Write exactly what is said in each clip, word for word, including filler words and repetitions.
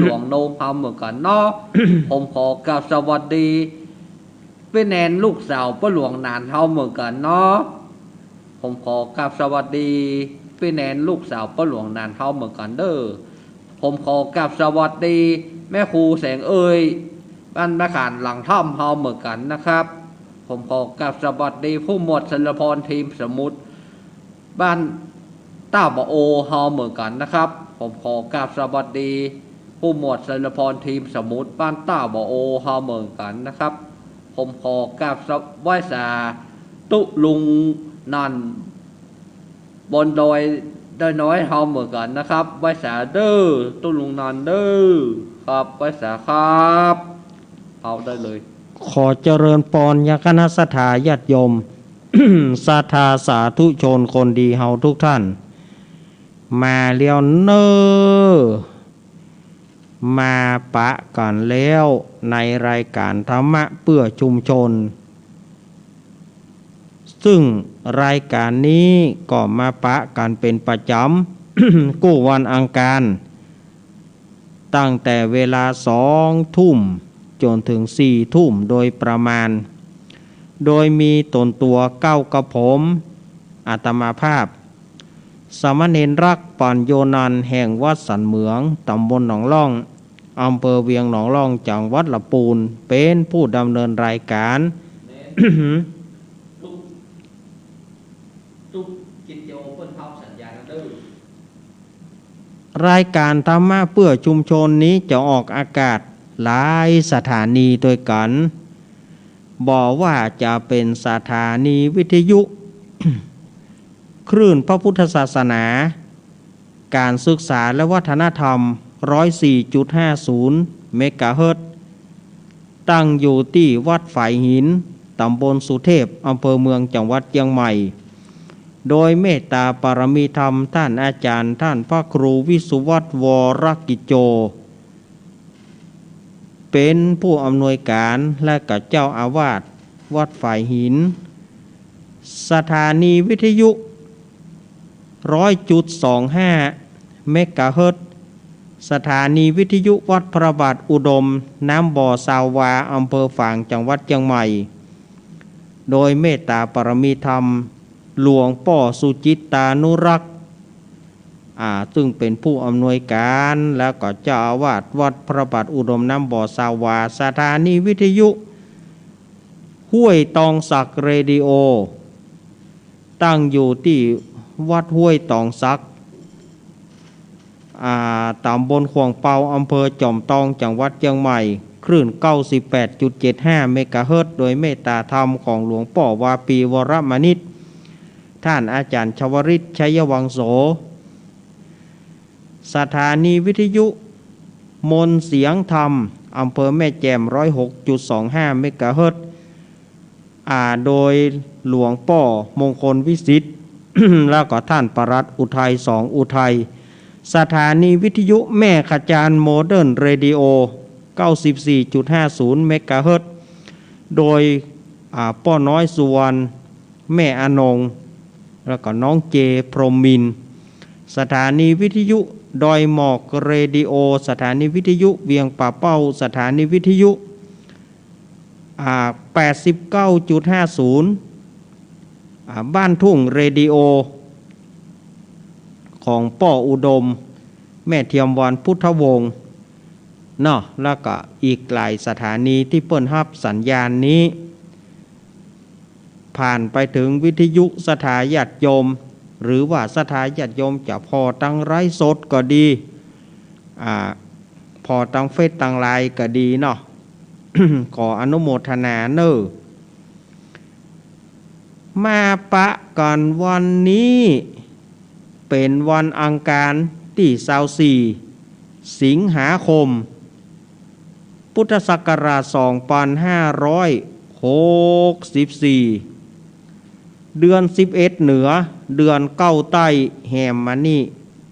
หลวงโนมเฮาเหมือนกั๋นเนาะ ผมขอกราบสวัสดี ปี้แนนลูกสาวป้อหลวงหนานเฮาเหมือนกั๋นเนาะ ผมขอกราบสวัสดี ปี้แนนลูกสาวป้อหลวงหนานเฮาเหมือนกั๋นเด้อ ผมขอกราบสวัสดี แม่ครูแสงเอย บ้านแม่ขานหลังถ้ำเฮาเหมือนกั๋นนะครับ ผมขอกราบสวัสดี ผู้หมวดไชยพร ทีมสมุทร บ้านต้าบ่อโอเฮาเหมือนกั๋นนะครับ ผมขอกราบสวัสดี ผู้หมวดไชยพร ทีมสมุทร บ้านต้าบ่อโอเฮาเหมือนกั๋นนะครับ ผมขอกราบไหว้สาตุ๊ลุงนันท์ บนดอยดอยน้อยเฮาเหมือนกั๋นนะครับ ไหว้สาเด้อ ตุ๊ลุงนันท์เด้อ ครับ ไหว้สาครับ เอาได้เลย ขอเจริญปอนยังคณะศรัทธาญาติโยม ศรัทธาสาธุชนคนดีเฮาทุกท่าน มาแล้วเน้อ มาปะกั๋นแล้วในรายก๋านธรรมะเปื้อชุมชน ซึ่งรายก๋านนี้ก็มาปะกั๋นเป๋นประจ๋ำ กู้วันอังคาร ตั้งแต่เวลาสองทุ่มจ๋นเถิงสี่ทุ่มโดยประมาณ โดยมีต๋นตั๋วเก้ากับผม อาตมาภาพ สามเณรรัก ปัญโญนันท์ แห่งวัดสันเหมือง ต๋ำบลหนองล่อง อำเภอเวียงหนองล่อง จังหวัดละปูน เป๋นผู้ดำเนินรายก๋าน รายก๋านธรรมะเปื้อชุมชนนี้จะออกอากาศหลายสถานีตวยกั๋น บ่ว่าจะเป๋นสถานีวิทยุ คลื่นพระพุทธศาสนา ก๋านศึกษาและวัฒนธรรม ร้อยสี่จุดห้าศูนย์ เมกะเฮิรตซ์ ตั้งอยู่ตี้วัดฝายหิน ต๋ำบลสุเทพ อำเภอเมือง จังหวัดเจียงใหม่ โดยเมตต๋าปารมีธรรมต้านอาจ๋ารย์ ต้านพระครูวิสุวัฒน์ วรกิจโจ เป๋นผู้อำนวยก๋านและก็เจ้าอาวาสวัดฝายหิน สถานีวิทยุ ร้อยจุดสองห้า เมกะเฮิรตซ์ สถานีวิทยุวัดพระบาทอุดม น้ำบ่อซาววา อำเภอฝาง จังหวัดเจียงใหม่ โดยเมตต๋าปารมีธรรม หลวงป้อสุจิตตานุรักษ์ อ่า ซึ่งเป๋นผู้อำนวยก๋าน แล้วก็เจ้าอาวาสวัดพระบาทอุดมน้ำบ่อซาวา สถานีวิทยุห้วยตองสักเรดิโอ ตั้งอยู่ตี้วัดห้วยตองสัก อ่า ต๋ำบลข่วงเปา อำเภอจอมตอง จังหวัดเจียงใหม่ คลื่นเก้าสิบแปดจุดเจ็ดห้า เมกะเฮิรตซ์ โดยเมตต๋าธรรมของหลวงป้อวาปีวรมณิต ต้านอาจ๋ารย์ชวริต ชัยวังโส สถานีวิทยุมนต์เสียงธรรม อำเภอแม่แจ่ม ร้อยหกจุดสองห้า เมกะเฮิรตซ์ อ่า โดยหลวงป้อมงคลวิสิทธิ์ แล้วก็ต้านปลัดอุทัย สองอุทัย สถานีวิทยุแม่ขะจาน โมเดิร์นเรดิโอ เก้าสิบสี่จุดห้าศูนย์ เมกะเฮิรตซ์ โดย อ่า ป้อน้อยสุวรรณ แม่อนง แล้วก็น้องเจ พรหมมินทร์ สถานีวิทยุดอยหมอกเรดิโอ สถานีวิทยุเวียงป่าเป้า สถานีวิทยุ อ่า แปดสิบเก้าจุดห้าศูนย์ อ่า บ้านทุ่งเรดิโอ ของป้ออุดม แม่เทียมวรรณ พุทธวงศ์ เนาะ แล้วก็อีกหลายสถานีตี้เปิ้นฮับสัญญาณนี้ ผ่านไปเถิงวิทยุศรัทธาญาติโยม หรือว่าศรัทธาญาติโยมจะผ่อตางไลฟ์สดก็ดี อ่า ผ่อตางเฟซตางไลน์ก็ดีเนาะ ขออนุโมทนาเน่อ มาปะกั๋นวันนี้ เป๋นวันอังคารตี้ซาวสี่ สิงหาคม พุทธศักราชสองปันห้าร้อยหกสิบสี่ เดือนสิบเอ็ดเหนือ เดือนเก้าใต้ แฮมมานี่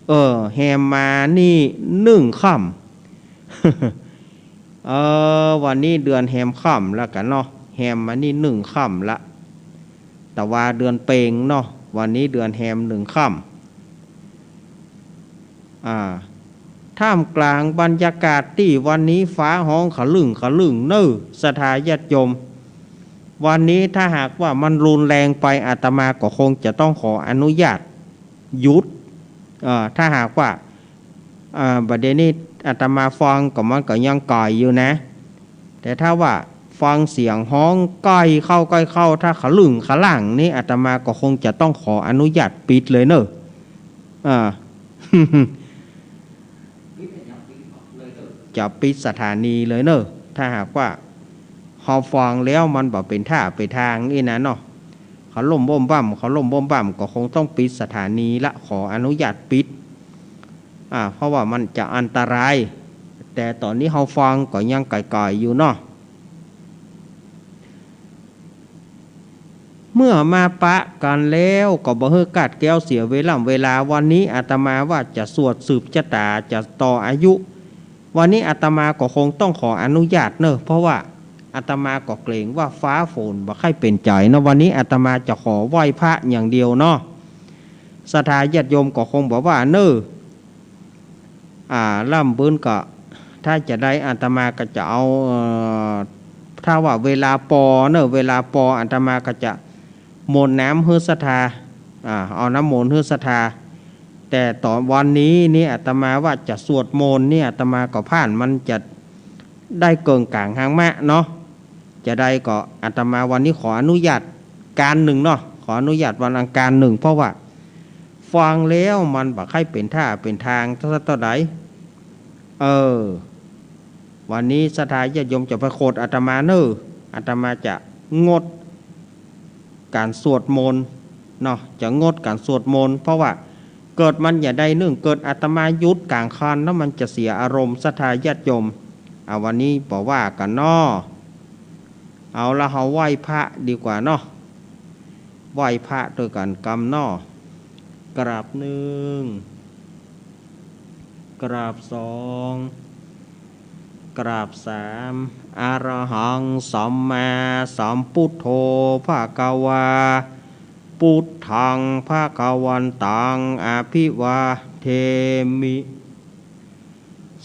เออ แฮมมานี่นึ่งค่ำ เออ วันนี้เดือนแฮมค่ำแล้วกั๋นเนาะ แฮมมานี่นึ่งค่ำละ แต่ว่าเดือนเป็งเนาะ วันนี้เดือนแฮมนึ่งค่ำ อ่า ท่ามกลางบรรยากาศตี้วันนี้ฟ้าฮ้องขะลึ่งขะลึ่งเน่อ ศรัทธาญาติโยม วันนี้ถ้าหากว่ามันรุนแรงไป อาตมาก็คงจะต้องขออนุญาตหยุด เอ่อ ถ้าหากว่า เอ่อ บ่าเดี่ยวนี้อาตมาฟังก็มันก็ยังก๋อยอยู่นะ แต่ถ้าว่าฟังเสียงฮ้องก๋อยเข้าก๋อยเข้า ถ้าขะลึ่งขะลั่งนี่ อาตมาก็คงจะต้องขออนุญาตปิดเลยเน่อ อ่า จะปิดสถานีเลยเน่อ ถ้าหากว่าเฮาฟังแล้วมันบ่เป๋นท่าเป๋นตางอี้นะเนาะ เขาล่มบ้มบ่ำ เขาล่มบ้มบ่ำ ก็คงต้องปิดสถานีละ ขออนุญาตปิด อ่า เพราะว่ามันจะอันตราย แต่ต๋อนนี้เฮาฟังก็ยังก๋อยๆ อยู่เนาะ เมื่อมาปะกั๋นแล้วก็บ่หื้อก้าดแก้วเสียเวล่ำเวลา วันนี้อาตมาว่าจะสวดสืบจะต๋า จะต่ออายุ วันนี้อาตมาก็คงต้องขออนุญาตเน่อ เพราะว่าอาตมาก็เกรงว่าฟ้าฝนบ่ใค่เป๋นใจ๋เนาะ วันนี้อาตมาจะขอไหว้พระอย่างเดียวเนาะ ศรัทธาญาติโยมก็คงบ่ว่าเน่อ อ่า ล่ำบึ้นก็ ถ้าจะได้อาตมาก็จะเอา เอ่อ ถ้าว่าเวลาปอเน่อ เวลาปออาตมาก็จะมนต์น้ำหื้อศรัทธา อ่า เอาน้ำมนต์หื้อศรัทธา แต่ต๋อนวันนี้นี่อาตมาว่าจะสวดมนต์นี่ อาตมาก็ผ่านมันจะได้เกิ่งก๋างหางมะเนาะ จะได้ก็อาตมาวันนี้ขออนุญาตก๋านนึ่งเนาะ ขออนุญาตวันอังคารนึ่ง เพราะว่าฟังแล้วมันบ่ใค่เป๋นท่าเป๋นตางสักเต้าใด เออ วันนี้ศรัทธาญาติโยมจะไปโขดอาตมาเน่อ อาตมาจะงดก๋านสวดมนต์เนาะ จะงดก๋านสวดมนต์ เพราะว่าเกิดมันจะได้นึ่ง เกิดอาตมาหยุดก๋างคันแล้วมันจะเสียอารมณ์ ศรัทธาญาติโยม อ่า วันนี้บ่ว่ากั๋นเนาะ เอาละ เฮาไหว้พระดีกว่าเนาะ ไหว้พระตวยกั๋นกำเนาะ กราบนึ่ง กราบสอง กราบสาม อะระหัง สัมมาสัมพุทโธ ภะคะวา พุทธัง ภะคะวันตัง อะภิวาเทมิ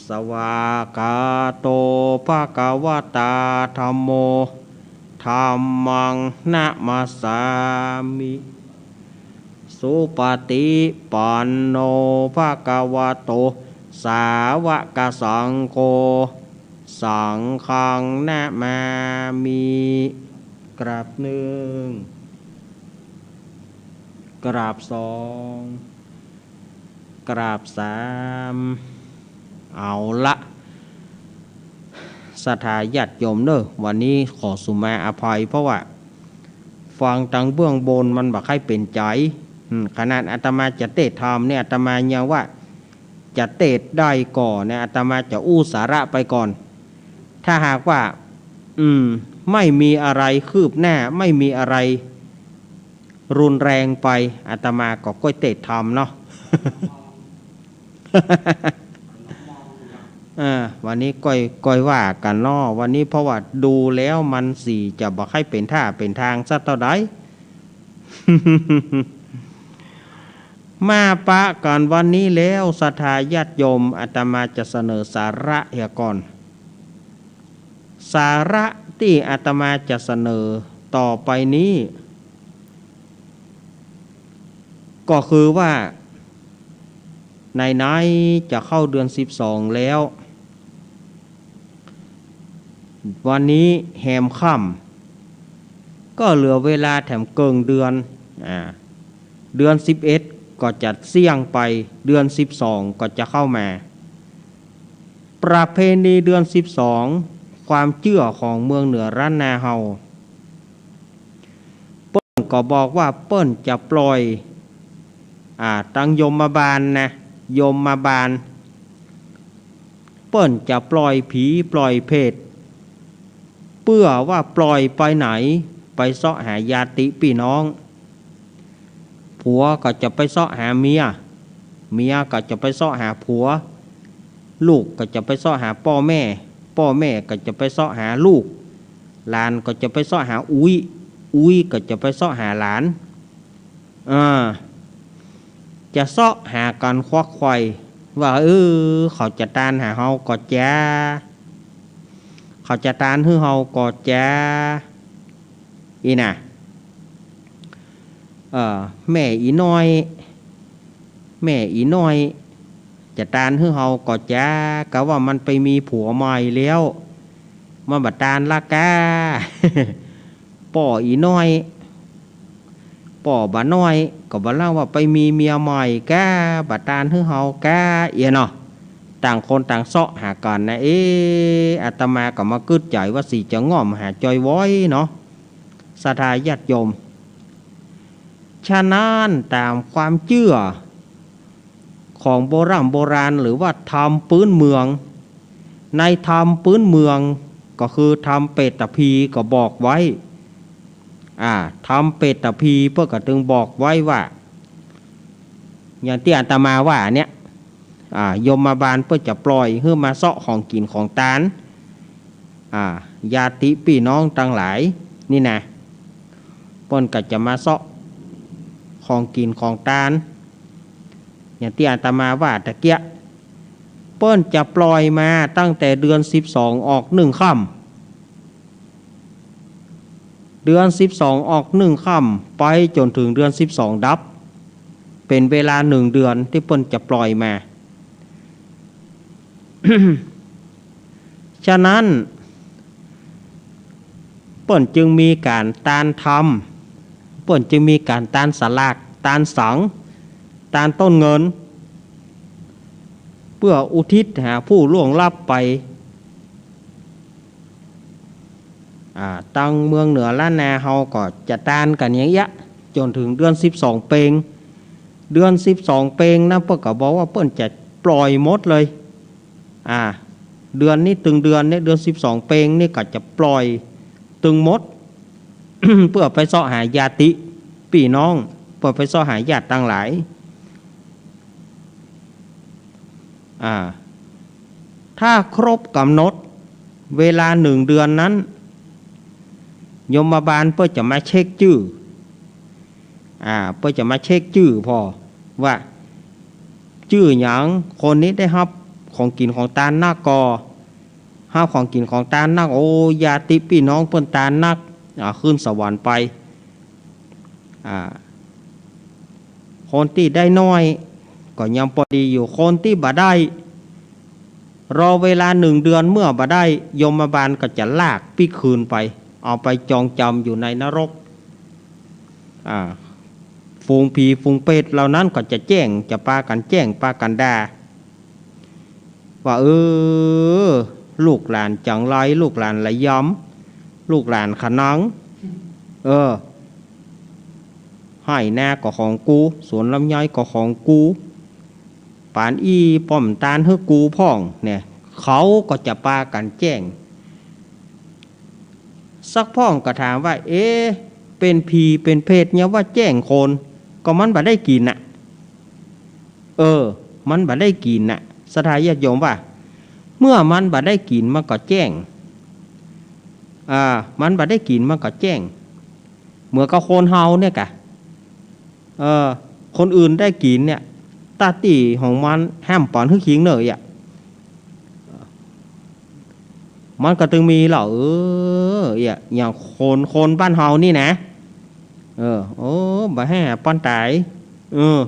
สวากขาโต ภะคะวะตา ธัมโม ธัมมัง นะมัสสามิ สุปะฏิปันโน ภะคะวะโต สาวกสังโฆ สังฆัง นะมามิ กราบนึ่ง กราบสอง กราบสาม เอาละ ศรัทธาญาติโยมเน่อ วันนี้ขอสุมาอภัย เพราะว่าฟังตางเบื้องบนมันบ่ใค่เป๋นใจ๋ อืม ขนาดอาตมาจะเตสน์ธรรมเนี่ย อาตมายังว่าจะเตสน์ได้ก่อเนี่ย อาตมาจะอู้สาระไปก่อน ถ้าหากว่า อืม ไม่มีอะไรคืบหน้า ไม่มีอะไร รุนแรงไป อาตมาก็ก้อยเตสน์ธรรมเนาะ เออ วันนี้ก้อย ก้อยว่ากั๋นเนาะ วันนี้เพราะว่าดูแล้วมันสีจะบ่ใค่เป๋นท่าเป๋นตางสักเต้าใด มาปะกั๋นวันนี้แล้ว ศรัทธาญาติโยม อาตมาจะเสนอสาระเหียก่อน สาระตี้อาตมาจะเสนอต่อไปนี้ ก็คือว่า ไหนๆ จะเข้าเดือนสิบสองแล้ว วันนี้แฮมค่ำ ก็เหลือเวลาแถมเกิ่งเดือน อ่า เดือนสิบเอ็ดก็จะเสี้ยงไป เดือนสิบสองก็จะเข้ามา ประเพณีเดือนสิบสอง ความเจื้อของเมืองเหนือล้านนาเฮา เปิ้นก็บอกว่าเปิ้นจะปล่อย อ่า ตังยมบาลนะ ยมบาล เปิ้นจะปล่อยผีปล่อยเปรต เปื้อว่าปล่อยไปไหน ไปเซาะหาญาติปี้น้อง ผัวก็จะไปเซาะหาเมีย เมียก็จะไปเซาะหาผัว ลูกก็จะไปเซาะหาป้อแม่ ป้อแม่ก็จะไปเซาะหาลูก หลานก็จะไปเซาะหาอุ๊ย อุ๊ยก็จะไปเซาะหาหลาน อ่า จะเซาะหากั๋นควักไขว่ ว่า เออ เขาจะตานหาเฮาก่อจา เขาจะตานหื้อเฮาก่อจา อี้นะ เอ่อ แม่อีน้อย แม่อีน้อย จะตานหื้อเฮาก่อจา กาว่ามันไปมีผัวใหม่แล้ว มันบ่ตานละกา ป้ออีน้อย ป้อบ่าน้อย ก็บ่าเล่าว่าไปมีเมียใหม่กา บ่ตานหื้อเฮากา เอียเนาะ ต่างคนต่างเซาะหากั๋นนะ เอ๊ะ อาตมาก็มากึ๊ดใจ๋ว่าสี่จะง่อมหาจอยว้อยเนาะ ศรัทธาญาติโยม ฉะนั้นต๋ามความเจื้อของโบร่ำโบราณหรือว่าธรรมปื๊นเมือง ในธรรมปื๊นเมืองก็คือธรรมเปตพีก็บอกไว้ อ่า ธรรมเปตพีเปิ้นก็ตึงบอกไว้ว่า อย่างตี้อาตมาว่าเนี่ย อ่า ยมบาลเปิ้นจะปล่อยหื้อมาเซาะของกิ๋นของตาน อ่า ญาติปี้น้องตังหลายนี่นะ เปิ้นก็จะมาเซาะของกิ๋นของตาน อย่างตี้อาตมาว่าตะเกียะ เปิ้นจะปล่อยมาตั้งแต่เดือนสิบสองออกหนึ่งค่ำ เดือนสิบสองออกหนึ่งค่ำ ไปจ๋นเถิงเดือนสิบสองดับ เป๋นเวลาหนึ่งเดือนตี้เปิ้นจะปล่อยมา ฉะนั้น เปิ้นจึงมีก๋านตานธรรม เปิ้นจึงมีก๋านตานสลาก ตานสัง ตานต้นเงิน เปื้ออุทิศหาผู้ล่วงลับไป อ่า ตังเมืองเหนือล้านนาเฮาก็จะตานกั๋นอย่างเอี้ย จ๋นเถิงเดือนสิบสองเปง เดือนสิบสองเปงนะ เปิ้นก็บอกว่าเปิ้นจะปล่อยหมดเลย อ่า เดือนนี้ตึงเดือนเนี่ย เดือนสิบสองเปงนี่ก็จะปล่อยตึงหมด เปื้อไปเซาะหาญาติปี้น้อง เปื้อไปเซาะหาญาติตังหลาย อ่า ถ้าครบก๋ำหนดเวลาหนึ่งเดือนนั้น ยมบาลเปิ้นจะมาเช็คจื้อ อ่า เปิ้นจะมาเช็คจื้อพ่องว่า จื้อหยัง คนนี้ได้ฮับของกิ๋นของตานนักก่อ ฮับของกิ๋นของตานนัก โอ้ ญาติปี้น้องเปิ้นตานนัก อ่า ขึ้นสวรรค์ไป อ่า คนตี้ได้น้อยก็ยังปอดีอยู่ คนตี้บ่ได้ รอเวลาหนึ่งเดือนเมื่อบ่ได้ ยมบาลก็จะลากปี้คืนไป เอาไปจองจ๋ำอยู่ในนรก อ่า ฝูงผีฝูงเปรตเหล่านั้นก็จะแจ้ง จะปากั๋นแจ้ง ปากั๋นด่า ว่า เออ ลูกหลานจังไร ลูกหลานละยำ ลูกหลานขะนัง เออ ไฮ่นาก็ของกู สวนลำไยก็ของกู ป๋านอี้ป้อมตานหื้อกูพ่อง เนี่ย เขาก็จะปากั๋นแจ้ง สักพ่องก็ถามว่า เอ๊ะ เป๋นผีเป๋นเปรตเนี่ยว่าแจ้งคน ก็มันบ่ได้กิ๋นน่ะ เออ มันบ่ได้กิ๋นน่ะ ศรัทธาญาติโยมว่า เมื่อมันบ่ได้กิ๋นมันก็แจ้ง อ่า มันบ่ได้กิ๋นมันก็แจ้ง เหมือนกับคนเฮาเนี่ยกะ เออ คนอื่นได้กิ๋นเนี่ย ตาตี้ของมันแหมป๋อนหื้อคิงเน่อเอี้ย มันก็ตึงมีเหล่า เออ เอี้ย อย่างคน คนบ้านเฮานี่นะ เออ โอ้ บ่แห่ปานใด เออ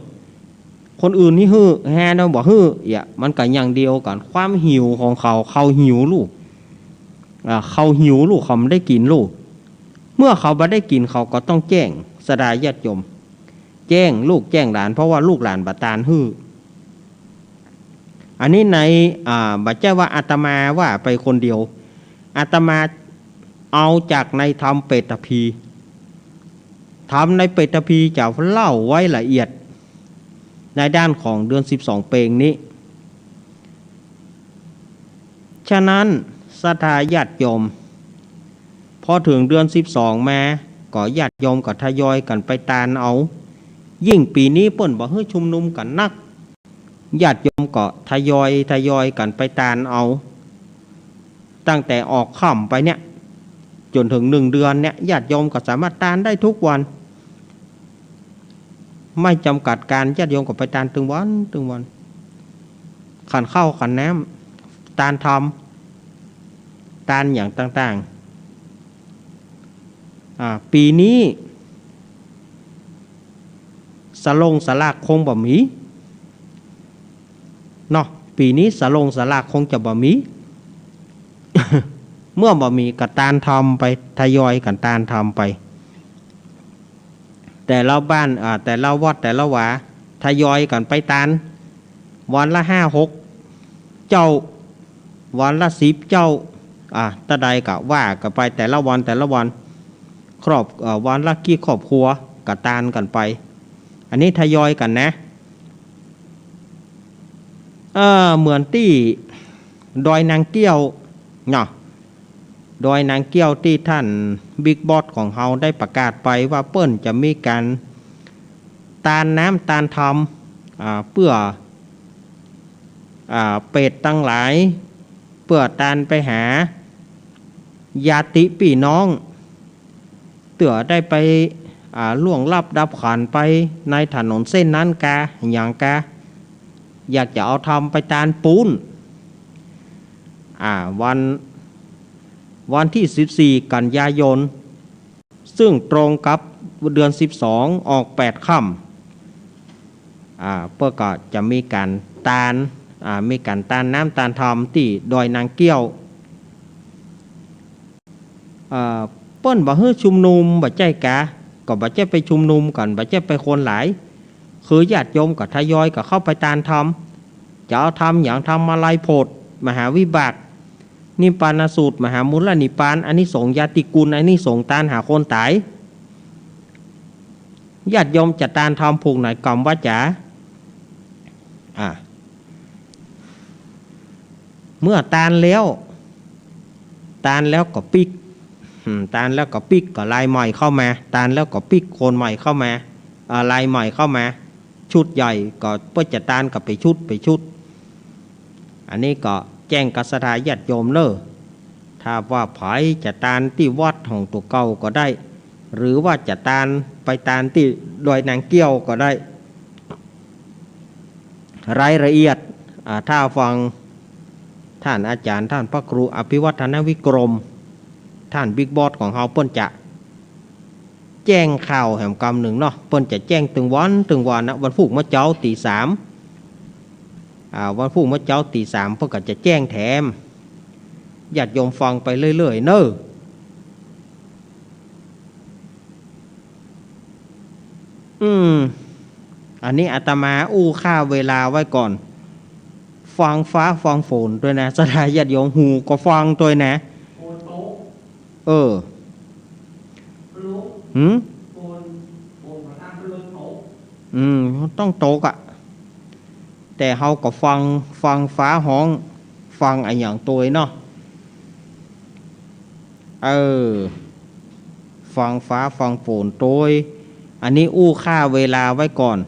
คนอื่นนี่หื้อ แห่เนาะบ่หื้อ เอี้ย มันก็อย่างเดียวกั๋น ความหิวของเขา เขาหิวลู่ อ่า เขาหิวลู่ เขาบ่ได้กิ๋นลู่ เมื่อเขาบ่ได้กิ๋น เขาก็ต้องแจ้ง ศรัทธาญาติโยม แจ้งลูกแจ้งหลาน เพราะว่าลูกหลานบ่ตานหื้อ อันนี้ใน อ่า บ่ใจ้ว่าอาตมาว่าไปคนเดียว อาตมาเอาจากในธรรมเปตพี ธรรมในเปตพีจะเล่าไว้ละเอียด ในด้านของเดือนสิบสองเปงนี้ ฉะนั้นศรัทธาญาติโยม พอเถิงเดือนสิบสองมา ก็ญาติโยมก็ทยอยกั๋นไปตานเอา ยิ่งปี๋นี้เปิ้นบ่หื้อชุมนุมกั๋นนัก ญาติโยมก็ทยอย ทยอยกั๋นไปตานเอา ตั้งแต่ออกค่ำไปเนี่ย จ๋นเถิงหนึ่งเดือนเนี่ย ญาติโยมก็สามารถตานได้ทุกวัน ไม่จ๋ำกัดก๋าน ญาติโยมก็ไปตานตึงวัน ตึงวัน ขันข้าวขันน้ำ ตานธรรม ตานอย่างต่างๆ อ่า ปี๋นี้ สลงสลากคงบ่มีเนาะ ปี๋นี้สลงสลากคงจะบ่มี เมื่อบ่มีก็ตานธรรมไป ทยอยกั๋นตานธรรมไป แต่ละบ้าน อ่า แต่ละวัด แต่ละวา ทยอยกั๋นไปตาน วันละห้าหกเจ้า วันละสิบเจ้า อ่า ตะใดก็ว่ากั๋นไป แต่ละวัน แต่ละวัน ครอบ เอ่อ วันละกี่ครอบครัว ก็ตานกั๋นไป อันนี้ทยอยกั๋นนะ เอ่อ เหมือนตี้ดอยนางเกี้ยวเนาะ ดอยนางเกี้ยวตี้ท่านบิ๊กบอสของเฮาได้ประกาศไปว่าเปิ้นจะมีก๋านตานน้ำตานธรรม อ่า เปื้อ อ่า เปรตตังหลาย เปื้อตานไปหาญาติปี้น้อง เตื้อได้ไป อ่า ล่วงลับดับขันไปในถนนเส้นนั้นกา หยังกา อยากจะเอาธรรมไปตานปู๊น อ่า วัน วันตี้สิบสี่กันยายน ซึ่งตรงกับเดือนสิบสองออกแปดค่ำ อ่า เปิ้นก็จะมีก๋านตาน อ่า มีก๋านตานน้ำตานธรรมตี้ดอยนางเกี้ยว อ่า เปิ้นบ่หื้อชุมนุมบ่ใจ้กา ก็บ่ใจ้ไปชุมนุมกั๋น บ่ใจ้ไปคนหลาย คือญาติโยมก็ทยอยกั๋นเข้าไปตานธรรม จะเอาธรรมหยัง ธรรมาลัยโผด มหาวิบาก นิพพานสูตร มหามูลนิพพาน อานิสงส์ญาติกุล อานิสงส์ตานหาคนต๋าย ญาติโยมจะตานธรรมผูกไหนกำว่าจ๋า อ่า เมื่อตานแล้ว ตานแล้วก็ปิ๊ก อืม ตานแล้วก็ปิ๊ก ก็รายใหม่เข้ามา ตานแล้วก็ปิ๊กคนใหม่เข้ามา อ่า รายใหม่เข้ามา ชุดใหญ่ก็เปิ้นจะตานก็ไปชุด ไปชุด อันนี้ก็แจ้งกับศรัทธาญาติโยมเน่อ ถ้าว่าใผจะตานตี้วัดของตั๋วเก่าก็ได้ หรือว่าจะตานไปตานตี้ดอยนางเกี้ยวก็ได้ รายละเอียด อ่า ถ้าฟังท่านอาจ๋ารย์ ท่านพระครูอภิวัฒนวิกรม ท่านบิ๊กบอสของเฮา เปิ้นจะแจ้งข่าวแหมกำนึ่งเนาะ เปิ้นจะแจ้งตึงวันตึงวันนะ วันพูกเมื่อเจ๊าตี๋สาม อ่า วันพูกเมื่อเจ๊าตี๋สาม เปิ้นก็จะแจ้งแถม ญาติโยมฟังไปเรื่อยๆ เน่อ อืม อันนี้อาตมาอู้ฆ่าเวลาไว้ก่อน ฟังฟ้าฟังฝนตวยนะ ศรัทธาญาติโยม หูก็ฟังตวยนะ เออ หืม อืม ต้องตกอะ แต่เฮาก็ฟัง ฟังฟ้าฮ้อง ฟังอะหยังตวยเนาะ เออ ฟังฟ้าฟังฝนตวย อันนี้อู้ฆ่าเวลาไว้ก่อน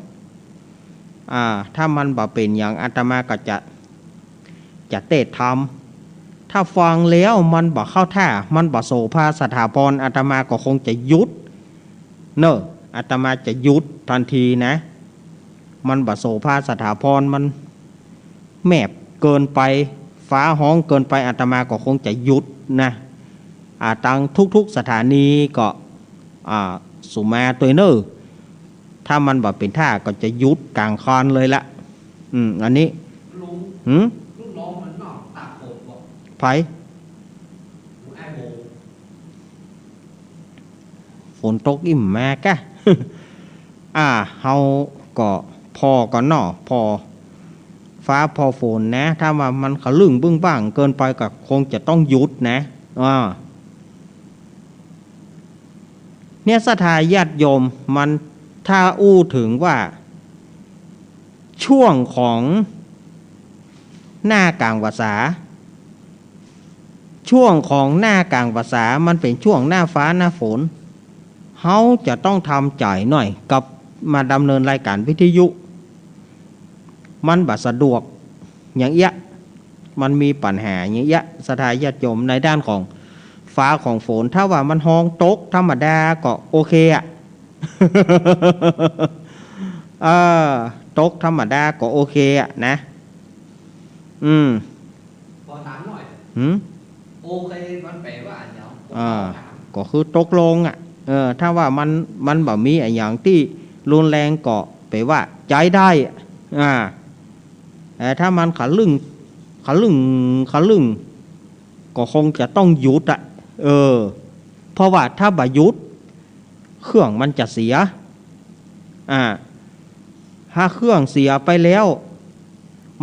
อ่า ถ้ามันบ่เป๋นหยัง อาตมาก็จะ จะเตศน์ธรรม ถ้าฟังแล้วมันบ่เข้าท่า มันบ่โสภาสถาพร อาตมาก็คงจะหยุด เน่อ อาตมาจะหยุดทันทีนะ มันบ่โสภาสถาพร มันแมบเกินไป ฟ้าฮ้องเกินไป อาตมาก็คงจะหยุดนะ อ่า ตังทุกๆ สถานีก็ อ่า สุมาตวยเน่อ ถ้ามันบ่เป๋นท่าก็จะหยุดก๋างคันเลยละ อืม อันนี้ หืม ใผ ฝนตกอิ่มมากะ อ่า เฮาก็ผ่อก่อนเนาะ ผ่อฟ้าผ่อฝนนะ ถ้าว่ามันขะลึ่งบึ้งบ้างเกินไปก็คงจะต้องหยุดนะ อ่า เนี่ยศรัทธาญาติโยม มันถ้าอู้เถิงว่า ช่วงของหน้ากลางพรรษา ช่วงของหน้ากลางพรรษา มันเป๋นช่วงหน้าฟ้าหน้าฝน เฮาจะต้องทำใจ๋หน่อย กับมาดำเนินรายการวิทยุ มันบ่สะดวกอย่างเอี้ย มันมีปัญหาอย่างเอี้ย ศรัทธาญาติโยม ในด้านของฟ้าของฝน ถ้าว่ามันฮ้องตกธรรมดาก็โอเคอะ เออ ตกธรรมดาก็โอเคอะนะ อืม ขอถามหน่อย หืม โอเค มันแป๋ว่าอะหยัง อ่า ผมขอถาม ก็คือตกลงอะ เออ ถ้าว่ามัน มันบ่มีอะหยังตี้รุนแรงก็แป๋ว่าใจ๊ได้ อ่า แต่ถ้ามันขะลึ่ง ขะลึ่ง ขะลึ่ง ก็คงจะต้องหยุดอะ เออ เพราะว่าถ้าบ่หยุด เครื่องมันจะเสีย อ่า ถ้าเครื่องเสียไปแล้ว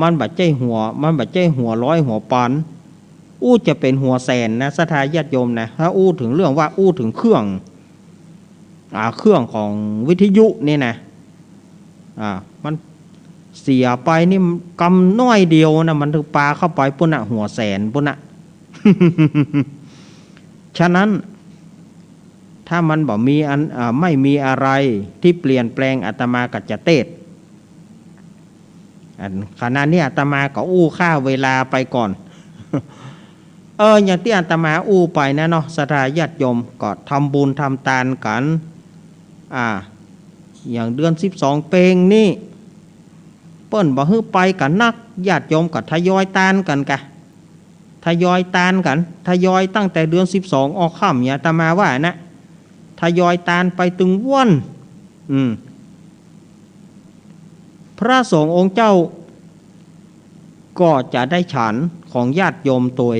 มันบ่ใจ้หัว มันบ่ใจ้หัวร้อยหัวปาน อู้จะเป๋นหัวแสนนะ ศรัทธาญาติโยมนะ ถ้าอู้เถิงเรื่องว่าอู้เถิงเครื่อง อ่า เครื่องของวิทยุนี่นะ อ่า มันเสียไปนี่กำน้อยเดียวนะ มันเถิงปาเข้าไปปู๊นน่ะ หัวแสนปู๊นน่ะ ฉะนั้น ถ้ามันบ่มีอัน อ่า ไม่มีอะไรตี้เปลี่ยนแปลง อาตมาก็จะเตศน์ อันขณะนี้อาตมาก็อู้ฆ่าเวลาไปก่อน เออ อย่างตี้อาตมาอู้ไปนะเนาะ ศรัทธาญาติโยม ก็ทำบุญทำตานกั๋น อ่า อย่างเดือนสิบสองเปงนี่ เปิ้นบ่หื้อไปกั๋นนัก ญาติโยมก็ทยอยตานกั๋นกะ ทยอยตานกั๋น ทยอยตั้งแต่เดือนสิบสองออกค่ำ อย่างอาตมาว่านะ ทยอยตานไปตึงวัน อืม พระสงฆ์องค์เจ้าก็จะได้ฉันของญาติโยมตวย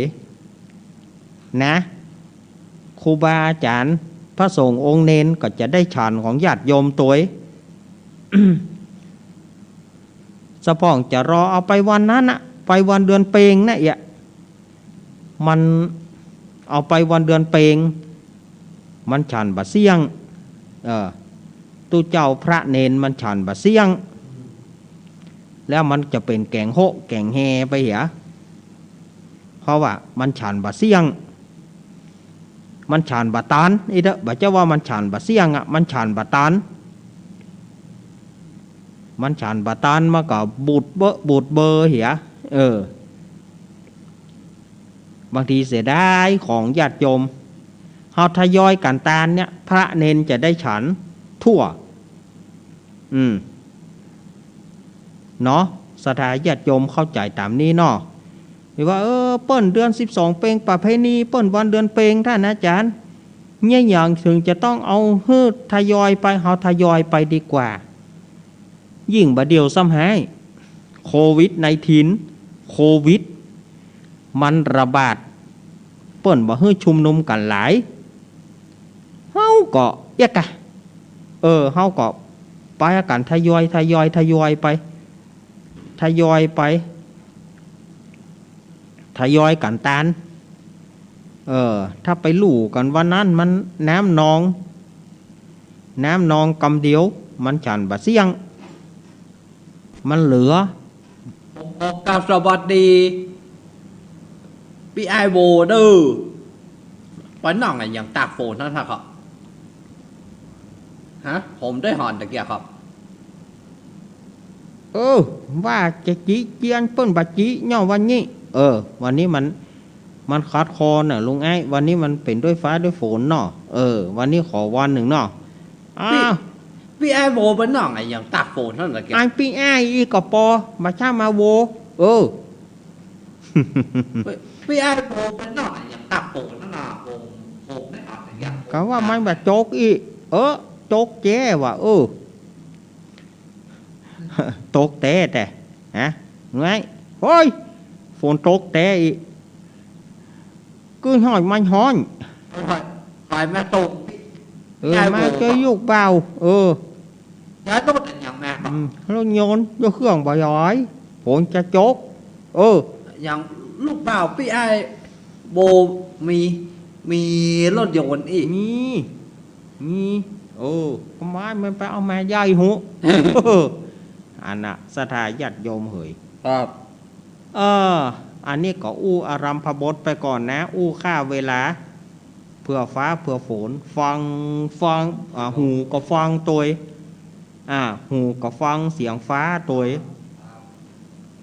นะ ครูบาอาจารย์ พระสงฆ์องค์เณรก็จะได้ฉันของญาติโยมตวย สะพ่องจะรอเอาไปวันนั้นน่ะ ไปวันเดือนเปงน่ะเอีย มันเอาไปวันเดือนเปง มันฉันบ่เสี้ยง เออ ตุ๊เจ้าพระเณรมันฉันบ่เสี้ยง แล้วมันจะเป๋นแก๋งโฮะแก๋งแฮไปเหีย เพราะว่ามันฉันบ่เสี้ยง มันฉันบ่ตัน อี้เต๊อะ บ่ใจ้ว่ามันฉันบ่เสี้ยงอะ มันฉันบ่ตัน มันฉันบ่ตัน มันก็บูดเบ้อ บูดเบ้อเหีย เออ บางทีเสียดายของญาติโยม เฮาทยอยกั๋นตานเนี่ย พระเณรจะได้ฉันทั่ว อืม เนาะ ศรัทธาญาติโยมเข้าใจ๋ต๋ามนี้เนาะ หรือว่า เออ เปิ้นเดือนสิบสองเปง ประเพณีเปิ้นวันเดือนเปง ต้านอาจ๋ารย์ เนี่ยหยังเถิงจะต้องเอาหื้อทยอยไป เฮาทยอยไปดีกว่า ยิ่งบ่าเดี่ยวซ้ำฮ้าย โควิดไนน์ทีน โควิดมันระบาด เปิ้นบ่หื้อชุมนุมกั๋นหลาย เฮาก็เอียกะ เออ เฮาก็ไปกั๋นทยอย ทยอย ทยอยไป ทยอยไป ทยอยกั๋นตาน เออ ถ้าไปลู่กั๋นวันนั้นมันน้ำนอง น้ำนองกำเดียว มันฉันบ่เสี้ยง มันเหลือ ผมขอกราบสวัสดี ปี้อ้ายโวเด้อ ไปนั่งอะหยังตากฝนนั่นนะครับ ฮะ ผมได้หอนตะเกียครับ เออ ว่าจะจิเจียนเปิ้นบ่จิเนาะวันนี้ เออ วันนี้มัน มันขัดคอน่ะลุงไอ้ วันนี้มันเป๋นด้วยฟ้าด้วยฝนเนาะ เออ วันนี้ขอวันนึ่งเนาะ อ้าว ปี้อ้ายโวไปนั่งอะหยังตากฝนนั่นแหละแก ไอ้ปี้อ้ายอี้ก็ปอ บ่ใจ้มาโว เออ ปี้อ้ายโวไปนั่งอะหยังตากฝนนั่นน่ะ ผม ผมได้หอนตะเกีย ก็ว่ามันบ่จกอี้ เออ จกแจ้ว่ะ เออ ตกแต๊แต่ ฮะ ไง โฮ้ย ฝนตกแต๊อี้ กึ๊ดฮ้อนมันฮ้อน หอย หอยมาตก เออ ย้าย มา โบก จ้วยลูกบ่าว เออ ย้ายรถอะหยังมา อืม รถยนต์ ยกเครื่องบ่ย้าย ฝนจะจก เออ อย่างลูกบ่าวปี้อ้ายโวมี มีรถยนต์อี้ มี มี เออ ก็มา มันไปเอามาใหญ่หู อันน่ะ ศรัทธาญาติโยมเหย ครับ เออ อันนี้ก็อู้อารัมภบทไปก่อนนะ อู้ฆ่าเวลา เผื่อฟ้าเผื่อฝน ฟัง ฟัง อ่า หูก็ฟังตวย อ่า หูก็ฟังเสียงฟ้าตวย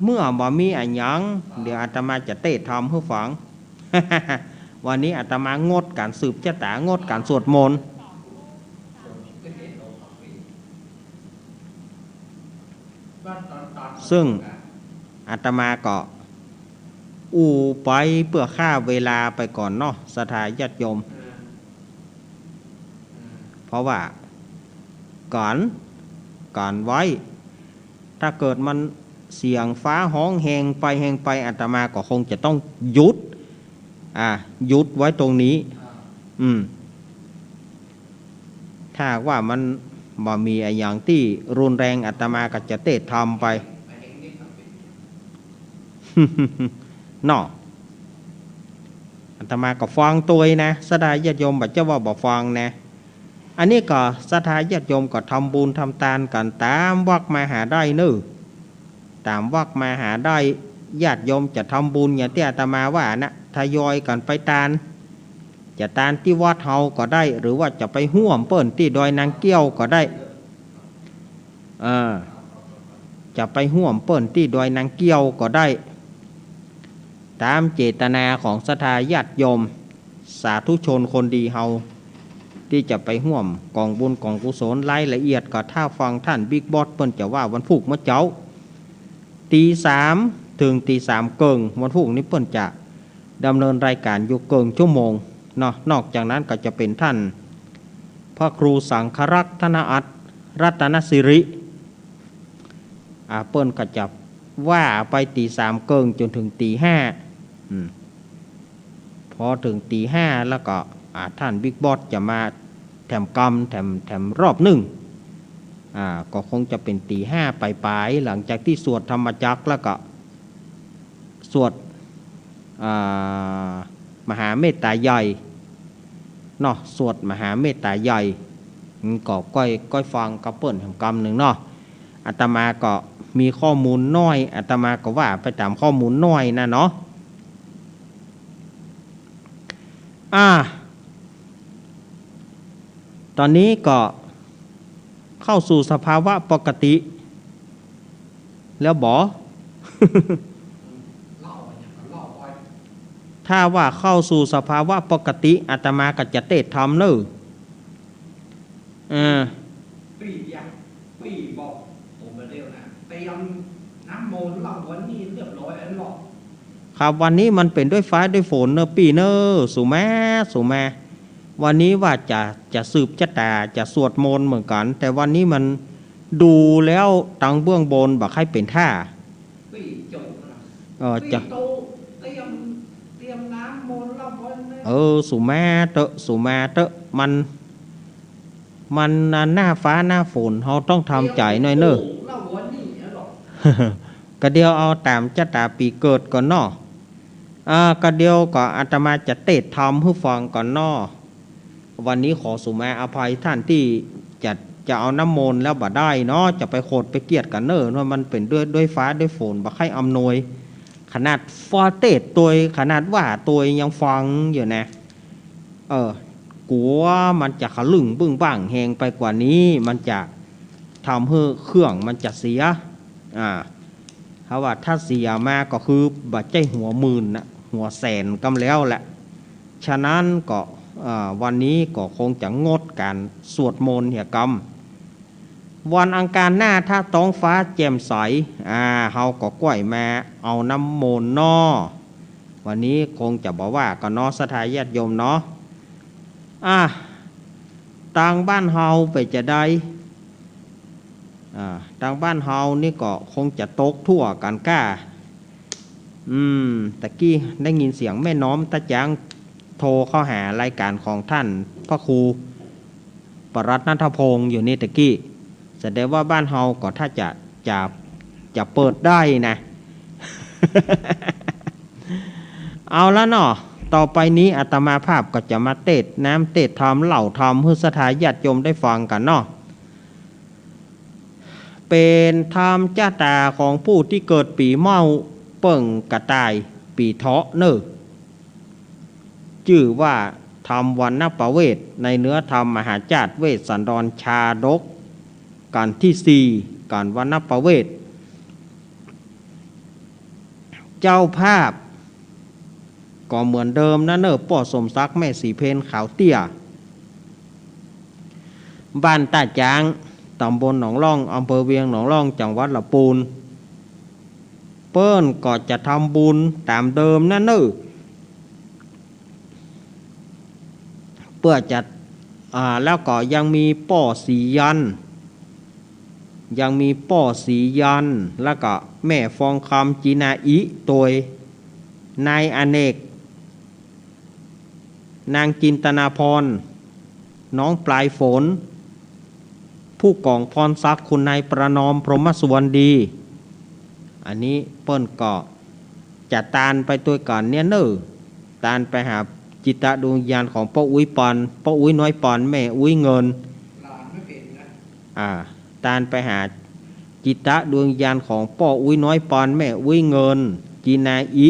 เมื่อบ่มีอะหยัง เดี๋ยวอาตมาจะเตศน์ธรรมหื้อฟัง วันนี้อาตมางดก๋านสืบชะต๋า งดก๋านสวดมนต์ ซึ่งอาตมาก็ อู้ไปเปื้อฆ่าเวลาไปก่อนเนาะ ศรัทธาญาติโยม เพราะว่า กั๋น กั๋นไว้ ถ้าเกิดมันเสียงฟ้าฮ้องแฮงไปแฮงไป อาตมาก็คงจะต้องหยุด อ่า หยุดไว้ตรงนี้ อืม ถ้าหากว่ามันบ่มีอะหยังตี้รุนแรง อาตมาก็จะเตศน์ธรรมไป เนาะ อาตมาก็ฟังตวยนะ ศรัทธาญาติโยมบ่ใจ้ว่าบ่ฟังนะ อันนี้ก็ศรัทธาญาติโยมก็ทำบุญทำตานกั๋นต๋ามวักมาหาได้เน่อ ต๋ามวักมาหาได้ ญาติโยมจะทำบุญอย่างตี้อาตมาว่านะ ทยอยกั๋นไปตาน จะตานตี้วัดเฮาก็ได้ หรือว่าจะไปฮ่วมเปิ้นตี้ดอยนางเกี้ยวก็ได้ เออ จะไปฮ่วมเปิ้นตี้ดอยนางเกี้ยวก็ได้ ต๋ามเจตนาของศรัทธาญาติโยม สาธุชนคนดีเฮา ตี้จะไปฮ่วมก๋องบุญก๋องกุศล รายละเอียดก็ถ้าฟังท่านบิ๊กบอสเปิ้นจะว่าวันพูกเมื่อเจ๊า ตี๋สามเถิงตี๋สามเกิ่ง วันพูกนี้เปิ้นจะดำเนินรายก๋านอยู่เกิ่งชั่วโมงเนาะ นอกจากนั้นก็จะเป๋นท่านพระครูสังฆรักษ์ธนอัตถ์ รัตนสิริ อ่า เปิ้นก็จะว่าไปตี๋สามเกิ่งจ๋นเถิงตี๋ห้า อืม พอเถิงตี๋ห้าแล้วก็ อ่า ท่านบิ๊กบอสจะมาแถมกำ แถม แถมรอบนึ่ง อ่า ก็คงจะเป๋นตี๋ห้าป๋ายๆ หลังจากตี้สวดธรรมจักรแล้วก็ สวด อ่า มหาเมตตาใหญ่ เนาะ สวดมหาเมตตาใหญ่ อืม ก็ก้อย ก้อยฟังกับเปิ้นแหมกำนึ่งเนาะ อาตมาก็มีข้อมูลน้อย อาตมาก็ว่าไปต๋ามข้อมูลน้อยนะเนาะ อ่า ต๋อนนี้ก็เข้าสู่สภาวะปกติ แล้วบ่ ถ้าว่าเข้าสู่สภาวะปกติ อาตมาก็จะเตศน์ธรรมเน่อ เออ ปี้อยาก ปี้บอกผมมาเร็วนะ เตรียมน้ำมนต์รางวัลนี้เรียบร้อยแล้วหรอ ครับ วันนี้มันเป๋นด้วยฟ้าด้วยฝนเน่อปี้เน่อ สุมา สุมา วันนี้ว่าจะ จะสืบจะต๋า จะสวดมนต์เหมือนกั๋น แต่วันนี้มันดูแล้วตางเบื้องบนบ่ใค่เป๋นท่า ปี้จบนะ เออ ปี้ จะ โต๊ะ เตรียม เตรียมน้ำมนต์รางวัลนะ เออ สุมาเต๊อะ สุมาเต๊อะ มัน มันหน้าฟ้าหน้าฝน เฮาต้องทำใจ๋หน่อยเน่อ เตรียมปลูกรางวัลนี้แล้วหรอ กะเดียวเอาต๋ามจะต๋าปี๋เกิดก่อนเนาะ อ่า กะเดียวก็อาตมาจะเตศน์ธรรมหื้อฟังก่อนเนาะ วันนี้ขอสุมาอภัยท่านตี้จะ จะเอาน้ำมนต์แล้วบ่ได้เนาะ จะไปขดไปเกียดกั๋นเน่อ ว่ามันเป๋นด้วย ด้วยฟ้าด้วยฝน บ่ใค่อำนวย ขนาดฟ้าเตศน์ตวย ขนาดว่าตวยยังฟังอยู่นะ เออ กั๋วมันจะขะลึ่งบึ้งบ้างแฮงไปกว่านี้ มันจะทำหื้อเครื่องมันจะเสีย อ่า ถ้าว่าถ้าเสียมาก็คือบ่ใจ้หัวหมื่นนะ หัวแสนกำแล้วแหละ ฉะนั้นก็ เอ่อ วันนี้ก็คงจะงดก๋านสวดมนต์เหียกำ วันอังคารหน้าถ้าต๊องฟ้าแจ่มใส อ่า เฮาก็ก้อยมาเอาน้ำมนต์เนาะ วันนี้คงจะบ่ว่ากั๋นเนาะ ศรัทธาญาติโยมเนาะ อ่า ตางบ้านเฮาเป๋นจาใด อ่า ตางบ้านเฮานี่ก็คงจะตกทั่วกั๋นก้า อืม ตะกี้ได้ยินเสียงแม่น้อมตาจ๊างโทรเข้าหารายก๋านของท่านพระครูปรัตน์นัทพงษ์อยู่นี่ตะกี้ แสดงว่าบ้านเฮาก็ถ้าจะ จะ จะเปิดได้นะ เอาละเนาะ ต่อไปนี้อาตมาภาพก็จะมาเตศน์น้ำเตศน์ธรรมเล่าธรรมหื้อศรัทธาญาติโยมได้ฟังกั๋นเนาะ เป๋นธรรมจะต๋าของผู้ตี้เกิดปี๋เม้า เปิ่งกระต่าย ปี๋เถาะเน่อ จื้อว่าธรรมวัณณประเวท ในเนื้อธรรมมหาจาตุเวสสันดรชาดก กัณฑ์ตี้สี่ กัณฑ์วัณณประเวท เจ้าภาพ ก็เหมือนเดิมนะเน่อ ป้อสมศักดิ์ แม่ศรีเพญ ขาวเตี้ย บ้านต้าจ๊าง ต๋ำบลหนองล่อง อำเภอเวียงหนองล่อง จังหวัดละปูน เปิ้นก็จะทำบุญต๋ามเดิมนั้นเน่อ เปื้อจะ อ่า แล้วก็ยังมีป้อสียัน ยังมีป้อสียัน แล้วก็แม่ฟองคำ จีนาอิ โตย นายอเนก นางจินตนาพร น้องปลายฝน ผู้กองพรศักดิ์ คุณนายประนอม พรหมสุวรรณดี อันนี้เปิ้นก็จะตานไปตวยกั๋นเนี่ยเน่อ ตานไปหาจิตดวงวิญญาณของป้ออุ๊ยปอน ป้ออุ๊ยน้อยปอน แม่อุ๊ยเงิน อ่า ตานไปหาจิตดวงวิญญาณของป้ออุ๊ยน้อยปอน แม่อุ๊ยเงิน จีนาอิ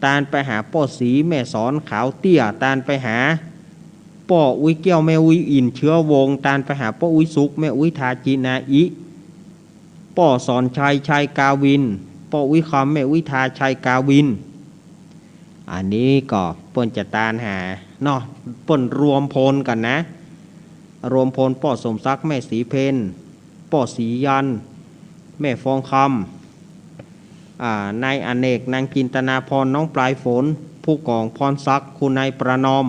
ตานไปหาป้อสี แม่สอน ขาวเตี้ย ตานไปหาป้ออุ๊ยแก้ว แม่อุ๊ยอิ่น เชื้อวงศ์ ตานไปหาป้ออุ๊ยสุข แม่อุ๊ยทา จีนาอิ ป้อสอนชัย ชัยกาวิน ป้ออุ๊ยคำ แม่อุ๊ยทา ชัยกาวิน อันนี้ก็เปิ้นจะตานหาเนาะ เปิ้นรวมพลกั๋นนะ รวมพลป้อสมศักดิ์ แม่สีเพน ป้อสียัน แม่ฟองคำ อ่า นายอเนก นางจินตนาพร น้องปลายฝน ผู้กองพรศักดิ์ คุณนายประนอม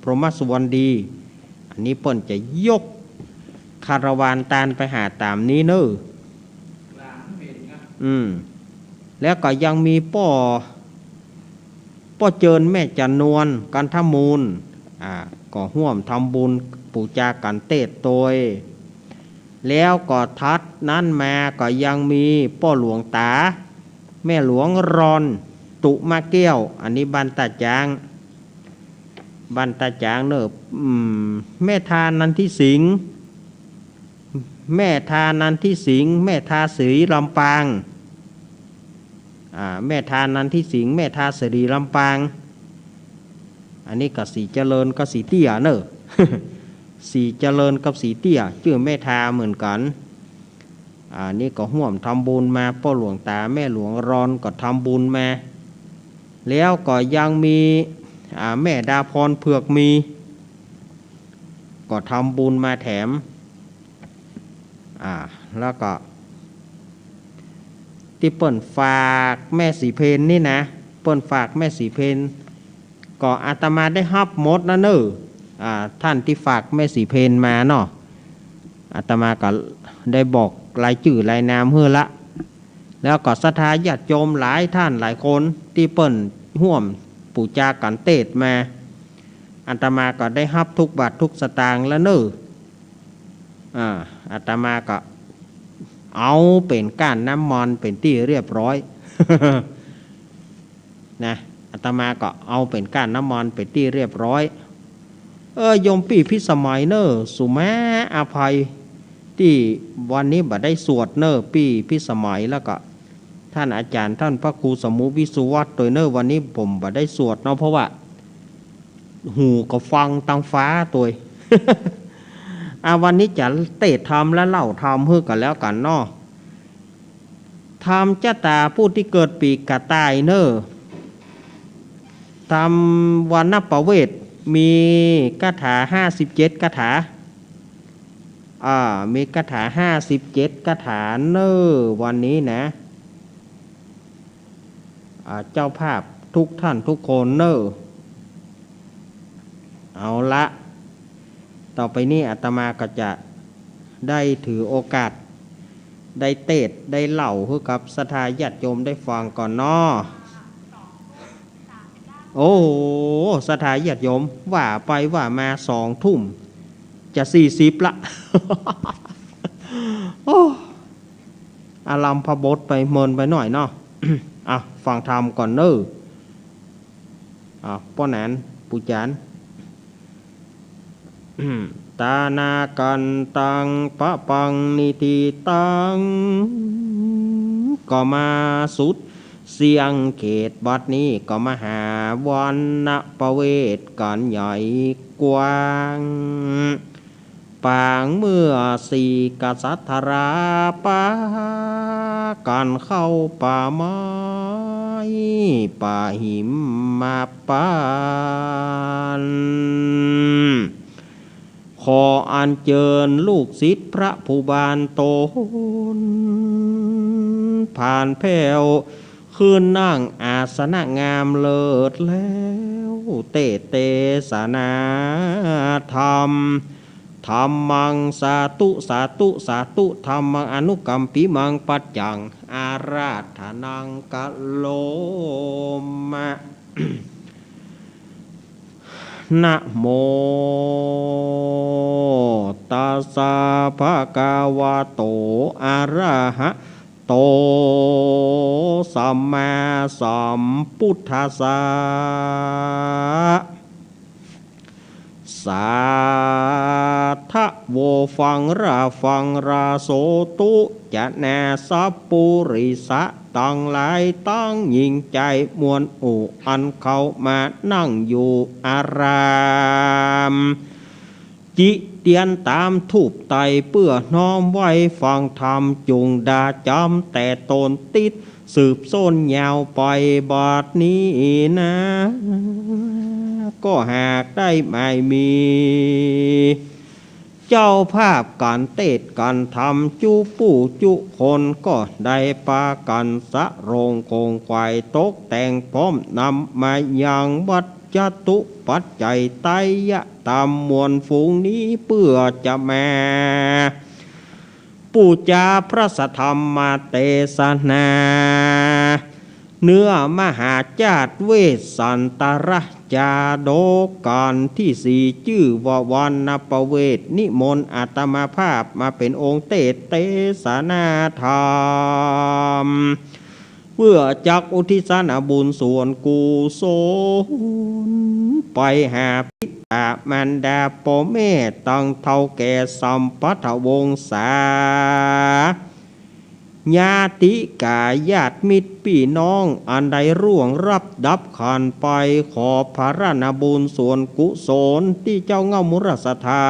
พรหมสุวรรณดี อันนี้เปิ้นจะยกคาราวานตานไปหาต๋ามนี้เน่อ อืม แล้วก็ยังมีป้อ ป้อเจิญ แม่จันนวล กันทมูล อ่า ก็ฮ่วมทำบุญปู๋จากั๋นเตศโตย แล้วก็ถัดนั้นมาก็ยังมีป้อหลวงต๋า แม่หลวงรอน ตุมาแก้ว อันนี้บ้านต้าจ๊าง บ้านต้าจ๊างเน่อ อืม แม่ทานันทิสิงห์ แม่ทานันทิสิงห์ แม่ทาศรีลำปาง อ่า แม่ทานันทิสิงห์ แม่ทาศรีลำปาง อันนี้ก็สีเจริญกับสีเตี้ยเน่อ สีเจริญกับสีเตี้ย จื้อแม่ทาเหมือนกั๋น อ่า นี่ก็ฮ่วมทำบุญมา ป้อหลวงต๋า แม่หลวงรอนก็ทำบุญมา แล้วก็ยังมี อ่า แม่ดาพรเผือกมี ก็ทำบุญมาแถม อ่า แล้วก็ตี้เปิ้นฝากแม่สีเพนนี่นะ เปิ้นฝากแม่สีเพน ก็อาตมาได้ฮับหมดนะเน่อ อ่า ท่านตี้ฝากแม่สีเพนมาเนาะ อาตมาก็ได้บอกรายจื้อรายนามหื้อละ แล้วก็ศรัทธาญาติโยมหลายท่านหลายคนตี้เปิ้นฮ่วมปู๋จากั๋นเตศมา อาตมาก็ได้ฮับทุกบาททุกสตางค์แล้วเน่อ อ่า อาตมาก็เอาเป๋นก้านน้ำมันเป๋นตี้เรียบร้อย นะ อาตมาก็เอาเป๋นก้านน้ำมันเป๋นตี้เรียบร้อย เออ โยมปี้พิสมัยเน่อ สุมาอภัย ตี้วันนี้บ่ได้สวดเน่อ ปี้พิสมัย แล้วก็ท่านอาจ๋ารย์ ท่านพระครูสมุห์วิสุวัฒน์โตยเน่อ วันนี้ผมบ่ได้สวดเนาะ เพราะว่า หูก็ฟังตางฟ้าโตย อ่ะ วันนี้จะเตศน์ธรรมและเล่าธรรมหื้อกั๋นแล้วกั๋นเนาะ ธรรมจะต๋าผู้ตี้เกิดปี๋กระต่ายเน่อ ธรรมวัณประเวท มีคาถาห้าสิบเจ็ดคาถา อ่า มีคาถาห้าสิบเจ็ดคาถาเน่อ วันนี้นะ อ่า เจ้าภาพทุกท่านทุกคนเน่อ เอาละ ต่อไปนี้อาตมาก็จะได้ถือโอกาส ได้เตศน์ ได้เล่าหื้อกับศรัทธาญาติโยมได้ฟังก่อนเนาะ โอ้โห ศรัทธาญาติโยม ว่าไปว่ามาสองทุ่ม จะสี่สิบละ โอ้ อารัมภบทไปเมินไปหน่อยเนาะ อ่ะ ฟังธรรมก่อนเน่อ อ่ะ ป้อหนาน ปู่จ๋ารย์ ตานากันตัง ปะปัง นิธิตัง ก็มาสุดเสี้ยงเขตบัดนี้ ก็มาหาวัณประเวทกั๋นใหญ่กว้าง ปางเมื่อสี่กษัตราปากั๋นเข้าป่าไม้ ป่าหิมมาปาน ขออัญเจิญลูกศิษย์พระผู้บานตน ผ่านแผ้ว ขึ้นนั่งอาสนะงามเลิศแล้ว เตสน์เตสนาธรรม ธัมมังสาธุสาธุสาธุ ธัมมังอนุกัมปิมัง ปัจจังอาราธนังกะโรมะ นะโมตัสสะภะคะวะโต อะระหะโต สัมมาสัมพุทธัสสะ สาธะโว ฟังราฟังรา โสตุจะนาสัพปุริสะตังหลายตังญิงจายมวลหมู่ อันเข้ามานั่งอยู่อาราม จิเตียนตามธูปไต้เปื้อน้อมไหว้ฟังธรรม จุ่งดาจ๋ำแต่ต๋นติด สืบส้นยาวไปบัดนี้นา ก็หากได้หมายมี เจ้าภาพก๋านเตสน์ก๋านธรรมจุผู้จุคน ก็ได้ปากั๋นสะโหร่งโขงขวายตกแต่งพร้อมนำมายังวัตถุปัจจัยไตรยธรรมมวลฝูงนี้เปื้อจะมา ปู๋จาพระสัทธรรมเตสนา เนื้อมหาจาตุเวสสันตรจาดกก๋านตี้สี่ จื้อว่าวัณณประเวส นิมนต์อาตมาภาพมาเป๋นองค์เตสน์เตสนาธรรม เปื้อจักอุทิศนาบุญส่วนกุศล ไปหาปิตามารดาป้อแม่ตังเฒ่าแก่สัมพันธวงศา ญาติกาญาติมิตรปี้น้องอันได้ร่วงลับดับขันไป ขอผลานาบุญส่วนกุศลตี้เจ้าเง่ามูลศรัทธา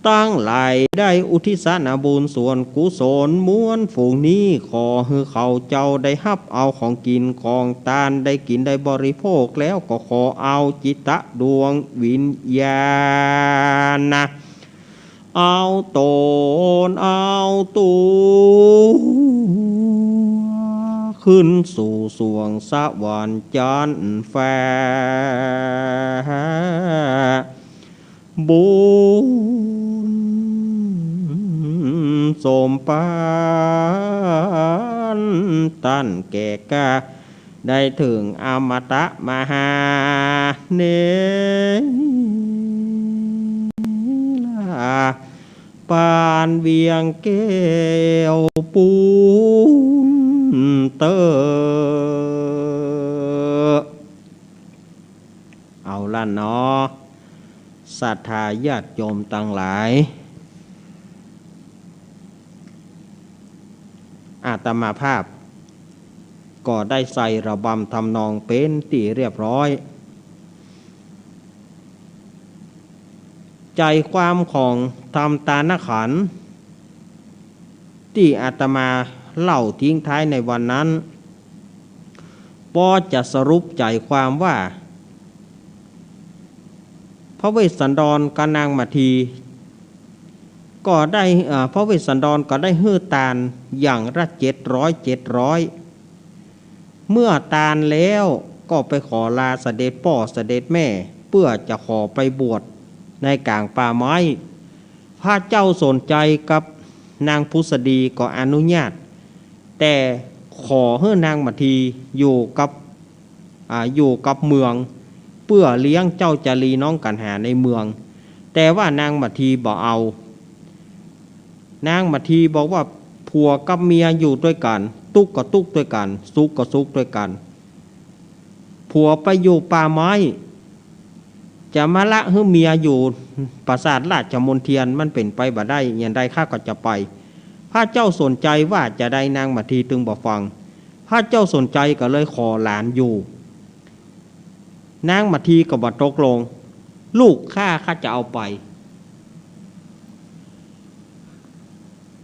ตังหลายได้อุทิศนาบุญส่วนกุศลมวลฝูงนี้ ขอหื้อเขาเจ้าได้ฮับเอาของกิ๋นของตาน ได้กิ๋นได้บริโภคแล้วก็ขอเอาจิตดวงวิญญาณ เอาต๋นเอาตั๋ว ขึ้นสู่สวงสวรรค์จั๊นฟ้า บุญสมปานตันแก่กล้า ได้เถิงอมตะมหาเนรา ปานเวียงแก้วปูนเต๊อะ เอาละเนาะ ศรัทธาญาติโยมตังหลาย อาตมาภาพก็ได้ใส่ระบำทำนองเป๋นตี้เรียบร้อย ใจ๋ความของธรรมตานขันธ์ตี้อาตมาเล่าทิ้งท้ายในวันนั้น ปอจะสรุปใจ๋ความว่า พระเวสสันดรกับนางมัททีก็ได้ เอ่อ พระเวสสันดรก็ได้หื้อตานอย่างละเจ็ดร้อย เจ็ดร้อย เมื่อตานแล้วก็ไปขอลาเสด็จป้อเสด็จแม่ เปื้อจะขอไปบวชในก๋างป่าไม้ พระเจ้าสนชัยกับนางผุสดีก็อนุญาต แต่ขอหื้อนางมัททีอยู่กับ อ่า อยู่กับเมือง เปื้อเลี้ยงเจ้าจารีน้องกัณหาในเมือง แต่ว่านางมัททีบ่เอา นางมัททีบอกว่า ผัวกับเมียอยู่ตวยกั๋น ตุ๊กก็ตุ๊กตวยกั๋น สุขก็สุขตวยกั๋น ผัวไปอยู่ป่าไม้ จะมาละหื้อเมียอยู่ปราสาทราชมณเฑียร มันเป๋นไปบ่ได้ อย่างใดข้าก็จะไป พระเจ้าสนชัยว่าจะใด นางมัททีตึงบ่ฟัง พระเจ้าสนชัยก็เลยขอหลานอยู่ นางมัททีก็บ่ตกลง ลูกข้า ข้าจะเอาไป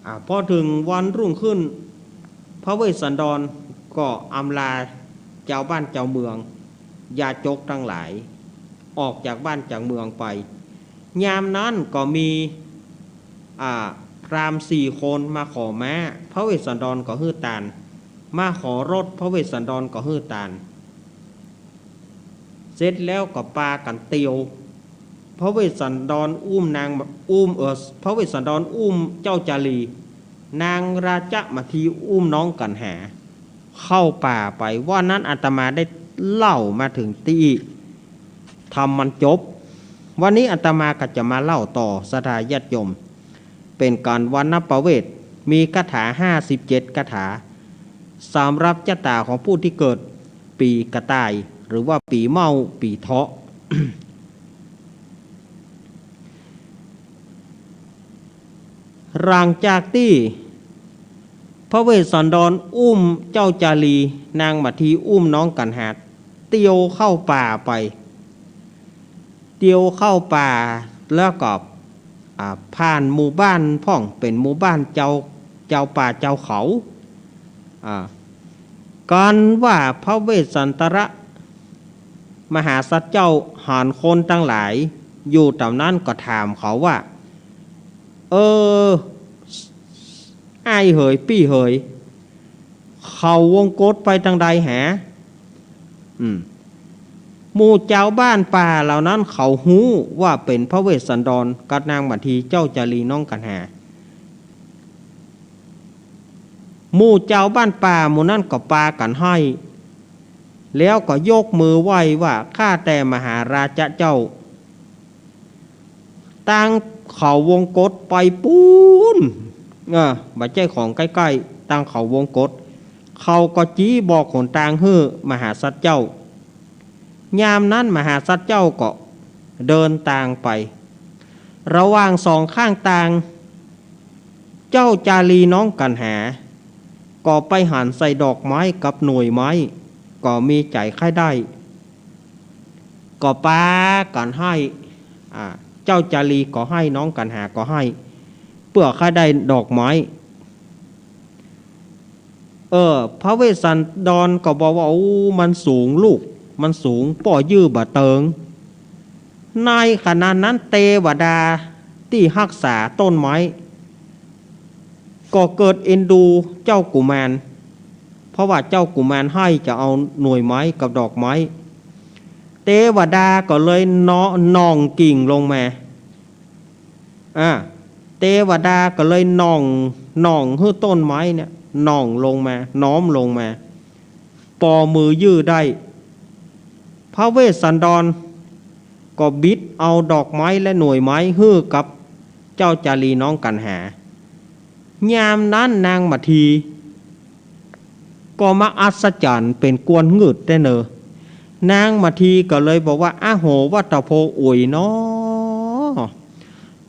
อ่า พอเถิงวันรุ่งขึ้น พระเวสสันดรก็อำลาจาวบ้านจาวเมือง ยาจกตังหลาย ออกจากบ้านจากเมืองไป ยามนั้นก็มี อ่า พราหมณ์สี่คนมาขอม้า พระเวสสันดรก็หื้อตาน มาขอรถพระเวสสันดรก็หื้อตาน เสร็จแล้วก็ปากั๋นเตียว พระเวสสันดรอุ้มนาง อุ้ม เอ่อ พระเวสสันดรอุ้มเจ้าจารี นางราชมัททีอุ้มน้องกัณหา เข้าป่าไป ว่านั้นอาตมาได้เล่ามาเถิงตี้อี้ ทำมันจบ วันนี้อาตมาก็จะมาเล่าต่อ ศรัทธาญาติโยม เป๋นก๋านวรรณประเวท มีคาถาห้าสิบเจ็ดคาถา สำหรับจะต๋าของผู้ตี้เกิดปี๋กระต่าย หรือว่าปี๋เม้า ปี๋เถาะ หลังจากตี้พระเวสสันดรอุ้มเจ้าจารี นางมัททีอุ้มน้องกัณหา เตียวเข้าป่าไป เตียวเข้าป่าแล้วก็ อ่า ผ่านหมู่บ้านพ่อง เป๋นหมู่บ้านจาว จาวป่าจาวเขา อ่า กันว่าพระเวสสันตระมหาสัตว์เจ้าหันคนตังหลายอยู่แถวนั้นก็ถามเขาว่า เออ อ้ายเหย ปี้เหย เขาวงกตไปตางใดแห อืม หมู่จาวบ้านป่าเหล่านั้นเขาฮู้ว่าเป๋นพระเวสสันดรกับนางมัททีเจ้าจารีน้องกัณหา หมู่จาวบ้านป่าหมู่นั้นก็ปากั๋นไห้ แล้วก็ยกมือไหว้ว่า ข้าแต่มหาราชะเจ้า ตางเขาวงกตไปปู๊น เออ บ่ใจ้ของใก้ๆ ตางเขาวงกต เขาก็จี๊บอกหนตางหื้อมหาสัตว์เจ้า ยามนั้นมหาสัตว์เจ้าก็เดินตางไป ระหว่างสองข้างตาง เจ้าจารีน้องกัณหา ก็ไปหันใส่ดอกไม้กับหน่วยไม้ ก็มีใจ๋ใค่ได้ ก็ปากั๋นไห้ อ่า เจ้าจารีก็ไห้ น้องกัณหาก็ไห้ เปื้อใค่ได้ดอกไม้ เออ พระเวสสันดรก็บอกว่า โอ้ มันสูงลูก มันสูง ป้อยื้อบ่เติง ในขณะนั้นเตวดาตี้ฮักษาต้นไม้ ก็เกิดเอ็นดูเจ้ากุมาร เพราะว่าเจ้ากุมารไห้จะเอาหน่วยไม้กับดอกไม้ เตวดาก็เลยเนาะ หน่องกิ่งลงมา อ่า เตวดาก็เลยหน่อง หน่องหื้อต้นไม้เนี่ย หน่องลงมา น้อมลงมา ปอมือยื้อได้ พระเวสสันดรก็บิดเอาดอกไม้และหน่วยไม้หื้อกับเจ้าจารีน้องกัณหา ยามนั้นนางมัทที ก็มาอัศจรรย์เป๋นกวนงืดแต๊เนอ นางมัททีก็เลยบอกว่า อโห วัตถโภ โอยน้อ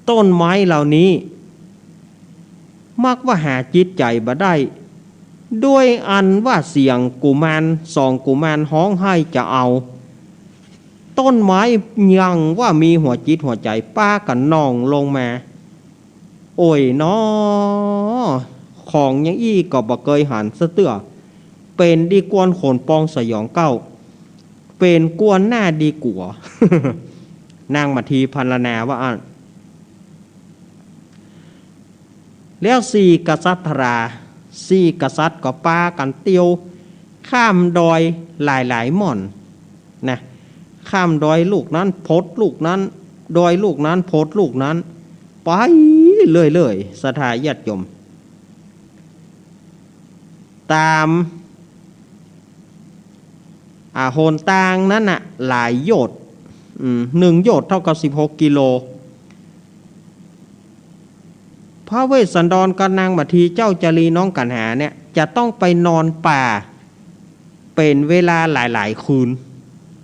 ต้นไม้เหล่านี้ มักว่าหาจิตใจ๋บ่ได้ ด้วยอันว่าเสียงกุมาร สองกุมารฮ้องไห้จะเอา ต้นไม้ยังว่ามีหัวจิตหัวใจ๋ ปากั๋นหน่องลงมา โอยน้อ ของอย่างอี้ก็บ่เกยหันซะเตื้อ เป๋นดีกวนขนปองสยองเก๊า เป๋นกวนหน้าดีกั๋ว นางมัททีพรรณนาว่าอั้น แล้วสี่กษัตรา สี่กษัตริย์ก็ปากั๋นเตียวข้ามดอยหลายๆ ม่อน นะ ข้ามดอยลูกนั้น พดลูกนั้น ดอยลูกนั้น พดลูกนั้น ไปเรื่อยๆ ศรัทธาญาติโยม ต๋าม อ่า หนตางนั้นน่ะ หลายโยชน์ อืม หนึ่งโยชน์เต้ากับสิบหกกิโล พระเวสสันดรกับนางมัททีเจ้าจารีน้องกัณหาเนี่ย จะต้องไปนอนป่า เป๋นเวลาหลายๆ คืน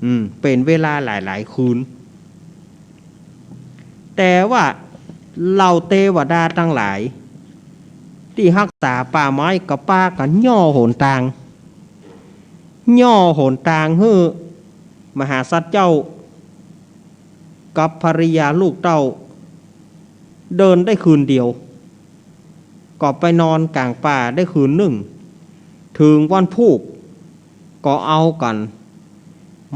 อืม เป๋นเวลาหลายๆ คืน แต่ว่าเหล่าเตวดาตังหลาย ตี้ฮักษาป่าไม้ก็ปากั๋นย่อหนตาง ย่อหนตางหื้อมหาสัตว์เจ้า กับภริยาลูกเต้า เดินได้คืนเดียว ก็ไปนอนก๋างป่าได้คืนนึ่ง เถิงวันพูก ก็เอากั๋น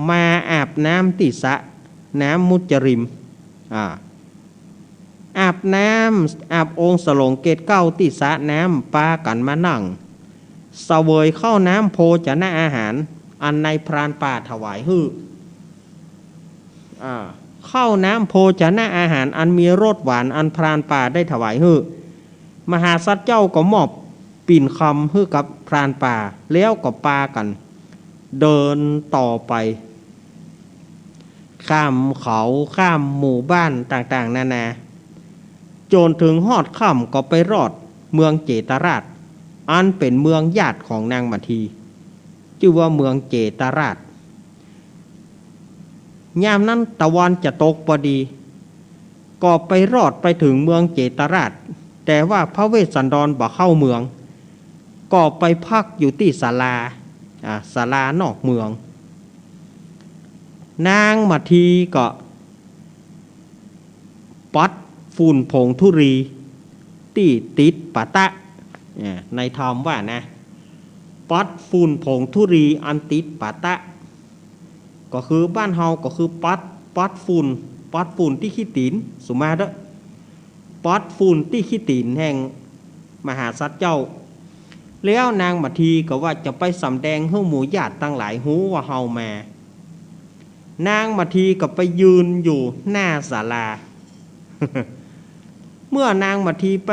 มาอาบน้ำตี้สระน้ำมุจริม อ่า อาบน้ำ อาบองค์สโหลงเกศเก๊าตี้สระน้ำ ปากั๋นมานั่ง เสวยข้าวน้ำโภชนะอาหารอันนายพรานป่าถวายหื้อ อ่า ข้าวน้ำโภชนะอาหารอันมีรสหวานอันพรานป่าได้ถวายหื้อ มหาสัตว์เจ้าก็มอบปิ่นคำหื้อกับพรานป่า แล้วก็ปากั๋นเดินต่อไป ข้ามเขาข้ามหมู่บ้านต่างๆ นานา จ๋นเถิงฮอดค่ำก็ไปรอดเมืองเจตราช อันเป๋นเมืองญาติของนางมัทที จื้อว่าเมืองเจตราช ยามนั้นตะวันจะตกปอดี ก็ไปรอดไปเถิงเมืองเจตราช แต่ว่าพระเวสสันดรบ่เข้าเมือง ก็ไปพักอยู่ตี้ศาลา อ่า ศาลานอกเมือง นางมัททีก็ปัดฝุ่นผงธุลีตี้ติดปะตะ อ่า ในธรรมว่านะ ปัดฝุ่นผงธุลีอันติดปะตะ ก็คือบ้านเฮาก็คือปัด ปัดฝุ่น ปัดฝุ่นตี้ขี้ตี๋น สุมาเต๊อะ ปัดฝุ่นตี้ขี้ตี๋นแห่งมหาสัตว์เจ้า แล้วนางมัททีก็ว่าจะไปสำแดงหื้อหมู่ญาติตังหลายฮู้ว่าเฮามา นางมัททีก็ไปยืนอยู่หน้าศาลา เมื่อนางมัททีไป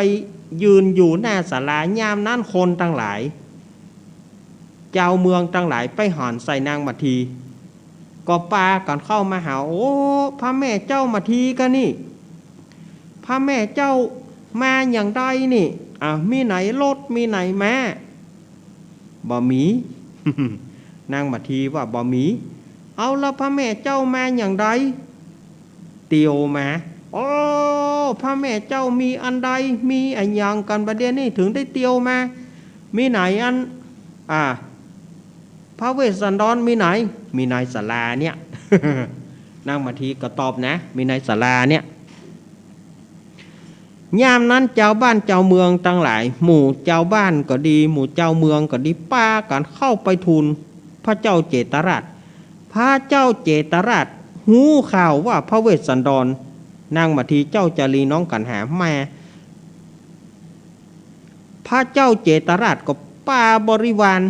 ยืนอยู่หน้าศาลา ยามนั้นคนตังหลาย จาวเมืองตังหลายไปหันใส่นางมัทที ก็ปากั๋นเข้ามาหา โอ้ พระแม่เจ้ามัททีก่านี่ พระแม่เจ้ามาอย่างใดนี่ อ่ะ มีไหนรถ มีไหนม้า บ่มี นางมัททีว่าบ่มี เอาละพระแม่เจ้ามาอย่างใด เตียวมา โอ้ พระแม่เจ้ามีอันใด มีอะหยังกั๋นบ่าเดี่ยวนี้เถิงได้เตียวมา มีไหนอัน อ่า พระเวสสันดรมีไหน มีในศาลาเนี่ย นางมัททีก็ตอบนะ มีในศาลาเนี่ย ยามนั้นจาวบ้านจาวเมืองตังหลาย หมู่จาวบ้านก็ดี หมู่จาวเมืองก็ดี ปากั๋นเข้าไปทูลพระเจ้าเจตราช พระเจ้าเจตราชฮู้ข่าวว่าพระเวสสันดร นางมัททีเจ้าจารีน้องกัณหามา พระเจ้าเจตราชก็ปาบริวาร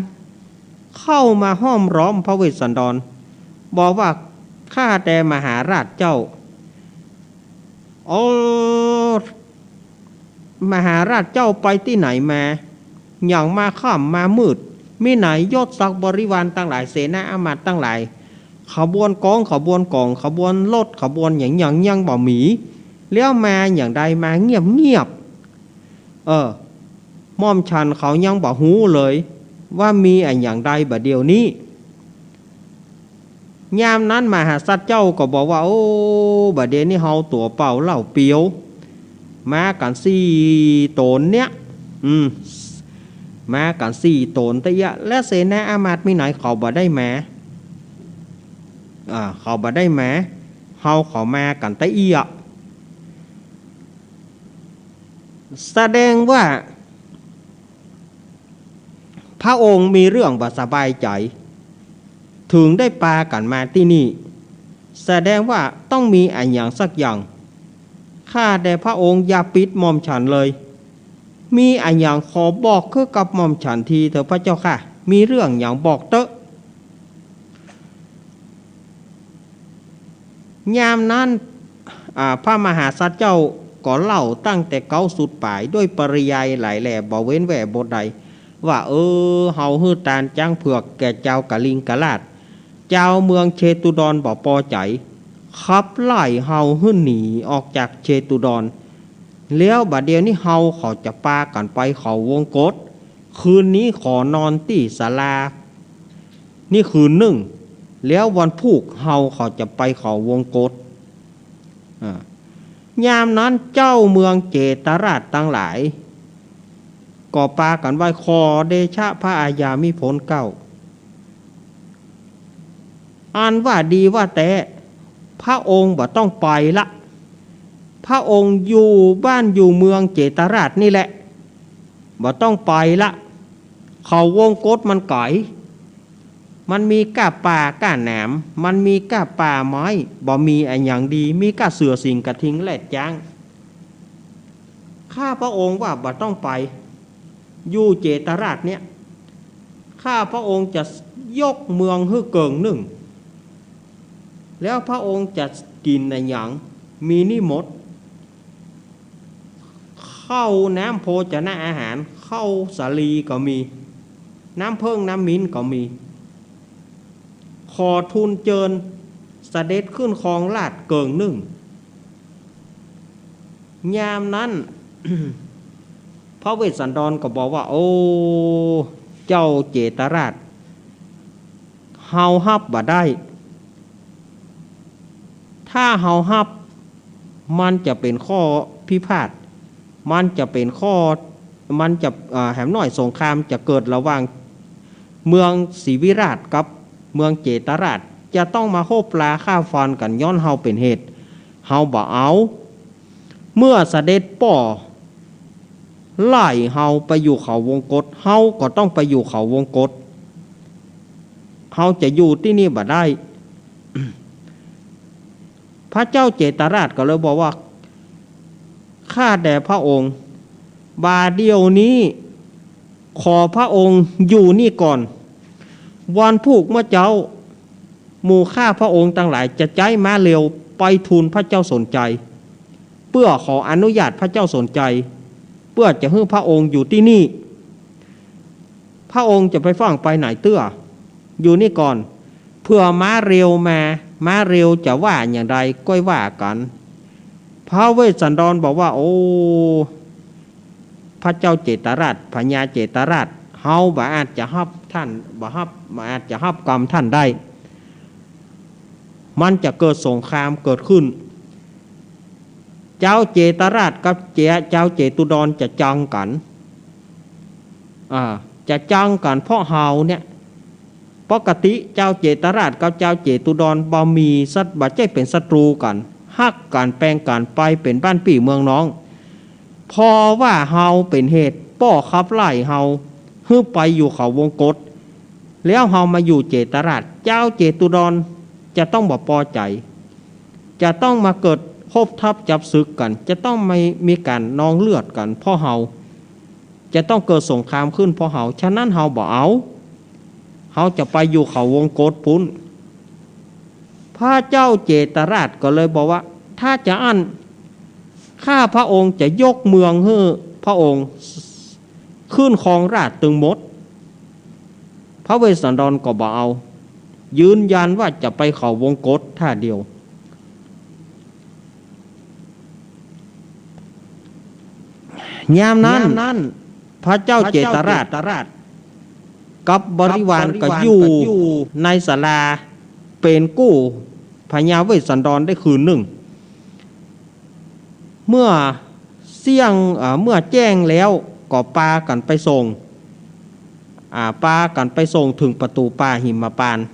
เข้ามาห้อมล้อมพระเวสสันดร บอกว่า ข้าแต่มหาราชเจ้า โอ้ มหาราชเจ้าไปตี้ไหนมา หยังมาค่ำมามืด มีไหนยศศักดิ์บริวารตังหลาย เสนาอามาตย์ตังหลาย ขบวนกอง ขบวนก๋อง ขบวนรถ ขบวนหยังหยังยังบ่มี แล้วมาอย่างใด มาเงียบเงียบ เออ หม่อมฉันเขายังบ่ฮู้เลย ว่ามีอะหยังใดบ่าเดี่ยวนี้ ยามนั้นมหาสัตว์เจ้าก็บอกว่า โอ้ บ่าเดี่ยวนี้เฮาตั๋วเปล่าเล่าเปลี่ยว มากั๋นสี่ต๋นเนี่ย อืม มากั๋นสี่ต๋นตะเอี้ยะ และเสนาอามาตย์มีไหนเขาบ่ได้มา อ่า เขาบ่ได้มา เฮาเขามากั๋นตะเอี้ยะ แสดงว่า พระองค์มีเรื่องบ่สบายใจ๋ เถิงได้ปากั๋นมาตี้นี่ แสดงว่าต้องมีอะหยังสักอย่าง ข้าแต่พระองค์อย่าปิดหม่อมฉันเลย มีอะหยังขอบอกหื้อกับหม่อมฉันทีเถอะพระเจ้าข้า มีเรื่องหยังบอกเต๊อะ ยามนั้น อ่า พระมหาสัตว์เจ้าก็เล่าตั้งแต่เก๊าสุดป๋าย ด้วยปริยายหลายแหล่บ่เว้นแหว่บทใด ว่า เออ เฮาหื้อตานจ๊างเผือกแก่จาวกลิงกราช จาวเมืองเชตุดรบ่ปอใจ๋ ขับไล่เฮาหื้อหนีออกจากเชตุดร แล้วบ่าเดี่ยวนี้เฮาเขาจะปากั๋นไปเขาวงกต คืนนี้ขอนอนตี้ศาลา นี่คืนนึ่ง แล้ววันพูกเฮาเขาจะไปเขาวงกต อ่า ยามนั้นเจ้าเมืองเจตราชตังหลาย ก็ปากั๋นไหว้ขอเดชะพระอาญามิภลเกล้า อันว่าดีว่าแต๊ พระองค์บ่ต้องไปละ พระองค์อยู่บ้านอยู่เมืองเจตราชนี่แหละ บ่ต้องไปละ เขาวงกตมันไก๋ มันมีก้าป่าก้าหนาม มันมีก้าป่าไม้ บ่มีอะหยังดี มีก้าเสือสิงห์กระทิงแรดจ๊าง ข้าพระองค์ว่าบ่ต้องไป อยู่เจตราชเนี่ย ข้าพระองค์จะยกเมืองหื้อเกิ่งนึ่ง แล้วพระองค์จะกิ๋นอะหยัง มีนี่หมด ข้าวน้ำโภชนะอาหาร ข้าวสาลีก็มี น้ำเผิ้งน้ำมิ้นก็มี ขอทูลเจิญเสด็จขึ้นครองราชย์เกิ่งนึ่ง ยามนั้น พระเวสสันดรก็บอกว่า โอ้ เจ้าเจตราช เฮาฮับบ่ได้ ถ้าเฮาฮับ มันจะเป๋นข้อพิพาท มันจะเป๋นข้อ มันจะ อ่า แหมน้อยสงครามจะเกิดระหว่างเมืองศรีวิราชกับเมืองเจตราช จะต้องมาฮบราฆ่าฟันกั๋นย้อนเฮาเป๋นเหตุ เฮาบ่เอา เมื่อเสด็จป้อไล่เฮาไปอยู่เขาวงกต เฮาก็ต้องไปอยู่เขาวงกต เฮาจะอยู่ตี้นี่บ่ได้ พระเจ้าเจตราชก็เลยบอกว่า ข้าแต่พระองค์ บ่าเดี่ยวนี้ ขอพระองค์อยู่นี่ก่อน วันพูกเมื่อเจ๊า หมู่ข้าพระองค์ตังหลายจะใจ๊ม้าเร็วไปทูลพระเจ้าสนชัย เปื้อขออนุญาตพระเจ้าสนชัย เปื้อจะหื้อพระองค์อยู่ตี้นี่ พระองค์จะไปฟ้าวไปไหนเตื้อ อยู่นี่ก่อน เผื่อม้าเร็วมา ม้าเร็วจะว่าอย่างใดก้อยว่ากั๋น พระเวสสันดรบอกว่า โอ้ พระเจ้าเจตราช พญาเจตราช เฮาบ่อาจจะฮับท่าน บ่ฮับ บ่อาจจะฮับกำท่านได้ มันจะเกิดสงครามเกิดขึ้น เจ้าเจตราชกับเจ เจ้าเจตุดรจะจังกั๋น อ่า จะจังกั๋นเพราะเฮาเนี่ย ปกติเจ้าเจตราชกับเจ้าเจตุดรบ่มีศัต- บ่ใจ้เป๋นศัตรูกั๋น ฮักกั๋นแปงกั๋นไปเป๋นบ้านปี้เมืองน้อง เพราะว่าเฮาเป๋นเหตุ ป้อขับไล่เฮาหื้อไปอยู่เขาวงกต แล้วเฮามาอยู่เจตราช เจ้าเจตุดรจะต้องบ่ปอใจ๋ จะต้องมาเกิดฮบทัพจับศึกกั๋น จะต้องมี มีก๋านนองเลือดกั๋นเพราะเฮา จะต้องเกิดสงครามขึ้นเพราะเฮา ฉะนั้นเฮาบ่เอา เฮาจะไปอยู่เขาวงกตปุ้น พระเจ้าเจตราชก็เลยบอกว่า ถ้าจะอั้น ข้าพระองค์จะยกเมืองหื้อพระองค์ขึ้นครองราชย์ตึงหมด พระเวสสันดรก็บ่เอา ยืนยันว่าจะไปเขาวงกตท่าเดียว ยามนั้น พระเจ้าเจตราชกับบริวารก็อยู่ในศาลาเป๋นกู้พญาเวสสันดรได้คืนนึ่ง เมื่อเสี้ยง เอ่อ เมื่อแจ้งแล้วก็ปากั๋นไปส่ง อ่า ปากั๋นไปส่งเถิงประตู๋ป่าหิมพานต์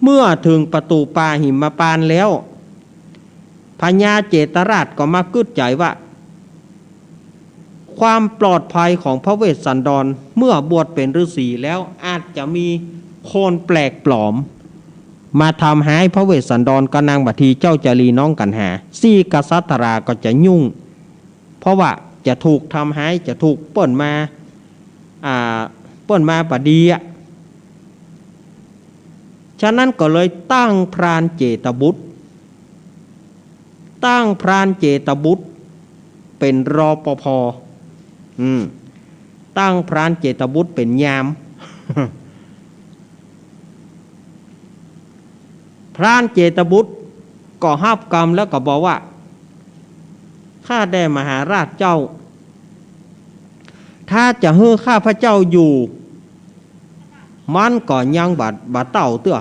เมื่อเถิงประตู๋ป่าหิมพานต์แล้ว พญาเจตราชก็มากึ๊ดใจ๋ว่า ความปลอดภัยของพระเวสสันดรเมื่อบวชเป๋นฤๅษีแล้วอาจจะมีคนแปลกปลอมมาทำฮ้ายพระเวสสันดร ก็นังบ่าตี้เจ้าจารีน้องกัณหา สี่กษัตราก็จะยุ่ง เพราะว่าจะถูกทำฮ้าย จะถูกเปิ้นมา อ่า เปิ้นมาบ่ดีอะ ฉะนั้นก็เลยตั้งพรานเจตบุตร ตั้งพรานเจตบุตรเป๋น รปภ. อืม ตั้งพรานเจตบุตรเป๋นยาม พรานเจตบุตรก็ฮับกำแล้วก็บอกว่า ข้าแต่มหาราชเจ้า ถ้าจะหื้อข้าพเจ้าอยู่ มันก็ยังบ่ บ่เต้าเตื้อ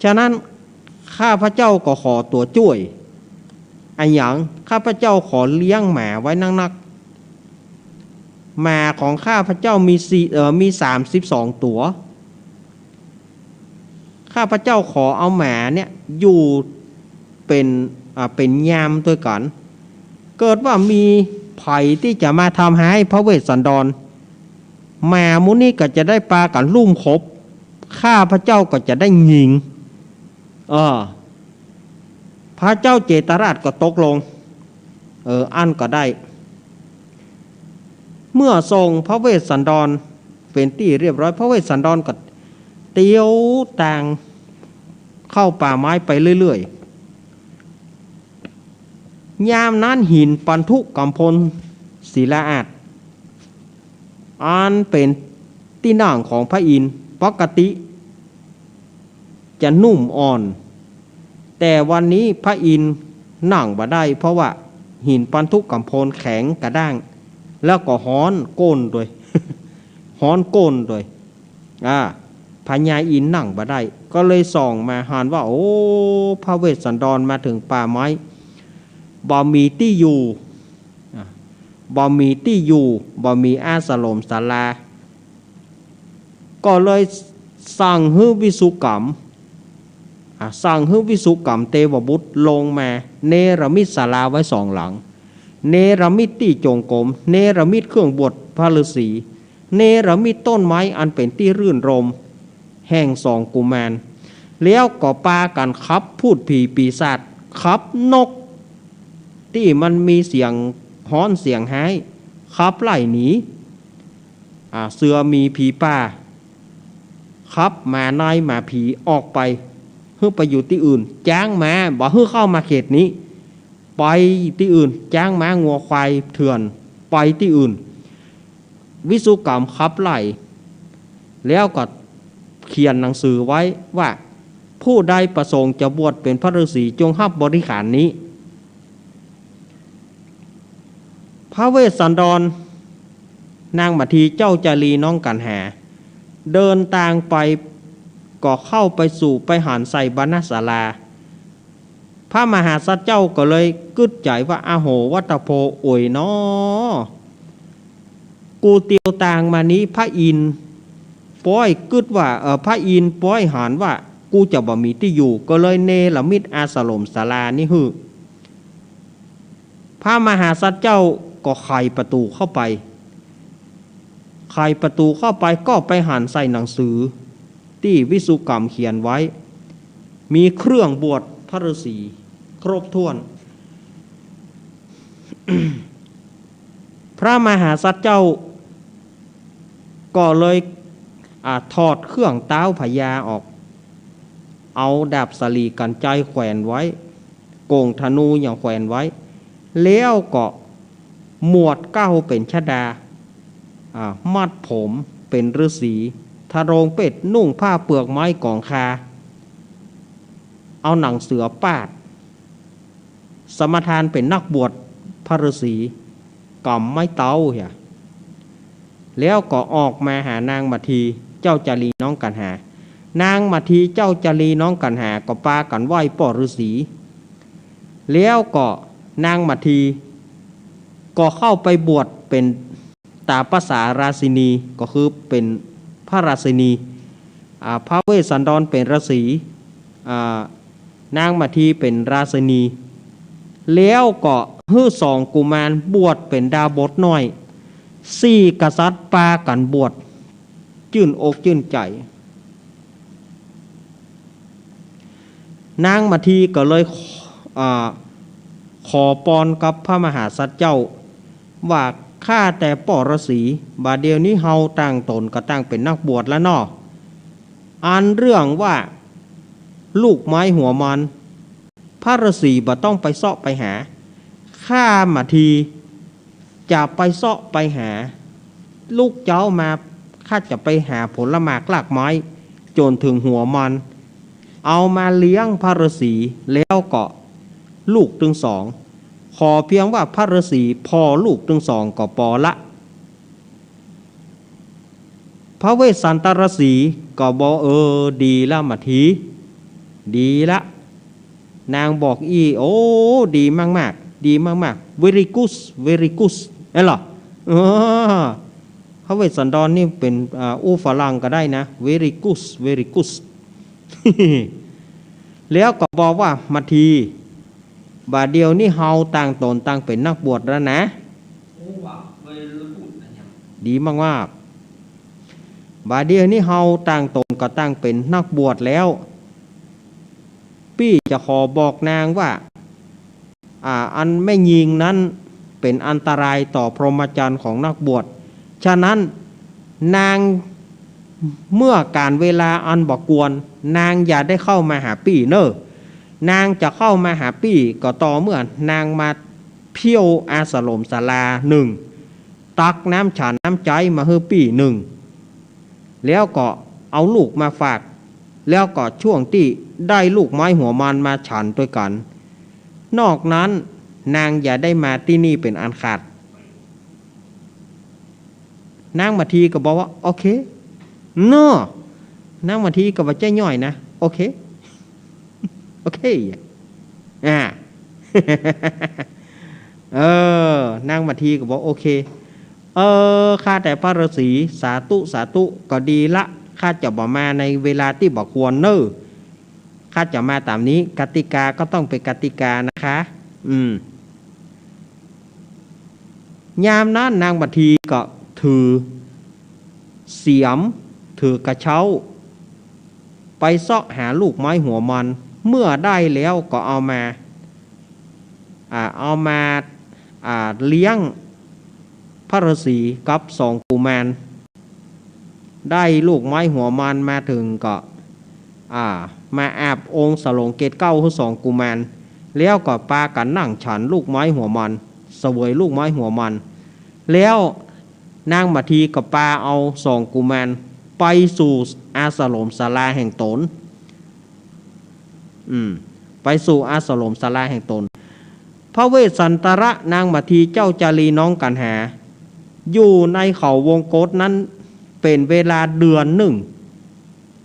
ฉะนั้นข้าพเจ้าก็ขอตั๋วจ้วย อะหยัง ข้าพเจ้าขอเลี้ยงหมาไว้นักๆ หมาของข้าพเจ้ามีสี่ เอ่อ มีสามสิบสองตั๋ว ข้าพเจ้าขอเอาหมาเนี่ยอยู่เป๋น อ่า เป๋นยามตวยกั๋น เกิดว่ามีใผตี้จะมาทำฮ้ายพระเวสสันดร หมาหมู่นี้ก็จะได้ปากั๋นลุ่มคบ ข้าพเจ้าก็จะได้หญิง เออ พระเจ้าเจตราชก็ตกลง เออ อั้นก็ได้ เมื่อส่งพระเวสสันดร เป๋นตี้เรียบร้อย พระเวสสันดรก็เตียวตางเข้าป่าไม้ไปเรื่อยๆ ยามนั้นหินปันธุกัมพลศิลาอาสน์ อันเป๋นตี้นั่งของพระอินทร์ ปกติจะนุ่มอ่อน แต่วันนี้พระอินทร์นั่งบ่ได้ เพราะว่าหินปันธุกัมพลแข็งกระด้าง แล้วก็ฮ้อนก้นด้วย ฮ้อนก้นด้วย อ่า พญาอินทร์นั่งบ่ได้ ก็เลยส่องมาหันว่า โอ้ พระเวสสันดรมาเถิงป่าไม้ บ่มีตี้อยู่ อ่า บ่มีตี้อยู่ บ่มีอาสรมศาลา ก็เลยสั่งหื้อวิสุกัม อ่า สั่งหื้อวิสุกัมเตวบุตรลงมา เนรมิตศาลาไว้สองหลัง เนรมิตตี้จงกรม เนรมิตเครื่องบวชพระฤาษี เนรมิตต้นไม้อันเป๋นตี้รื่นรมย์แห่งสองกุมาร แล้วก็ปากั๋นขับพูดผีปีศาจ ขับนกตี้มันมีเสียงฮ้อนเสียงฮ้าย ขับไล่หนี อ่า เสือหมีผีป่า ขับหมาน้อยหมาผีออกไป หื้อไปอยู่ตี้อื่น จ๊างม้า บ่หื้อเข้ามาเขตนี้ ไปตี้อื่น จ๊างม้างัวควายเถื่อน ไปตี้อื่น วิสุกัมขับไล่ แล้วก็เขียนหนังสือไว้ว่า ผู้ใดประสงค์จะบวชเป๋นพระฤาษีจงฮับบริขารนี้ พระเวสสันดร นางมัทที เจ้าจารีน้องกัณหา เดินตางไป ก็เข้าไปสู่ไปหันใส่บรรณศาลา พระมหาสัตว์เจ้าก็เลยกึ๊ดใจ๋ว่า อโห วัตโภ โอยน้อ กูเตียวตางมานี้ พระอินทร์ป้อยกึ๊ดว่า เอ่อ พระอินทร์ป้อยหันว่า กูจะบ่มีตี้อยู่ ก็เลยเนรมิตอาสรมศาลานี้หื้อ พระมหาสัตว์เจ้าก็ไขประตู๋เข้าไป ไขประตู๋เข้าไปก็ไปหันใส่หนังสือตี้วิสุกัมเขียนไว้ มีเครื่องบวชพระฤาษีครบถ้วน พระมหาสัตว์เจ้าก็เลย อ่า ถอดเครื่องต้าวพญาออก เอาดาบสาลีกัญไชยแขวนไว้ โก่งธนูอย่างแขวนไว้ แล้วก็หมวดเกล้าเป๋นชฎา อ่า มัดผมเป๋นฤๅษี ทรงเปช นุ่งผ้าเปลือกไม้กองคา เอาหนังเสือปาด สมาทานเป๋นนักบวชพระฤๅษี ก๋ำไม้เต๊าเหีย แล้วก็ออกมาหานางมัทที เจ้าจารีน้องกัณหา นางมัทที เจ้าจารีน้องกัณหา ก็ปากั๋นไหว้ป้อฤๅษี แล้วก็นางมัทที ก็เข้าไปบวชเป๋นต๋าปสาราชินี ก็คือเป๋นพระราชินี อ่า พระเวสสันดรเป๋นฤๅษี อ่า นางมัททีเป๋นราชินี แล้วก็หื้อสองกุมารบวชเป๋นดาบสน้อย สี่กษัตริย์ปากั๋นบวช จื้นอกจื้นใจ๋ นางมัททีก็เลย อ่า ขอปอนกับพระมหาสัตว์เจ้า ว่า ข้าแต่ป้อฤๅษี บ่าเดี่ยวนี้เฮาต่างต๋นก็ต่างเป๋นนักบวชแล้วเนาะ อันเรื่องว่าลูกไม้หัวมอน พระฤๅษีบ่ต้องไปเซาะไปหา ข้ามัททีจะไปเซาะไปหา ลุกเจ๊ามา ข้าจะไปหาผลหมากรากไม้จ๋นเถิงหัวมอน เอามาเลี้ยงพระฤๅษี แล้วก็ลูกตึงสอง ขอเพียงว่าพระฤๅษีผ่อลูกตึงสองก็ปอละ พระเวสสันตฤๅษีก็บอก เออ ดีละมัทที ดีละ นางบอกอี้ โอ้ ดีมากๆ ดีมากๆ very good very good เอ้ยเหรอ เออ พระเวสสันดรนี่เป๋น อ่า อู้ฝรั่งก็ได้นะ very good very good แล้วก็บอกว่า มัทที บ่าเดี่ยวนี้เฮาต่างต๋นต่างเป๋นนักบวชแล้วนะ ดีมากๆ บ่าเดี่ยวนี้เฮาต่างต๋นก็ต่างเป๋นนักบวชแล้ว ปี้จะขอบอกนางว่า อ่า อันแม่ญิงนั้นเป๋นอันตรายต่อพรหมจรรย์ของนักบวช ฉะนั้น นาง เมื่อก๋านเวลาอันบ่ควร นางอย่าได้เข้ามาหาปี้เน่อ นางจะเข้ามาหาปี้ก็ต่อเมื่อ นางมาเพี้ยวอาสรมศาลานึ่ง ตักน้ำฉันน้ำใจ๊มาหื้อปี้นึ่ง แล้วก็เอาลูกมาฝาก แล้วก็ช่วงตี้ได้ลูกไม้หัวมันมาฉันตวยกั๋น นอกนั้นนางอย่าได้มาตี้นี่เป๋นอันขาด นางมาทีก็บอกว่า โอเค เนาะ นางมาทีก็บ่ใจ้ย่อยนะ โอเค โอเค อ่า เออ นางมาทีก็บอก โอเค เออ ข้าแต่พระฤาษี สาธุ สาธุ ก็ดีละ ข้าจะบ่มาในเวลาตี้บ่ควรเน่อ ข้าจะมาต๋ามนี้ กติกาก็ต้องเป๋นกติกานะคะ อืม ยามนั้นนางมาทีก็ถือเสียม ถือกระเช้า ไปเซาะหาลูกไม้หัวมัน เมื่อได้แล้วก็เอามา อ่า เอามา อ่า เลี้ยงพระฤาษีกับสองกุมาร ได้ลูกไม้หัวมันมาเถิงก็ อ่า มาอาบองค์สโหลงเกศเกล้าหื้อสองกุมาร แล้วก็ปากั๋นนั่งฉันลูกไม้หัวมัน เสวยลูกไม้หัวมัน แล้วนางมาทีก็ปาเอาสองกุมารไปสู่อาสรมศาลาแห่งต๋น อืม ไปสู่อาสรมศาลาแห่งต๋น พระเวสสันตระ นางมาที เจ้าจารีน้องกัณหา อยู่ในเขาวงคตนั้นเป๋นเวลาเดือนนึ่ง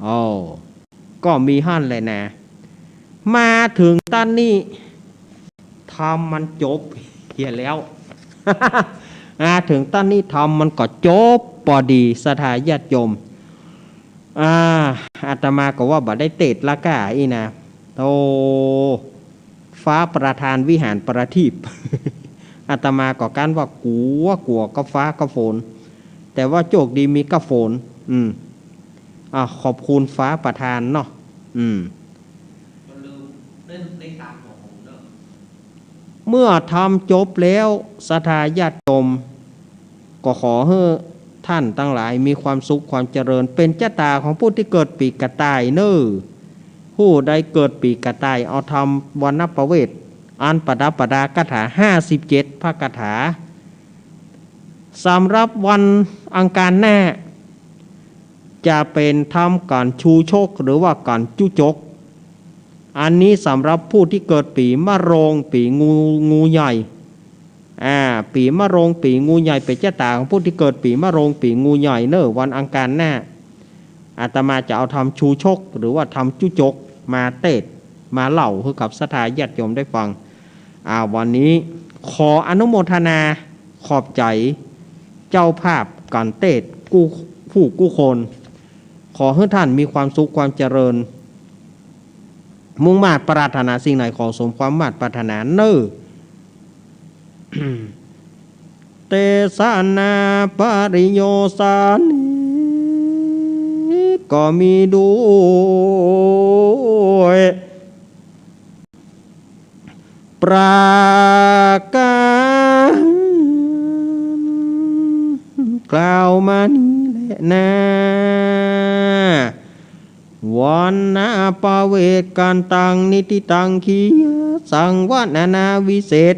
โอ้ ก็มีหั้นแหละนะ มาเถิงต้านนี้ ธรรมมันจบเหียแล้ว อ่า เถิงต้านนี้ธรรมมันก็จบปอดี ศรัทธาญาติโยม อ่า อาตมาก็ว่าบ่ได้เตสน์ละก้าอี้นะ โอ้ ฟ้าประทานวิหารประทีป อาตมาก็กั๊นว่ากั๋ว กั๋วกับฟ้ากับฝน แต่ว่าโจคดีมีกับฝน อืม อ่า ขอบคุณฟ้าประทานเนาะ อืม เมื่อธรรมจบแล้ว ศรัทธาญาติโยม ก็ขอหื้อท่านตังหลายมีความสุขความเจริญ เป๋นจะต๋าของผู้ตี้เกิดปี๋กระต่ายเน่อ ผู้ใดเกิดปี๋กระต่าย เอาทำวรรณประเวท อันประดับประดาคาถาห้าสิบเจ็ดพระคาถา สำหรับวันอังคารหน้า จะเป๋นทำก๋านชูชกหรือว่าก๋านจุจก อันนี้สำหรับผู้ตี้เกิดปี๋มะโรง ปี๋งู งูใหญ่ อ่า ปี๋มะโรง ปี๋งูใหญ่ เป๋นจะต๋าของผู้ตี้เกิดปี๋มะโรง ปี๋งูใหญ่เน่อ วันอังคารหน้า อาตมาจะเอาทำชูชกหรือว่าทำจุจกมาเตสน์ มาเล่าหื้อกับศรัทธาญาติโยมได้ฟัง อ่า วันนี้ขออนุโมทนาขอบใจ๋เจ้าภาพก๋านเตสน์กู้ ผู้กู้คน ขอหื้อท่านมีความสุขความเจริญ มุ่งมาดปรารถนาสิ่งใดขอสมความมาดปรารถนาเน่อ เตสนาปริโยสานิ ก็มีด้วยประการ กล่าวมานี้แลนา วรรณประเวทก๋านตัง นิฏฐิตัง ขียะสังวรรณนาวิเศษ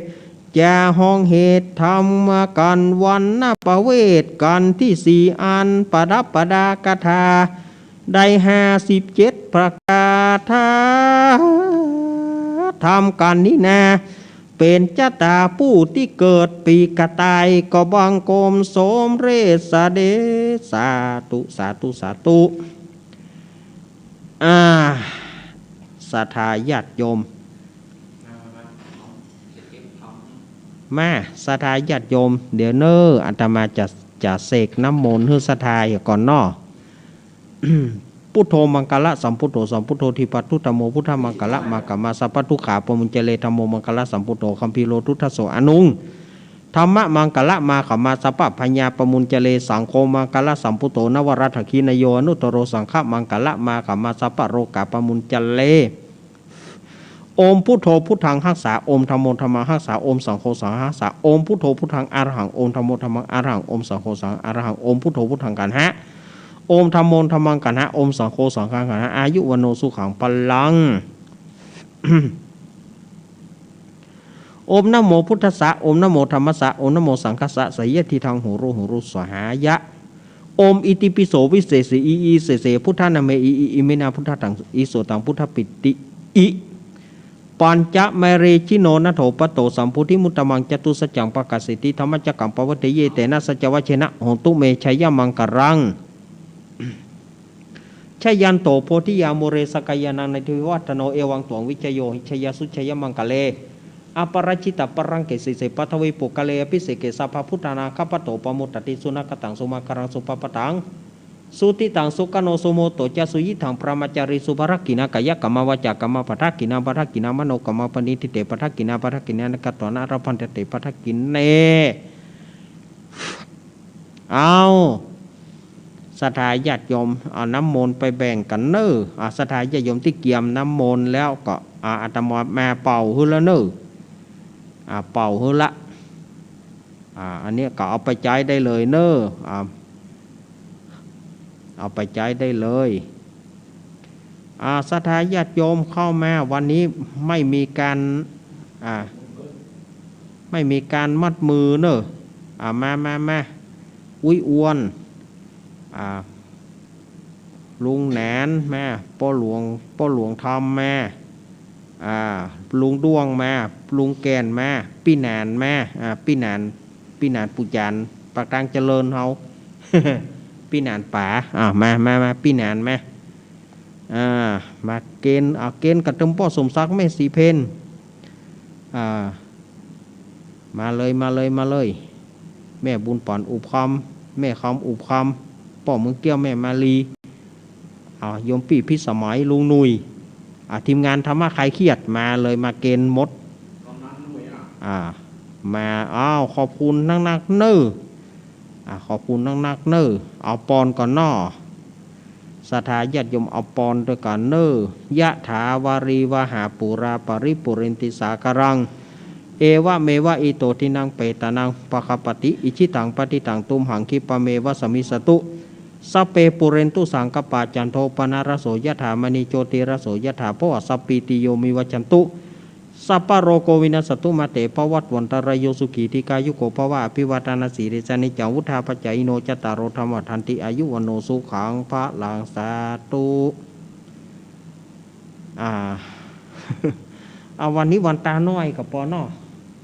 จะฮ้องเหตุธรรมก๋าน วรรณประเวทก๋านตี้สี่ อันประดับประดาคาถาได้ห้าสิบเจ็ดประการ ธรรมก๋านนี้นา เป๋นจะต๋าผู้ตี้เกิดปี๋กระต่าย ก็บังคมสมเร็จเสด็จ สาธุ สาธุ สาธุ อ่า ศรัทธาญาติโยม มา ศรัทธาญาติโยม เดี๋ยวเน่อ อาตมาจะ จะเสกน้ำมนต์หื้อศรัทธาเหียก่อนเนาะ Buddho maṅgalasambuddho, sambuddho dvipatthudhammo, buddhamaṅgalamāgamā, sabbadukkha pamuñcare. Dhammo maṅgalasambuddho, gambhīro duddaso anuṃ, dhammamaṅgalamāgamā, sabbabhayā pamuñcare. Saṅgho maṅgalasambuddho, navaratthakkhiṇeyyo anuttaro, saṅghamaṅgalamāgamā, sabbaroga pamuñcare. โอมพุทโธพุทธังฮักษา โอมธัมโมธัมมังฮักษา โอมสังโฆสังฆังฮักษา โอมพุทโธพุทธังอะระหัง โอมธัมโมธัมมังอะระหัง โอมสังโฆสังฆังอะระหัง โอมพุทโธพุทธังกัณหะ โอมธัมโมธัมมังกัณหะ โอมสังโฆสังฆังกัณหะ อายุวัณโณสุขังพลัง โอมนะโมพุทธัสสะ โอมนะโมธัมมัสสะ โอมนะโมสังฆัสสะ สยะทิทังโหโรโหโรสหายะ โอมอิติปิโสวิเศษสี อีอีเสเส พุทธานาเม อีอี อิเมนะพุทธัตถัง อีโสตังพุทธปิติ อิ ปัญจะมะเรชิโนนะโถปะโต สัมโพธิมุตตมัง จตุสัจจังปะกาเสติ ธัมมะจักกังปะวัตเทเย เตนะสัจจวัชเชนะ โหนตุเม ชยะมังคะลัง ชยันโต โพธิยา มูเล สะกายานัง นาทิวัฏฐะโน เอวังตวัง วิจโย หิชยาสุชยะมังคะเล อปะราจิตะปะรังเก สีเส ปัทวี ปุคคะเล อภิเสเก สัพพะพุทธานัง อะคะปะโต ปะโมดะติ สุนะกะตัง สุมังคะลัง สุภะปะตัง สุติตัง สุขะโน สุมุตโตจะ สุยิทัง พะรหมะจารี สุภะรักขิณา กายะกัมมะ วาจากัมมะ ปะทักขิณา ปะทักขิณา มะโนกัมมะ ปะณิทิเต ปะทักขิณา ปะทักขิณา นะกะตวานะ อะระพันเทเต ปะทักขิเณ เอา ศรัทธาญาติโยม เอาน้ำมนต์ไปแบ่งกั๋นเน่อ อ่า ศรัทธาญาติโยมตี้เกียมน้ำมนต์แล้วก็ อ่า อาตมามาเป่าหื้อแล้วเน่อ อ่า เป่าหื้อละ อ่า อันนี้ก็เอาไปใจ๊ได้เลยเน่อ อ่า เอาไปใจ๊ได้เลย อ่า ศรัทธาญาติโยมเข้ามา วันนี้ไม่มีการ อ่า ไม่มีการมัดมือเน่อ อ่า มา มา มา อุ๊ยอ้วน อ่า ลุงแหนนมา ป้อหลวง ป้อหลวงทอมมา อ่า ลุงด้วงมา ลุงแก่นมา ปี้หนานมา อ่า ปี้หนาน ปี้หนานปู่จาน ปากตางเจริญเฮา ปี้หนานป๋า อ่า มา มา มา ปี้หนานมา อ่า มาเกณฑ์ อ่า เกณฑ์กระเติมป้อสมศักดิ์ แม่ศรีเพญ อ่า มาเลย มาเลย มาเลย แม่บุญป๋อนอุบคำ แม่คำอุบคำ ป้อเมืองเกี้ยว แม่มาลี อ่า โยมปี้พิสมัย ลุงหนุ่ย อ่า ทีมงานธรรมะคลายเครียด มาเลย มาเกณฑ์หมด อ่า มา อ้าว ขอบคุณนักๆ เน่อ อ่า ขอบคุณนักๆ เน่อ เอาปอนก่อนเนาะ ศรัทธาญาติโยมเอาปอนตวยกั๋นเน่อ ยะถาวาริวหาปูราปะริปูเรนติสาคารัง เอวะเมวะอิโตทินังเปตานังอุปะคะปปะติ อิจฉิตังปัตถิตังตุมหังคิปะเมวะสะมิชฌะตุ สัพเพปูเรนตุสังกัปปา จันโทปะนะระโสยะถา มะณีโจติระโสยะถา โพอะสะปะปะติโยวิวัชชันตุ สัพพะโรโควินัสสันตุ มาเตภวัตวันตะราโย สุขีทีฆายุโกภวะ อภิวาทะนะสีลิสสะ นิจจังวุฑฒาปะจายิโน จัตตาโรธัมมาวัฑฒันติ อายุวัณโณสุขังพลัง สาธุ อ่า เอาวันนี้วันตาน้อยก็ปอเนาะ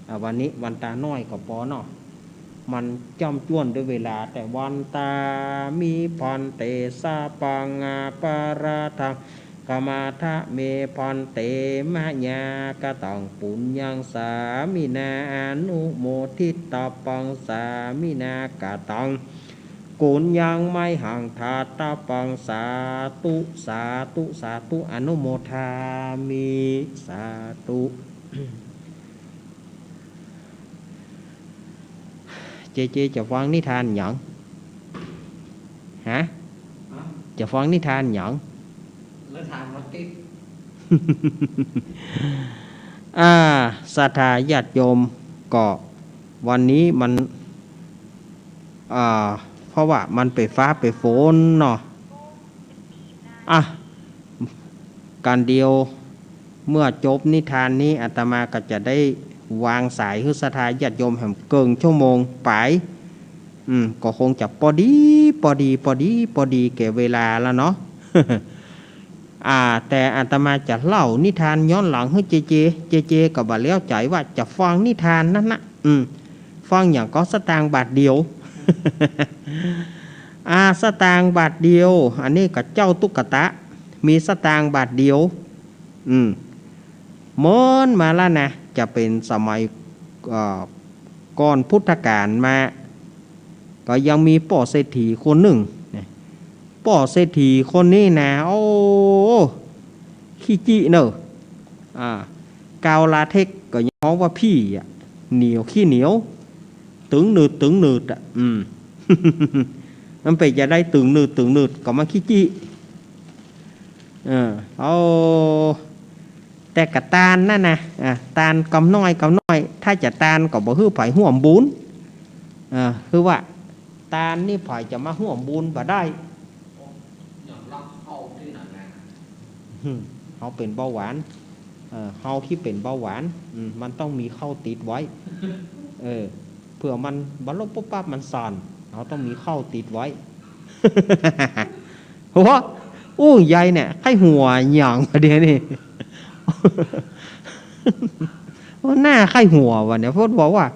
อ่า วันนี้วันตาน้อยก็ปอเนาะ มันจ้ำจ้วนด้วยเวลา แต่วันตามิภันเต สะปัง อะปะราธัง ขมาทะเมภันเต มะยา กะตัง ปุญญัง สามินา อนุโมทิตัปปัง สามินา กะตัง ปุญญัง มะยหัง ทาตัปปัง สาธุ สาธุ สาธุ อนุโมทามิ สาธุ เจเจจะฟังนิทานหยัง ฮะ ฮะ จะฟังนิทานหยัง แล้วถามมาติด อ่า ศรัทธาญาติโยม ก็วันนี้มัน อ่า เพราะว่ามันเป๋นฟ้าเป๋นฝนเนาะ อ่ะ กั๋นเดียว เมื่อจบนิทานนี้ อาตมาก็จะได้วางสายหื้อศรัทธาญาติโยมแหมเกิ่งชั่วโมงไป อืม ก็คงจะปอดี ปอดี ปอดี ปอดีแก่เวลาแล้วเนาะ อ่า แต่อาตมาจะเล่านิทานย้อนหลังหื้อเจเจ เจเจก็บ่าแล้วใจ๋ว่าจะฟังนิทานนั้นนะ อืม ฟังหยังก็สตางค์บาทเดียว อ่า สตางค์บาทเดียว อันนี้ก็เจ้าตุ๊กตา มีสตางค์บาทเดียว อืม เมินมาแล้วนะ จะเป๋นสมัย เอ่อ ก่อนพุทธกาลมา ก็ยังมีป้อเศรษฐีคนนึ่งนะ ป้อเศรษฐีคนนี้นะ โอ้ ขี้จี้เน่อ อ่า กาวลาเท็กก็ยังฮ้องว่าพี่อะ เหนียว ขี้เหนียว ตึงหนืด ตึงหนืดอะ อืม มันเป๋นจะได้ตึงหนืด ตึงหนืด ก็มันขี้จี้ เออ เอา แต่กะตานนั้นนะ อ่า ตานกำน้อยกำน้อย ถ้าจะตานก็บ่หื้อใผฮ่วมบุญ อ่า คือว่าตานนี่ใผจะมาฮ่วมบุญบ่ได้ อืม เฮาเป๋นเบาหวาน เออ เฮาตี้เป๋นเบาหวาน อืม มันต้องมีข้าวติดไว้ เออ เผื่อมันบ่ลบปุ๊บปั๊บมันสั่น เฮาต้องมีข้าวติดไว้ โห อู้ใหญ่เนี่ย ใค่หัวหยังวะเดี๋ยวนี้ ว่าหน้าใค่หัววะเนี่ย เปิ้นบอกว่า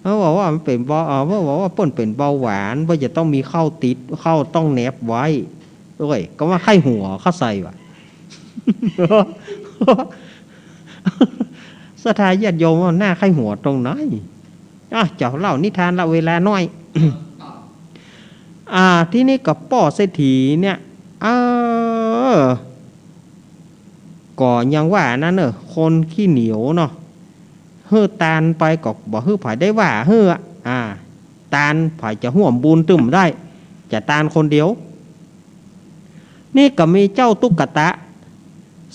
เขาบอกว่ามันเป๋นเบา เอ่อ เขาบอกว่าเปิ้นเป๋นเบาหวาน เปิ้นจะต้องมีข้าวติด ข้าวต้องแนบไว้ โอ้ย ก็ว่าใค่หัวเข้าใส่วะ ศรัทธาญาติโยมว่าหน้าใค่หัวตรงไหน อ่ะ เจ้าเล่านิทานละ เวลาน้อย อ่า ทีนี้ก็ป้อเศรษฐีเนี่ย เออ ก็ยังว่านั้นเนอะ คนขี้เหนียวเนาะ หื้อตานไปก็บ่หื้อใผได้ว่าหื้อ อ่า ตานใผจะฮ่วมบุญตึมได้ จะตานคนเดียว นี่ก็มีเจ้าตุ๊กตะ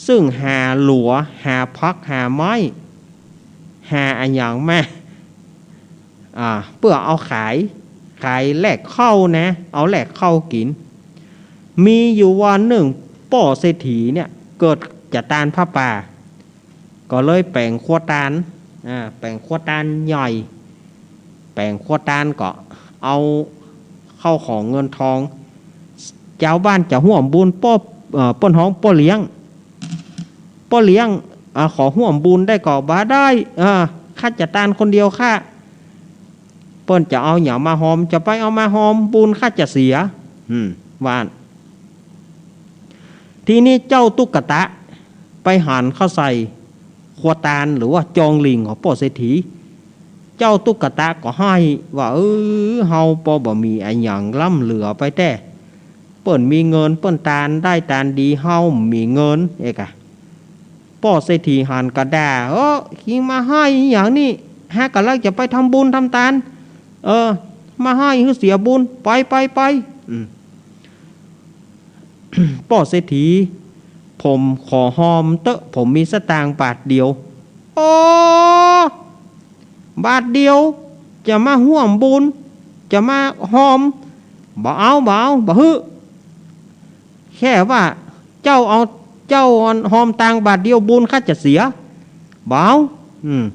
ซึ่งหาหลัว หาผัก หาไม้ หาอะหยังมา อ่า เปื้อเอาขาย ขายแลกข้าวนะ เอาแลกข้าวกิ๋น มีอยู่วันนึ่ง ป้อเศรษฐีเนี่ย เกิดจะตานผ้าป่า ก็เลยแป๋งครัวตาน อ่า แป๋งครัวตานใหญ่ แป๋งครัวตานก็เอาข้าวของเงินทอง จาวบ้านจะฮ่วมบุญป้อ เอ่อ เปิ้นฮ้องป้อเลี้ยง ป้อเลี้ยง อ่า ขอฮ่วมบุญได้ก่อ บ่ได้ อ่า ข้าจะตานคนเดียวข้า เปิ้นจะเอาหยังมาฮอม จะไปเอามาฮอม บุญข้าจะเสีย อืม ว่า ทีนี้เจ้าตุ๊กตะไปหันเข้าใส่ครัวตานหรือว่าจองหลิ่งของป้อเศรษฐี เจ้าตุ๊กตะก็ไห้ว่า เออ เฮาปอบ่มีอะหยังล้ำเหลือไปแต๊ เปิ้นมีเงินเปิ้นตานได้ตานดี เฮาบ่มีเงิน เอ๊ะกะ ป้อเศรษฐีหันก็ด่า เออ คิงมาไห้อะหยังนี่ หากำลังจะไปทำบุญทำตาน เออ มาไห้หื้อเสียบุญ ไป ไป ไป อืม ป้อเศรษฐี ผมขอฮอมเต๊อะ ผมมีสตางค์บาทเดียว โอ้ บาทเดียว จะมาฮ่วมบุญ จะมาฮอม บ่เอา บ่เอา บ่หื้อ แค่ว่าเจ้าเอา เจ้าฮอมตังค์บาทเดียว บุญข้าจะเสีย บ่เอา อืม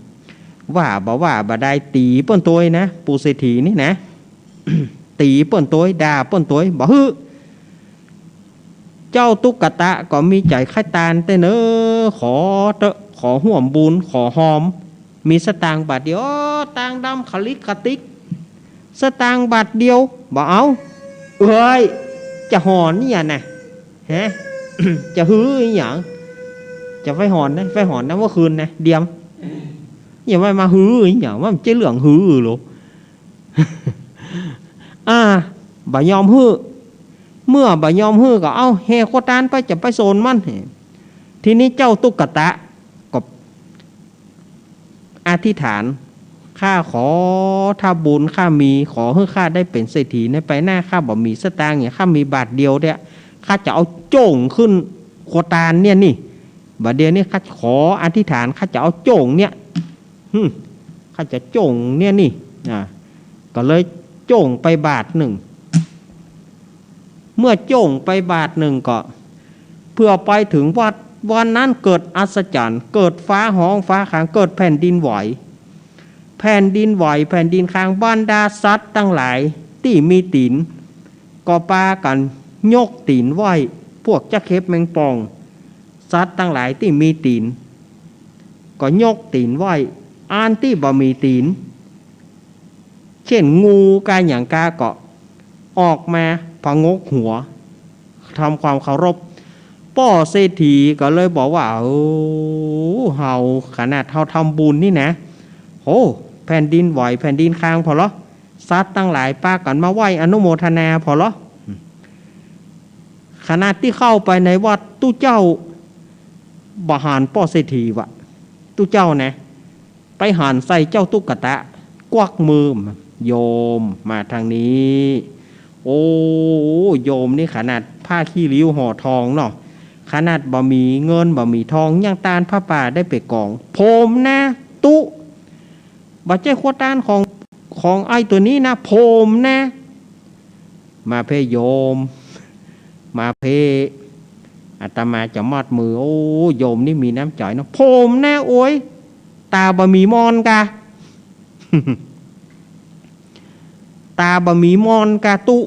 ว่าบ่ว่าบ่ได้ ตี๋เปิ้นตวยนะ ปู่เศรษฐีนี่นะ ตี๋เปิ้นตวย ด่าเปิ้นตวย บ่หื้อ เจ้าตุ๊กตะก็มีใจ๋ใค่ตานแต๊เนอะ ขอเต๊อะ ขอฮ่วมบุญ ขอฮอม มีสตางค์บาทเดียว โอ้ ตางดำขะลิกขะติ๊ก สตางค์บาทเดียว บ่เอา เอ้ย จะหอนอะหยังนะ ฮะ จะหื้ออะหยัง จะไปหอนนะ ไปหอนนะ เมื่อคืนนะ เดียม อย่าไปมาหื้ออะหยัง ว่ามันจะเรื่องหื้อโล อ่า บ่ยอมหื้อ เมื่อบ่ยอมหื้อก็ เอ้า แห่ครัวตานไป จะไปโสนมัน ทีนี้เจ้าตุ๊กตะก็อธิษฐาน ข้าขอ ถ้าบุญข้ามี ขอหื้อข้าได้เป๋นเศรษฐีในไปหน้า ข้าบ่มีสตางค์หยัง ข้ามีบาทเดียวเนี่ย ข้าจะเอาโจ้งขึ้นครัวตานเนี่ยนี่ บาดเดี๋ยวนี้ข้าขออธิษฐาน ข้าจะเอาโจ้งเนี่ย หึ ข้าจะโจ้งเนี่ยนี่ อ่า ก็เลยโจ้งไปบาทนึ่ง เมื่อโจ้งไปบาทนึ่งก็ เมื่อไปเถิงวัด วันนั้นเกิดอัศจรรย์ เกิดฟ้าฮ้องฟ้าคาง เกิดแผ่นดินไหว แผ่นดินไหว แผ่นดินคาง บรรดาสัตว์ตังหลายตี้มีตี๋น ก็ปากั๋นยกตี๋นไหว้ พวกจั๊กเห็บแมงป่อง สัตว์ตังหลายตี้มีตี๋น ก็ยกตี๋นไหว้ อันตี้บ่มีตี๋น เจ้นงูกาหยังกาก็ออกมาผงกหัว ทำความเคารพ ป้อเศรษฐีก็เลยบอกว่า โอ้ เฮา ขนาดเฮาทำบุญนี่นะ โห แผ่นดินไหว แผ่นดินคางผ่อลอ สัตว์ตังหลายปากั๋นมาไหว้อนุโมทนาผ่อลอ ขนาดตี้เข้าไปในวัด ตุ๊เจ้าบ่หันป้อเศรษฐีวะ ตุ๊เจ้านะ ไปหันใส่เจ้าตุ๊กตะ กวักมือ โยมมาตางนี้ โอ้ โยมนี่ขนาดผ้าขี้ริ้วห่อทองเนาะ ขนาดบ่มีเงินบ่มีทอง ยังตานผ้าป่าได้เป๋นก๋อง ผมนะ ตุ๊ บ่ใจ้ครัวตานของ ของไอ้ตั๋วนี้นะ ผมนะ มาเพ่โยม มาเพ่ อาตมาจะมอดมือ โอ้ โยมนี่มีน้ำใจ๋เนาะ ผมนะ โอ๊ย ตาบ่มีมอนกา ตาบ่มีมอนกาตุ๊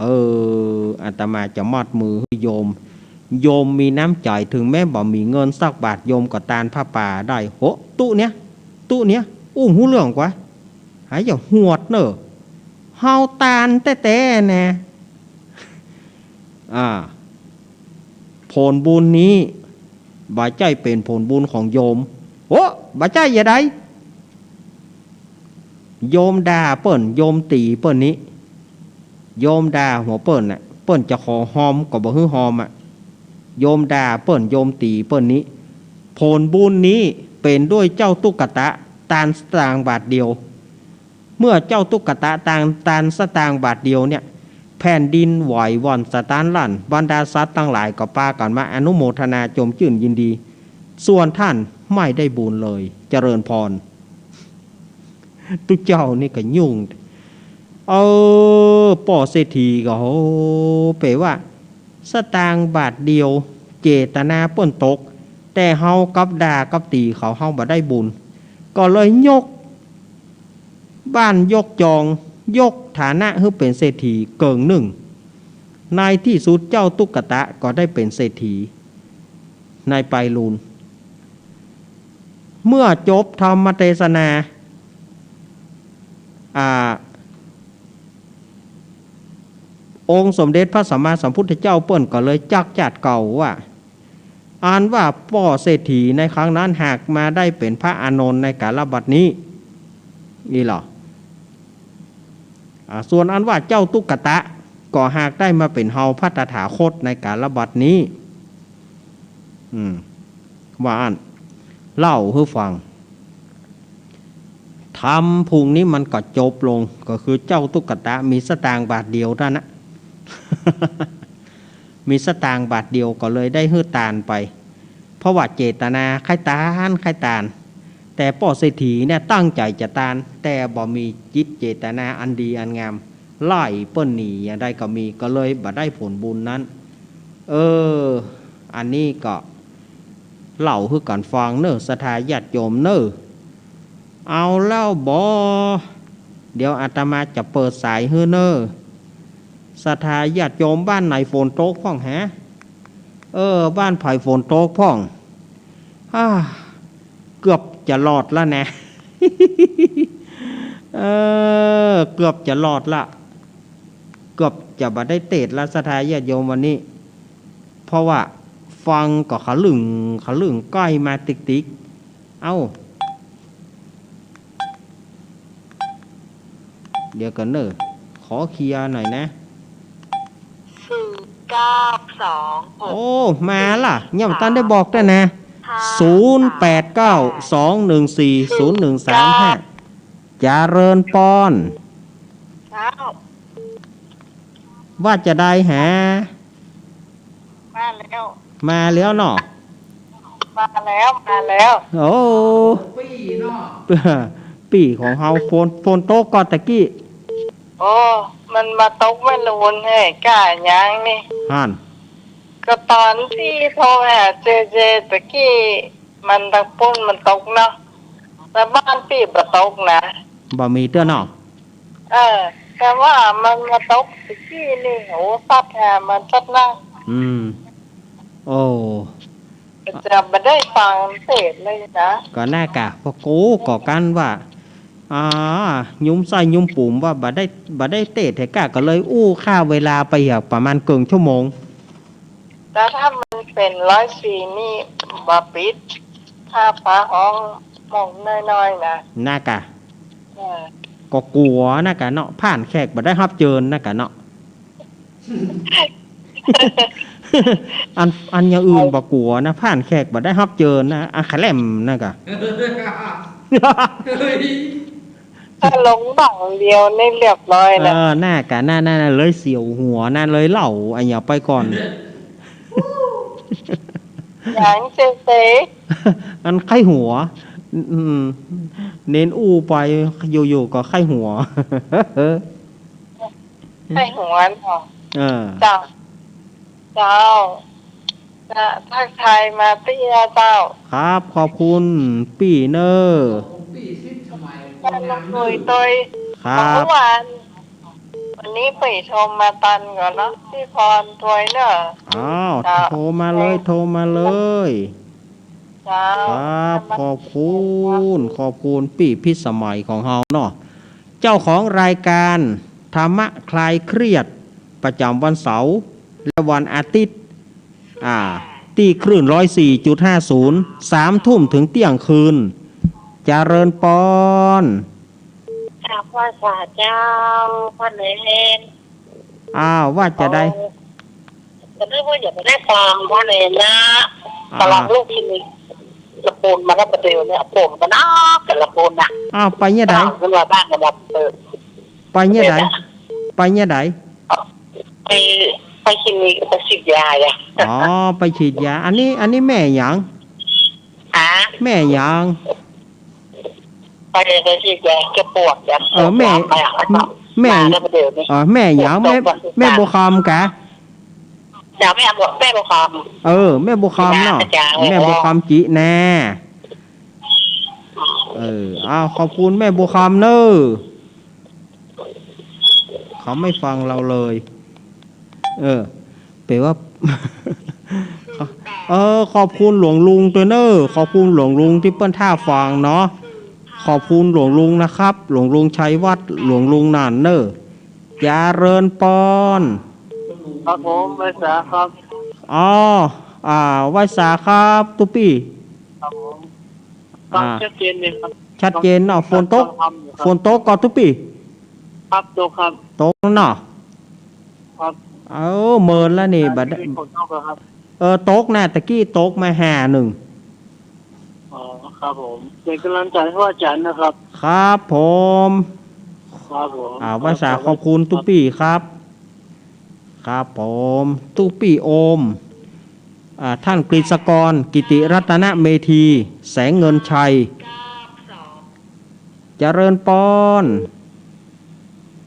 เออ อาตมาจะมอดมือหื้อโยม โยมมีน้ำใจ๋ เถิงแม้บ่มีเงินสักบาท โยมก็ตานผ้าป่าได้ โห ตุ๊เนี่ย ตุ๊เนี่ย อู้บ่ฮู้เรื่องกว่า หาอย่าหวดเน่อ เฮาตานแต๊ๆ แน่ อ่า ผลบุญนี้ บ่ใจ้เป๋นผลบุญของโยม โอ้ บ่ใจ้จะใด โยมด่าเปิ้น โยมตี๋เปิ้นนี้ โยมด่าหัวเปิ้นน่ะ เปิ้นจะขอหอมก็บ่หื้อหอมอะ โยมด่าเปิ้น โยมตี๋เปิ้นนี้ ผลบุญนี้เป๋นด้วยเจ้าตุ๊กตะ ตานสตางค์บาทเดียว เมื่อเจ้าตุ๊กตะตาน ตานสตางค์บาทเดียวเนี่ย แผ่นดินไหวหวั่นสะท้านลั่น บรรดาสัตว์ตังหลายก็ปากั๋นมาอนุโมทนาจมจื้นยินดี ส่วนต้านไม่ได้บุญเลย เจริญพร ตุ๊เจ้านี่ก็ยุ่ง เออ ป้อเศรษฐีก็ โห เป๋นว่า สตางค์บาทเดียว เจตนาเปิ้นตก แต่เฮากลับด่ากับตี๋เขา เฮาบ่ได้บุญ ก็เลยยก บ้านยกจอง ยกฐานะหื้อเป๋นเศรษฐีเกิ่งนึ่ง ในตี้สุดเจ้าตุ๊กตะก็ได้เป๋นเศรษฐี ในไปลูน เมื่อจบธรรมเตสนา อ่า องค์สมเด็จพระสัมมาสัมพุทธเจ้าเปิ้นก็เลยจักจัดเกล่าวว่า อันว่าป้อเศรษฐีในครั้งนั้นหากมาได้เป๋นพระอานนท์ในกาลบัดนี้ อี้ลอ อ่า ส่วนอันว่าเจ้าตุ๊กตะก็หากได้มาเป๋นเฮาพระตถาคตในกาลบัดนี้ อืม ว่าอั้น เล่าหื้อฟัง ธรรมพุงนี้มันก็จบลง ก็คือเจ้าตุ๊กตะมีสตางค์บาทเดียวเต้านั้นนะ มีสตางค์บาทเดียวก็เลยได้หื้อตานไป เพราะว่าเจตนาใค่ตาน ใค่ตาน แต่ป้อเศรษฐีเนี่ยตั้งใจ๋จะตาน แต่บ่มีจิตเจตนาอันดีอันงาม ไล่เปิ้นหนีอย่างใดก็มี ก็เลยบ่ได้ผลบุญนั้น เออ อันนี้ก็เล่าหื้อกั๋นฟังเน่อ ศรัทธาญาติโยมเน่อ เอาแล้วบ่ เดี๋ยวอาตมาจะเปิดสายหื้อเน่อ ศรัทธาญาติโยมบ้านไหนฝนตกพ่องฮะ เออ บ้านใผฝนตกพ่อง อ่า เกือบจะรอดละนะ เออ เกือบจะรอดละ เกือบจะบ่ได้เตศน์ละ ศรัทธาญาติโยมวันนี้ เพราะว่าฟังก็ขะลึ่งขะลึ่งใก้มาติ๊กๆ เอ้า เดี๋ยวก่อนเน่อ ขอเคลียร์หน่อยนะ ศูนย์เก้าสองหก โอ้ มาละ ยังบ่ตันได้บอกเตื้อนะ ห้า ศูนย์แปดเก้า สองหนึ่งสี่ ศูนย์หนึ่งสามห้า เจริญปอน เจ้า ว่าจะได้หา มาแล้ว มาแล้วเนาะ มาแล้ว มาแล้ว โอ้ ปี้เนาะ ปี้ของเฮา ฝน ฝนตกก่อตะกี้ โอ้ มันมาตกแม่ลูนแฮ่ก้ายังนี่ หั้น ก็ต๋อนตี้โทรหาเจเจตะกี้ มันตังปุ้นมันตกเนาะ แต่บ้านปี้บ่ตกนะ บ่มีเตื้อเนาะ เออ แต่ว่ามันมาตกตะกี้นี่ โอ้ ซัดหามันซัดนัก อืม โอ้ จะบ่ได้ฟังเตศน์เลยนะ ก็น่ากะ เพราะกูก็กั๋นว่า อ่า ยุมไส้ยุมปูมว่าบ่ได้ บ่ได้เตศน์แท้ก้า ก็เลยอู้ฆ่าเวลาไปอะ ประมาณเกิ่งชั่วโมง แต่ถ้ามันเป๋นร้อยสี่นี่บ่ปิด ถ้าฟ้าฮ้องมองน้อยๆ นะ น่ากะ เออ ก็กั๋วน่ากะเนาะ ผ่านแขกบ่ได้ฮับเจิญน่ากะเนาะ อัน อันอย่างอื่นบ่กั๋วนะ ผ่านแขกบ่ได้ฮับเจิญนะ อะ ขะแหลมน่ากะ ถ้าลงบั้งเดียวนี่เรียบร้อยแล้ว เออ น่ากะ น่า น่า น่า เลยเสียวหัว น่า เลยเล่าอะหยังไปก่อน หยังเจเต อันไข้หัว อืม เณรอู้ไป อยู่ๆ ก็ไข้หัว ไข้หัวเนาะ เออ เจ้า เจ้า จะทักทายมาตี้นะเจ้า ครับ ขอบคุณปี้เน่อ ขอบคุณปี้สิทธิ์สมัย ต้อนรับโดย โดย ครับ เมื่อวาน วันนี้ไปโทรมาตันก่อนเนาะ พี่พรถวยเนอะ อ้าว เจ้า โทรมาเลย โทรมาเลย เจ้า ครับ ขอบคุณ ขอบคุณปี้พิสมัยของเฮาเนาะ เจ้าของรายการธรรมะคลายเครียด ประจำวันเสาร์ และวันอาทิตย์ อ่า ตี้คลื่นร้อยสี่จุดห้าศูนย์ สามทุ่มถึงเที่ยงคืน เจริญปอน กราบไหว้สาเจ้า พ่อเณร อ้าว ว่าจะได้ เออ ก็นึกว่าอยากจะได้ฟังพ่อเณรนะ อ่า กำลังลูกคลินิก ละปูนมาแล้วประเดี๋ยวเนี่ย ปวดมานักกับละปูนน่ะ อ้าว ไปเนี่ยใด อ้าว ขึ้นมาบ้านกันแบบ เออ ไปเนี่ยใด เดี๋ยวนะ ไปเนี่ยใด ไป ไปคลินิก ไปฉีดยาจ้ะ อ๋อ ไปฉีดยา อันนี้ อันนี้แม่หยัง ฮะ แม่หยัง ไปเลย ไปสิ แก แกปวด แก เออ แม่ ปวดหลัง แม่ มาแล้วเดี๋ยวนี้ เออ แม่หยัง แม่ ปวดหลัง แม่บัวคำกะ เดี๋ยวแม่บัว แม่บัวคำ เออ แม่บัวคำเนาะ อาจารย์ แม่บัวคำจิแน่ เออ อ้าว ขอบคุณแม่บัวคำเนอะ เขาไม่ฟังเราเลย เออ แปลว่า เออ ขอบคุณหลวงลุงตวยเนอะ ขอบคุณหลวงลุงตี้เปิ้นถ้าฟังเนาะ ขอบคุณหลวงลุงนะครับ หลวงลุงชัยวัฒน์ หลวงลุงนั่นเนอะ เจริญปอน ครับผม ไหว้สาครับ อ๋อ อ่า ไหว้สาครับ ตุ๊ปี้ ครับผม ฟัง อ่า ชัดเจนเลยครับ ชัดเจนเนาะ ฝนตก ฟังธรรมอยู่ครับ ฝนตกก่อตุ๊ปี้ ครับ ตกครับ ตกเนาะ ครับ เออ เมินแล้วนี่ บัด มีฝนตกเหรอครับ เออ ตกนะ ตะกี้ตกมาห่าหนึ่ง อ๋อ ครับผม เป็นกำลังใจให้อาจารย์นะครับ ครับผม ครับผม อ่า ไหว้สาขอบคุณตุ๊ปี้ครับ ครับผม ตุ๊ปี้โอม อ่า ท่านกฤษกร กิติรัตนเมธี แสงเงินชัย เจริญปอน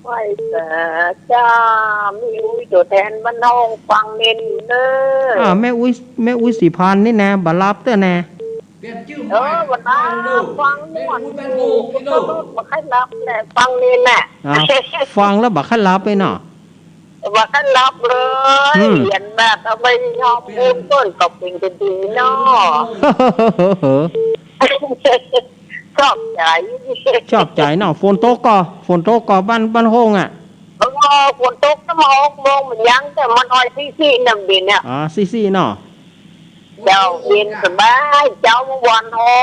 ไหว้สาเจ้า แม่อุ๊ยตั๋วแตนบ้านฮ้องฟังเน่นเน่อ อ่า แม่อุ๊ย แม่อุ๊ยศรีพันธ์นี่นะ บ่หลับเตื้อนะ เออ บ่หลับ ฟังม่วน บ่ค่อยหลับแหละ ฟังเน่นแหละ อ่า ฟังแล้วบ่ค่อยหลับเลยเนาะ บ่ค่อยหลับเลย อืม เหียนแบบเอาไปยอมบุญเปิ้นก็เป๋นจะดีเนาะ ชอบใจ๋ ชอบใจ๋เนาะ ฝนตกก่อ ฝนตกก่อบ้าน บ้านฮ้องอะ เออ ฝนตกตั้งแต่หกโมงมันยัง แต่มันอ้อยซี้ๆ น้ำเบนเนี่ย อ๋อ ซี้ๆ เนาะ เจ้า เย็นสบาย เจ้า เมื่อวานฮ้อ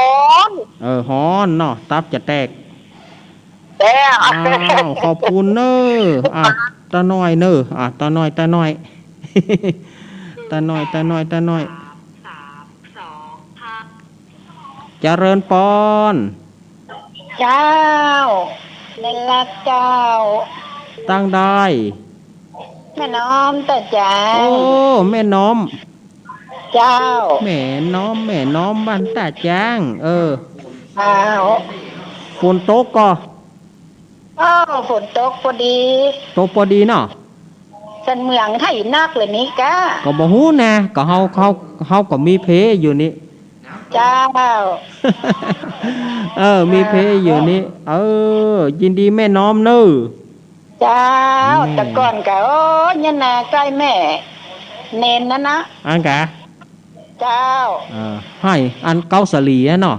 น เออ ฮ้อนเนาะ ตับจะแตก แต่ อ้าว ขอบคุณเน่อ อ่ะ ตาน้อยเน่อ อ่ะ ตาน้อย ตาน้อย ตาน้อย ตาน้อย ตาน้อย เจริญปอน เจ้า แม่นละเจ้า ตังใด แม่น้อมตาจาง โอ้ แม่น้อม เจ้า แม่น้อม แม่น้อมบ้านตาจาง เออ เจ้า ฝนตกก่อ อ้อ ฝนตกปอดี ตกปอดีเนาะ สันเมืองไถนักเลยนี่กะ ก็บ่ฮู้นะ ก็เฮา เฮา เฮาก็มีเพอยู่นี่ เจ้า เออ มีเพอยู่นี่ เออ ยินดีแม่น้อมเน่อ เจ้า แม่ แต่ก่อนกะ โอ้ เนี่ยนาใก้แม่ เณรนั่นนะ อันกะ เจ้า เออ ไห้ อันเก๊าสาลีอะเนาะ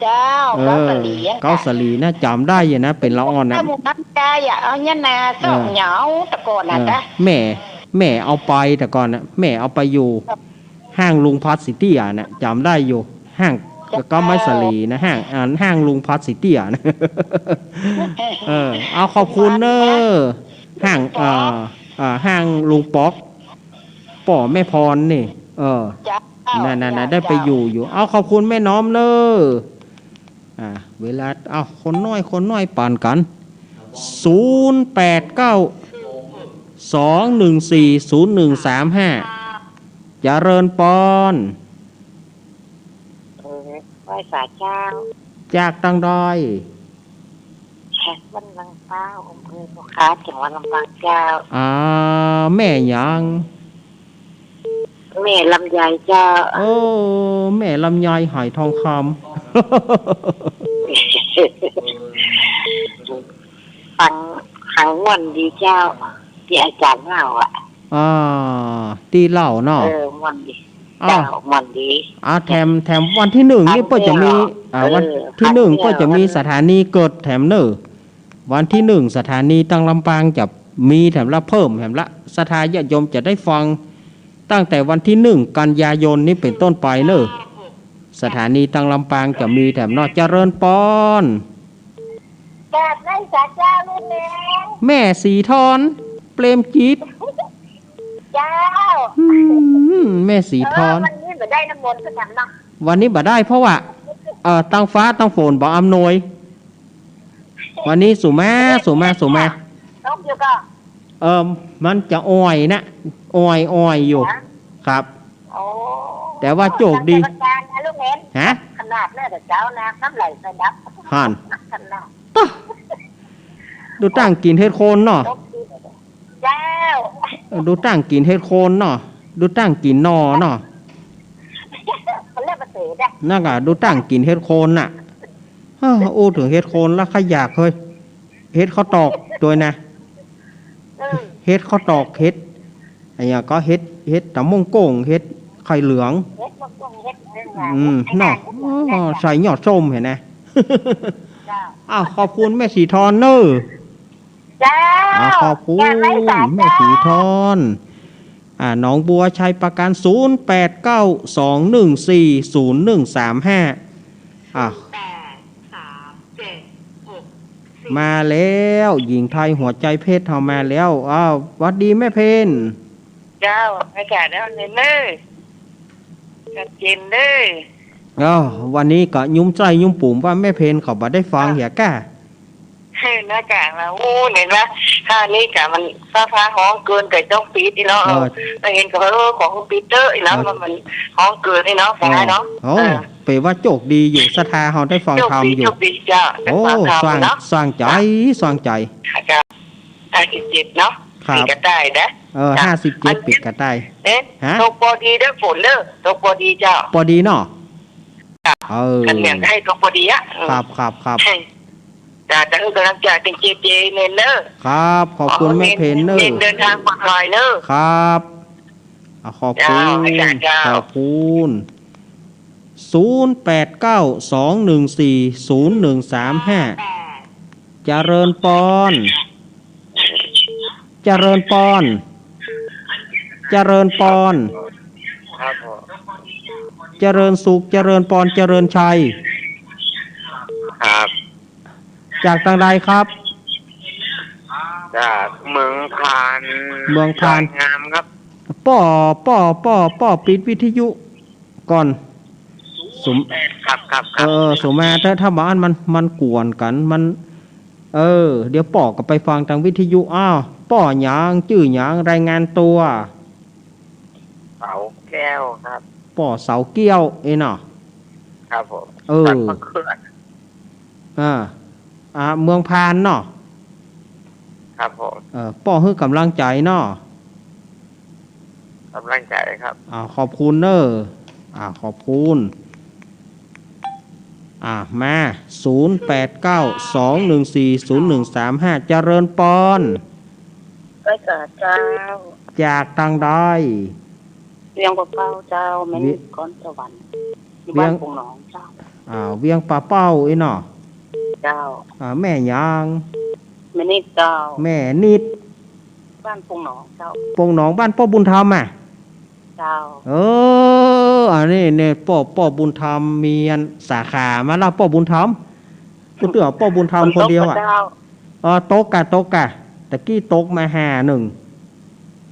เจ้า เออ เก๊าสาลีอะ เก๊าสาลีนะ จ๋ำได้อยู่นะ เป๋นละอ่อนนะ หมู่บ้านใก้อะ เอาเนี่ยนา เออ สองเหยา แต่ก่อนนะ เออ กะ แม่ แม่เอาไปแต่ก่อนนะ แม่เอาไปอยู่ ครับ ห้างลุงพัดสีเตี้ยนะ จ๋ำได้อยู่ ห้าง เก๊าไม้สาลีนะ ห้าง อ่า ห้างลุงพัดสีเตี้ยนะ เออ เอาขอบคุณเน่อ ห้าง อ่า อ่า ห้างลุงป๊อก ป้อแม่พรนี่ เออ เจ้า นั่นๆๆ เจ้า ได้ไปอยู่อยู่ เอาขอบคุณแม่น้อมเน่อ อ่า เวลา เอาคนน้อย คนน้อยปานกั๋น ศูนย์แปดเก้า สองหนึ่งสี่ ศูนย์หนึ่งสามห้า เจริญปอน เออ ไหว้สาเจ้า จากตังใด จากบ้านวังเป้า อำเภอบ่อคาด จังหวัดลำปางเจ้า อ่า แม่หยัง แม่ลำไยเจ้า โอ้ แม่ลำไยหายทองคำ ฟัง ฟังม่วนดีเจ้า ตี้อาจ๋ารย์เล่าอะ อ่า ตี้เล่าเนาะ เออ ม่วนดี อ้าว เจ้า ม่วนดี อ่า แถม แถมวันตี้นึ่งนี่เปิ้นจะมี อ่า วันตี้นึ่งเปิ้นจะมีสถานีเกิดแถมเน่อ วันตี้นึ่งสถานีตังลำปางจะมีแถมละ เพิ่มแถมละ ศรัทธาญาติโยมจะได้ฟังตั้งแต่วันตี้นึ่งกันยายนนี้เป๋นต้นไปเน่อ สถานีตังลำปางจะมีแถมเนาะ เจริญปอน กราบไหว้สาเจ้าลูกแม่ แม่สีทอน เปรมจิต เจ้า อืม แม่สีทอน เออ วันนี้บ่ได้น้ำมนต์สักแถมเนาะ วันนี้บ่ได้เพราะว่า เอ่อ ตังฟ้าตังฝนบ่อำนวย วันนี้สุมา สุมา สุมา ตกอยู่ก่อ เอ่อ มันจะอ่อยนะ อ่อย อ่อยอยู่ ฮะ ครับ โอ้ แต่ว่าโจกดี นมัสก๋านนะลูกแม่ ฮะ ขนาดนั้นเจ้านะ น้ำไหลไฟดับ หั่น ขนาด ต๊ะ ดูตั้งกิ๋นเห็ดโคนเนาะ ตกดี เจ้า เออ ดูตั้งกิ๋นเห็ดโคนเนาะ ดูตั้งกิ๋นหน่อเนาะ เขาเรียกว่าเสดอะ นั่นกะ ดูตั้งกิ๋นเห็ดโคนน่ะ เฮ้อ อู้เถิงเห็ดโคนแล้วข้าอยากเฮ้ย เห็ดข้าวตอกตวยนะ เออ เห็ดข้าวตอก เห็ด อะหยังก็เห็ด เห็ดต๋ำมงโก้ง เห็ดไข่เหลือง เห็ดมงโก้ง เห็ดอะไรนะ อืม เห็ดไข่ เนาะ ไข่เหลือง อ๋อ ใส่ยอดส้มหั้นนะ เจ้า อ้าว ขอบคุณแม่สีทอนเน่อ เจ้า อ่า ขอบคุณ อยากได้สาเจ้า แม่สีทอน อ่า หนองบัวชัยปราการ ศูนย์แปดเก้า สองหนึ่งสี่ ศูนย์หนึ่งสามห้า อ่า แปดสามเจ็ดหกสี่ มาแล้ว หญิงไทยหัวใจเพชรเฮามาแล้ว อ้าว หวัดดีแม่เพน เจ้า อากาศแล้วเน่อ ชัดเจนเน่อ อ้าว วันนี้ก็ยุ้มไส้ยุ้มปุ๋มว่าแม่เพนเขาบ่ได้ฟังเหียก้า เออ นะกะ มา โอ้ เห็นว่า ถ้านี่กะมันฟ้าฟ้าฮ้องเกินกะต้องปิดอีเนาะ เออ เออ เห็นกะว่า เออ ขอปิดเต๊อะอีเนาะ เออ ว่ามันฮ้องเกินอีเนาะ เออ เนาะ โอ้ เออ เป๋นว่าโจกดีอยู่ ศรัทธาเฮาได้ฟังธรรมอยู่ โจกดี โจกดีเจ้า โอ้ ได้ฟังธรรม สว่าง เนาะ สว่างใจ๋ สว่างใจ๋ เจ้า ห้าสิบเจ็ดเนาะ ครับ ปี๋กระต่ายนะ เออ เจ้า ห้าสิบเจ็ด ปี๋กระต่าย เอ๊ะ ฮะ ตกปอดีเด้อ ฝนเด้อ ตกปอดีเจ้า ปอดีเนาะ เออ คันแม่นให้ตกปอดีอะ อืม ครับ ครับ ครับ จ้ะ จะหื้อกำลังใจ๋เป๋นเจเจเน่อ ครับ ขอบคุณแม่เพนเน่อ เน่อเดินทางปลอดภัยเน่อ ครับ อ่ะ ขอบคุณ เจ้า อาจ๋ารย์เจ้า ขอบคุณ ศูนย์แปดเก้า สองหนึ่งสี่ ศูนย์หนึ่งสามห้า เจริญปอน เจริญปอน เจริญปอน ครับผม เจริญสุข เจริญปอน เจริญชัย ครับ จากตางใดครับ จากเมืองพาน เมืองพาน ดอยงามครับ ป้อ ป้อ ป้อ ป้อปิดวิทยุก่อน สุม ครับ ครับ ครับ เออ สุมาเต๊อะ ถ้าบ่อั้นมัน มันกวนกั๋น มัน เออ เดี๋ยวป้อก็ไปฟังตางวิทยุ อ้าว ป้อหยัง จื้อหยัง รายงานตั๋ว เสาแก้วครับ ป้อเสาแก้ว เอ้ยเนาะ ครับผม เออ สันมะเขือ อ่า อ่า เมืองพานเนาะ ครับผม เออ ป้อหื้อกำลังใจ๋เนาะ กำลังใจ๋ครับ อ่า ขอบคุณเน่อ อ่า ขอบคุณ อ่า มา ศูนย์แปดเก้า สองหนึ่งสี่ ศูนย์หนึ่งสามห้า เจริญปอน ไหว้สาเจ้า จากตางใด เวียงป่าเป้าเจ้า แม่นิด วิ ครสวรรค์ อยู่ เวียง บ้านปงหนองเจ้า อ่า เวียงป่าเป้าเอ้ยเนาะ เจ้า อ่า แม่หยัง แม่นิดเจ้า แม่นิด บ้านปงหนองเจ้า ปงหนอง บ้านป้อบุญธรรมอะ เจ้า เออ อันนี้เนี่ย ป้อ ป้อบุญธรรมมีอันสาขามาแล้ว ป้อบุญธรรม กูเตื้อป้อบุญธรรมคนเดียวอะ ฝนตกบ่เจ้า เออ ตกกะ ตกกะ ตะกี้ตกมาหาหนึ่ง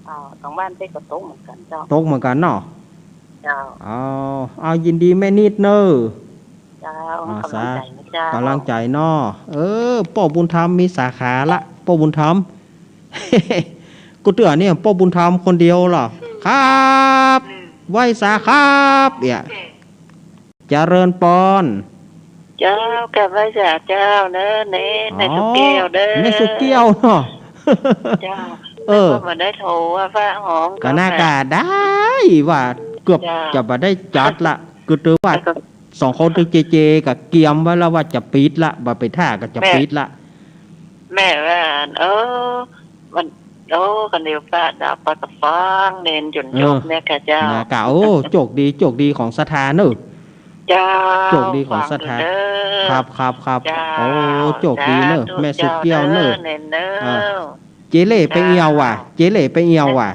เจ้า ตางบ้านเจ๊ก็ตกเหมือนกั๋นเจ้า ตกเหมือนกั๋นเนาะ เจ้า เอา เอา ยินดีแม่นิดเน่อ เจ้า อ่า กำลังใจ๋นะเจ้า กำลังใจ๋เนาะ เออ ป้อบุญธรรมมีสาขาละ ป้อบุญธรรม กูเตื้อเนี่ย ป้อบุญธรรมคนเดียวเหรอ ครับ ไหว้สาครับ เนี่ย เจริญปอน เจ้า กราบไหว้สาเจ้าเน้อ เณร แม่สุแก้วเน้อ แม่สุแก้วเนาะ เจ้า เออ ก็บ่ได้โทรว่าฟ้าห้อง ก็น่า ก็ได้ว่าเกือบ เจ้า จะบ่ได้จัดละ คือถือว่า แล้วก็ สองคนตึงเจเจก็เกียมไว้แล้วว่าจะปิดละ บ่ไปถ้าก็จะปิดละ แม่ แม่ว่า เออ มัน โอ้ คันเดียวฟ้าดับ ปากระป๋องเน้นจนจบ เออ เนี่ยค่ะเจ้า นะกะ โอ้ โจคดี โจคดีของศรัทธาเนอะ เจ้า โจคดีของศรัทธา ฟังอยู่เด้อ ครับ ครับ ครับ เจ้า โอ้ โจคดีเนอะ สาธุ แม่สุแก้วเนอะ เจ้าเด้อ เน้นเนอะ อ่า เจเล่ไปเอี่ยวว่ะ เจ้า เจเล่ไปเอี่ยวว่ะ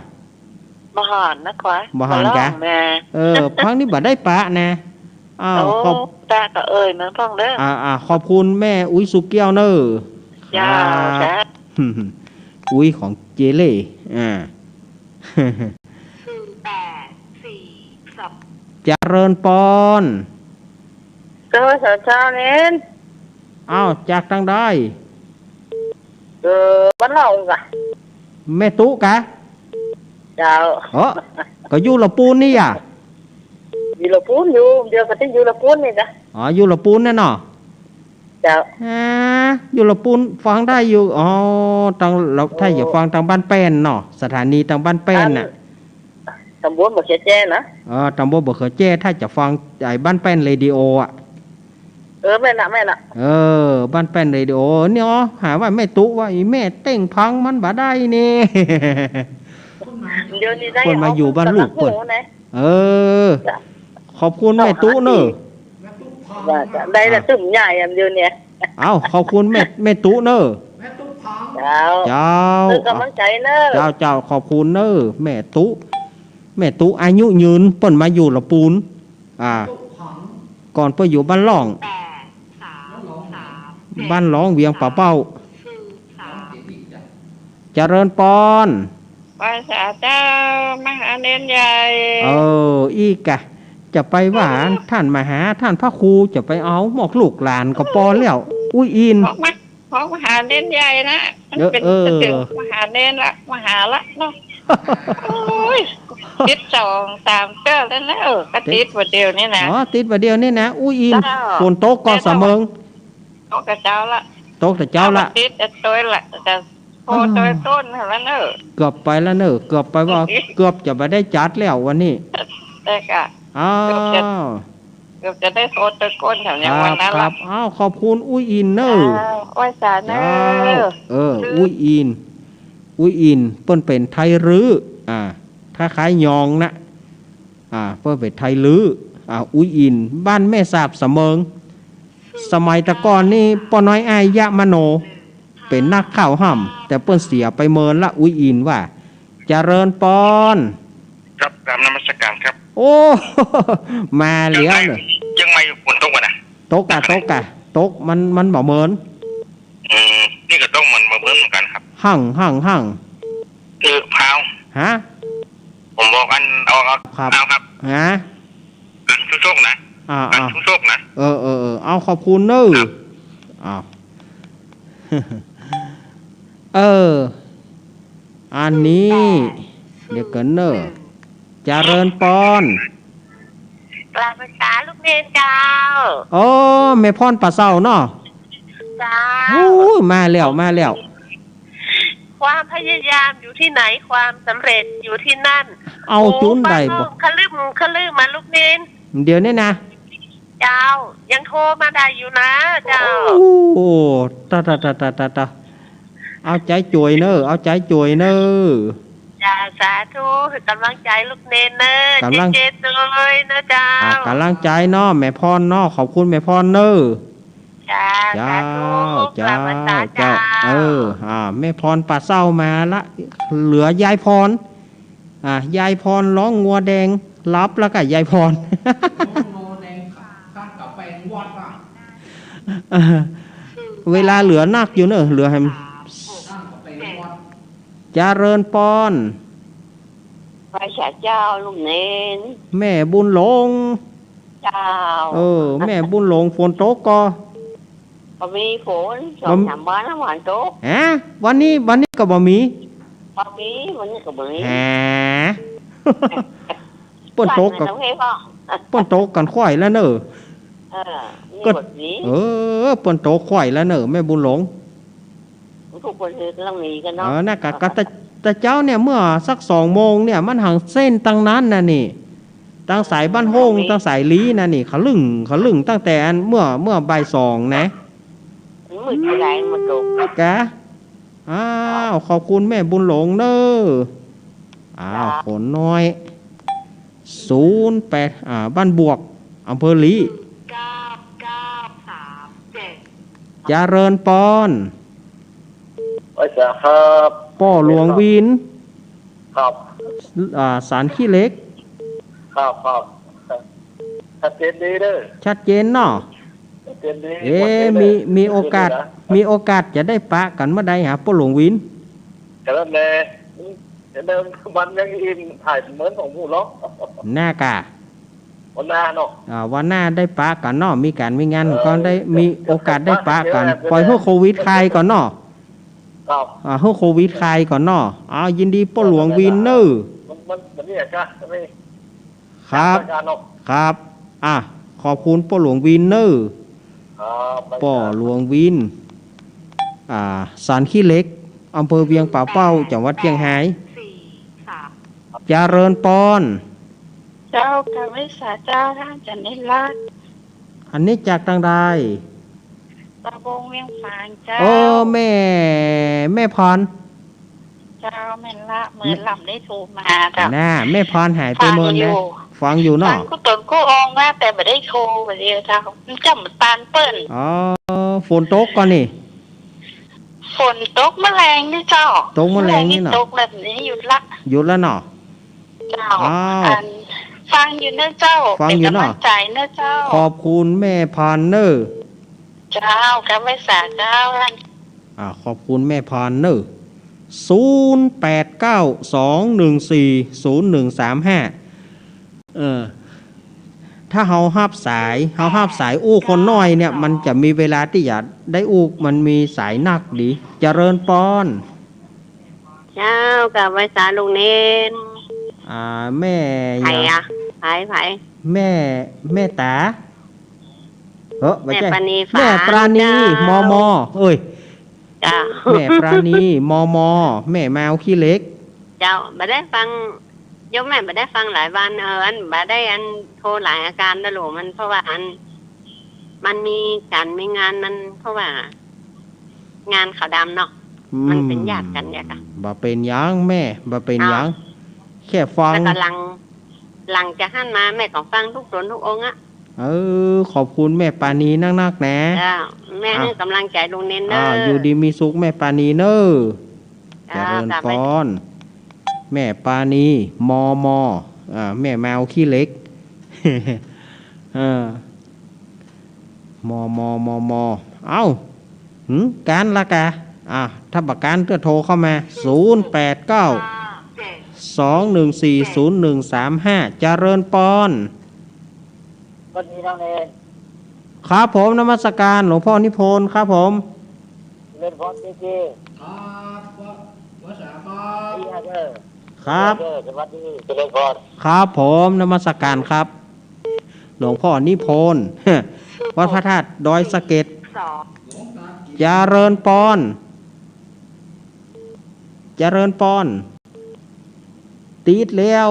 บ่หอนนะขวา บ่หอนกะ บ่ร้องนะ เออ พักนี้บ่ได้ปะนะ อ้าว โอ้ ขอบ ตาก็เอ่ยมาพ่องเด้อ อ่า อ่า ขอบคุณแม่อุ๊ยสุแก้วเนอะ เจ้า ครับ ครับ อุ๊ยของเจเล่ อ่า ศูนย์แปดสี่สอง เจริญปอน เจ้า เจ้าเน้น อ้าว จากตางใด เออ บ้านเรากะ แม่ตุ๊กะ เจ้า เออ ก็อยู่ละปูนนี่หยา อยู่ละปูน อยู่ เดี๋ยวก็จะอยู่ละปูนนี่กะ อ๋อ อยู่ละปูนนั่นเนาะ เจ้า อ่า อยู่ละปูนฟังได้อยู่ อ๋อ ตางละ โอ้ ถ้าอยากฟังตางบ้านแป้นเนาะ สถานีตางบ้านแป้นน่ะ อัน ตำบลบ่อเขือแจ้นะ เออ ตำบลบ่อเขือแจ้ ถ้าจะฟังไอ้บ้านแป้นเรดิโออะ เออ แม่นละ แม่นละ เออ บ้านแป้นเรดิโอ เนี่ย หาว่าแม่ตุ๊ว่า อีแม่เต้งพังมันบ่ได้นี่ เดี๋ยวนี้ได้ เปิ้นมาอยู่บ้านลูกเปิ้น เอาคนละหูนะ เออ จ้ะ ขอบคุณแม่ตุ๊เนอะ ว่าจะได้ละ อ่ะ ตึมใหญ่อันเดียวเนี่ย เอ้า ขอบคุณแม่ แม่ตุ๊เนอะ เจ้า เจ้า เออ กำลังใจเนอะ เจ้า เจ้า ขอบคุณเนอะ แม่ตุ๊ แม่ตุ๊อายุยืน เปิ้นมาอยู่ละปูน อ่า ก่อนเปิ้นอยู่บ้านล่อง แปดสามสาม บ้านล่องเวียงป่าเป้า เจริญปอน ไหว้สาเจ้า มาหาเณรใหญ่ เออ อี้กะ จะไปว่า ท่านมหา ท่านพระครู จะไปเอาหมวกลูกหลานก็ปอแล้ว อุ๊ยอิน ออกมา ของมหาเณรใหญ่นะ มัน เออ เป็น เออ สะเตียวมหาเณรละ มหาละเนาะ โอ้ย ติดสองสามเตื้อแล้วนะ เออ ก็ติดบ่าเดียวนี่นะ อ๋อ ติดบ่าเดียวนี่นะ อู้อิน เจ้า ฝนตกก่อสะเมิง ตกแต่เจ๊าละ ตกแต่เจ๊าละ ติดแต่ตวยละ แต่โทรตวยก้นแล้วเนอะ เกือบไปแล้วเนอะ เกือบไปว่า เกือบจะบ่ได้จัดแล้ววันนี้ แต่ก็ อ้าว เกือบจะ เกือบจะได้โทรตวยก้นแถวเนี้ย ครับ วันนั้นละ ครับ อ้าว ขอบคุณอู้อินเนอะ อ้าว ไหว้สาเนอะ เจ้า เออ อู้อิน อู้อิน เปิ้นเป๋นไทรื้อ อ่า คล้ายๆ ยองนะ อ่า เปิ้นเป๋นไทรื้อ อ่า อู้อิน บ้านแม่สาบสะเมิง สมัยแต่ก่อนนี่ ป้อน้อยอ้ายยะมโน เป๋นนักข่าวฮ่ำ แต่เปิ้นเสียไปเมินละ อู้อินว่า เจริญปอน ครับ กราบนมัสการครับ โอ้ มาแล้วเนอะ เจียงใหม่ เจียงใหม่ฝนตกวะนะ ตกกะ ตกกะ ตก มัน มันบ่เมิน อืม นี่ก็ตกมันบ่เมินเหมือนกันครับ หั่ง หั่ง หั่ง คือพร้าว ฮะ ผมบอกอัน เอา เอา ครับ เอาครับ ฮะ อันชุกๆ นะ อ่า อัน อ่า ชุกๆ นะ เออ เออ เออ เอา ขอบคุณเนอะ ครับ อ้าว เออ อันนี้ ศูนย์แปด เดี๋ยวก่อนเนอะ ศูนย์หนึ่ง เจริญปอน กราบนมัสการลูกเณรเจ้า โอ้ แม่พรป่าเศร้าเนาะ เจ้า โอ้ย มาแล้ว มาแล้ว ความพยายามอยู่ที่ไหน ความสำเร็จอยู่ที่นั่น เอาจุนใดบ่ โอ้ ฟ้าร้องคะลึ่มคะลื่มมาลูกเณร เดี๋ยวนี้นะ เจ้า ยังโทรมาได้อยู่นะเจ้า โอ้ ตะ ตะ เอาใจ๋จวยเนอะ เอาใจ๋จวยเนอะ เจ้า สาธุ หื้อกำลังใจ๋ลูกเณรเนอะ กำลัง เจ๊ๆ ตวยเนอะเจ้า อ่ะ กำลังใจ๋เนาะ แม่พรเนาะ ขอบคุณแม่พรเนอะ เจ้า เจ้า สาธุ เจ้า กราบไหว้สาเจ้า เจ้า เออ อ่า แม่พรป่าเศร้ามาละ เหลือยายพร อ่ะ ยายพรร้องงัวแดง หลับแล้วกะยายพร งัวแดง ข้างกับแปลงวัดอ่ะ เออ เวลาเหลือนักอยู่เนอะ เหลือแหม เจริญปอน ไหว้สาเจ้าลูกเณร แม่บุญหลง เจ้า เออ แม่บุญหลง ฝนตกก่อ บ่มีฝน สองสามวันแล้วฝนตก ฮะ วันนี้ วันนี้ก็บ่มี บ่มี วันนี้ก็บ่มี ฮะ เปิ้นโตกั๋น ขวัญมันเอาให้พ่อ เปิ้นโตกั๋นขว้อยแล้วเน่อ เออ นี่ ก็ บทนี้ เออ เปิ้นโตขว้อยแล้วเน่อ แม่บุญหลง ผู้คนหือลังหนีกั๋นเนาะ เออ นะ กะ กะ แต่ แต่เจ๊าเนี่ย เมื่อสักสองโมงเนี่ย มันหังเส้นตังนั้นน่ะนี่ ตังสายบ้านโฮ่ง มี ตังสายลี้น่ะนี่ ขะลึ่ง ขะลึ่งตั้งแต่อันเมื่อ เมื่อบ่ายสองนะ มันมืดเท่าไหร่ มันตก กะ อ้าว ขอบคุณแม่บุญหลงเน่อ อ้าว ครับ ฝนน้อย ศูนย์แปด อ่า บ้านบวก อำเภอลี้ เก้าเก้าสามเจ็ด เจริญปอน ไหว้สาครับ ป้อหลวงวิน ครับ อ่า สันขี้เหล็ก ครับ ครับ ชัดเจนดีเด้อ ชัดเจนเนาะ ชัดเจนดี เอ๊ะ หมดเลย มี มีโอกาส ชัดเจนดีนะ มีโอกาสจะได้ปะกั๋นเมื่อใดหาป้อหลวงวิน ก็นั่นแหละ เดี๋ยวมันยังอิ่มถ่ายเหมือนของหมู่หรอก หน้ากะ วันหน้าเนาะ อ่า วันหน้าได้ปะกั๋นเนาะ มีก๋านมีงาน เออ ก็ได้มีโอกาสได้ปะกั๋น เดี๋ยว ปล่อยหื้อโควิดคลายก่อนเนาะ ครับ อ่า หื้อโควิดคลายก่อนเนาะ อ้าว ยินดีป้อหลวงวินเน่อ มัน มัน มันเนี่ยกะ ไม่ ครับ รายการเนาะ ครับ อ่ะ ขอบคุณป้อหลวงวินเน่อ ครับ ป้อหลวงวิน อ่า สันขี้เหล็ก อำเภอเวียงป่าเป้า จังหวัดเจียงฮาย เจริญปอน เจ้า กราบไหว้สาเจ้า ท่านอาจารย์นิรัตน์ อันนี้จากตางใด ตาบงเวียงฝางเจ้า โอ้ แม่ แม่พร เจ้า แม่นละ เมื่อลำได้โทรมาเจ้า น่า แม่พรหายไปเมินนะ ฟังอยู่ ฟังอยู่เนาะ ฟังกู้ต๋นกู้อองว่า แต่บ่ได้โทร บ่าเดียวเจ้า มันจำบ่ปานเปิ้น อ๋อ ฝนตกก่อนี่ ฝนตกเมื่อแลงนี่เจ้า ตกเมื่อแลงนี่เนาะ เมื่อแลงนี่ตกแล้ว นี่หยุดละ หยุดแล้วเนาะ เจ้า อ้าว อัน ฟังอยู่เน่อเจ้า ฟังอยู่เนาะ เป๋นก๋ำลังใจ๋เน่อเจ้า ขอบคุณแม่พรเน่อ เจ้า กราบไหว้สาเจ้า อ่า ขอบคุณแม่พรเน่อ ศูนย์แปดเก้า สองหนึ่งสี่ ศูนย์หนึ่งสามห้า เออ ถ้าเฮาฮับสาย เฮาฮับสายอู้คนน้อยเนี่ย มันจะมีเวลาตี้จะได้อู้ มันมีสายนักดี เจริญปอน เจ้า กราบไหว้สาลุงเณร อ่า แม่ ใผ ใผ อะ ใผ ใผ แม่ แม่ต๋า เออ บ่ใจ้ แม่ปราณี แม่ปราณี ฝางเจ้า มม เอ้ย เจ้า แม่ปราณี มม แม่แมวขี้เหล็ก เจ้า บ่ได้ฟัง โยมแม่บ่ได้ฟังหลายวัน เออ อันบ่ได้อันโทรหลายอาการนะลูก มัน เพราะว่าอัน มันมีก๋านมีงาน มัน เพราะว่า งานขาวดำเนาะ อืม มันเป๋นญาติกั๋นเนี่ยค่ะ บ่เป๋นหยังแม่ บ่เป๋นหยัง อ้าว แค่ฟัง แล้วก็หลัง หลังจากหั้นมาแม่ก็ฟังกู้ต๋นกู้องค์อะ เออ ขอบคุณแม่ปราณีนักๆ นะ เจ้า แม่ อ่ะ หื้อก๋ำลังใจ๋ลุงเณรเน่อ อ่า อยู่ดีมีสุขแม่ปราณีเน่อ เจ้า เจริญปอน แม่ปราณี มม อ่า แม่แมวขี้เหล็ก เออ มม มม เอ้า หืม ก๊านละกะ อ่ะ ถ้าบ่ก๊านก็โทรเข้ามา ศูนย์แปดเก้า สองหนึ่งสี่ ศูนย์หนึ่งสามห้า เจริญปอน สวัสดีน้องเณร ครับผม นมัสการหลวงพ่อนิพนธ์ครับผม เจริญพรเจเจ ครับ ว่า ว่าสาครับ ครับ เออ สวัสดี เจริญพร ครับผม นมัสการครับ หลวงพ่อนิพนธ์ วัดพระธาตุดอยสะเก็ด เจริญปอน เจริญปอน ติดแล้ว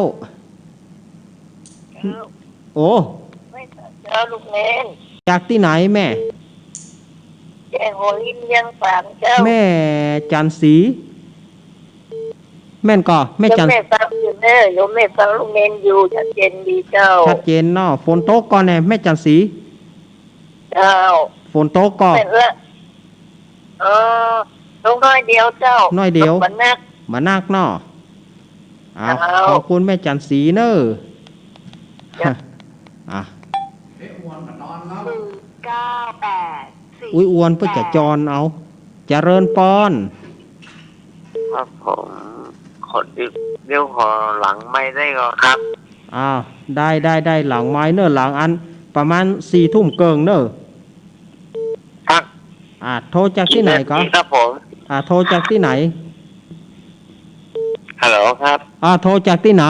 เจ้า โอ้ เจ้าลูกเณร จากตี้ไหนแม่ แจ้งหัวหินเวียงฝางเจ้า แม่จันทร์ศรี แม่นก่อ แม่จันทร์ โยมแม่ฟังอยู่เน่อ โยมแม่ฟังลูกเณรอยู่ ชัดเจนดีเจ้า ชัดเจนเนาะ ฝนตกก่อแน่ แม่จันทร์ศรี เจ้า ฝนตกก่อ แม่นละ เออ ตกน้อยเดียวเจ้า น้อยเดียว ตกบ่นัก บ่นักเนาะ อ้าว เจ้า ขอบคุณแม่จันทร์ศรีเน่อ เจ้า อ่ะ เก้าแปดสี่ อุ๊ย อวนเปิ้นจะจอนเอา เจริญปอน ครับผม ขอ เดี๋ยว เดี๋ยวขอหลังไมค์ได้ก่อครับ อ้าว ได้ ได้ ได้ หลังไมค์เน่อ หลังอันประมาณสี่ทุ่มเกิ่งเน่อ ครับ อ่า โทรจากตี้ไหนก่อ ครับผม อ่า โทรจากตี้ไหน ฮัลโหลครับ อ่า โทรจากตี้ไหน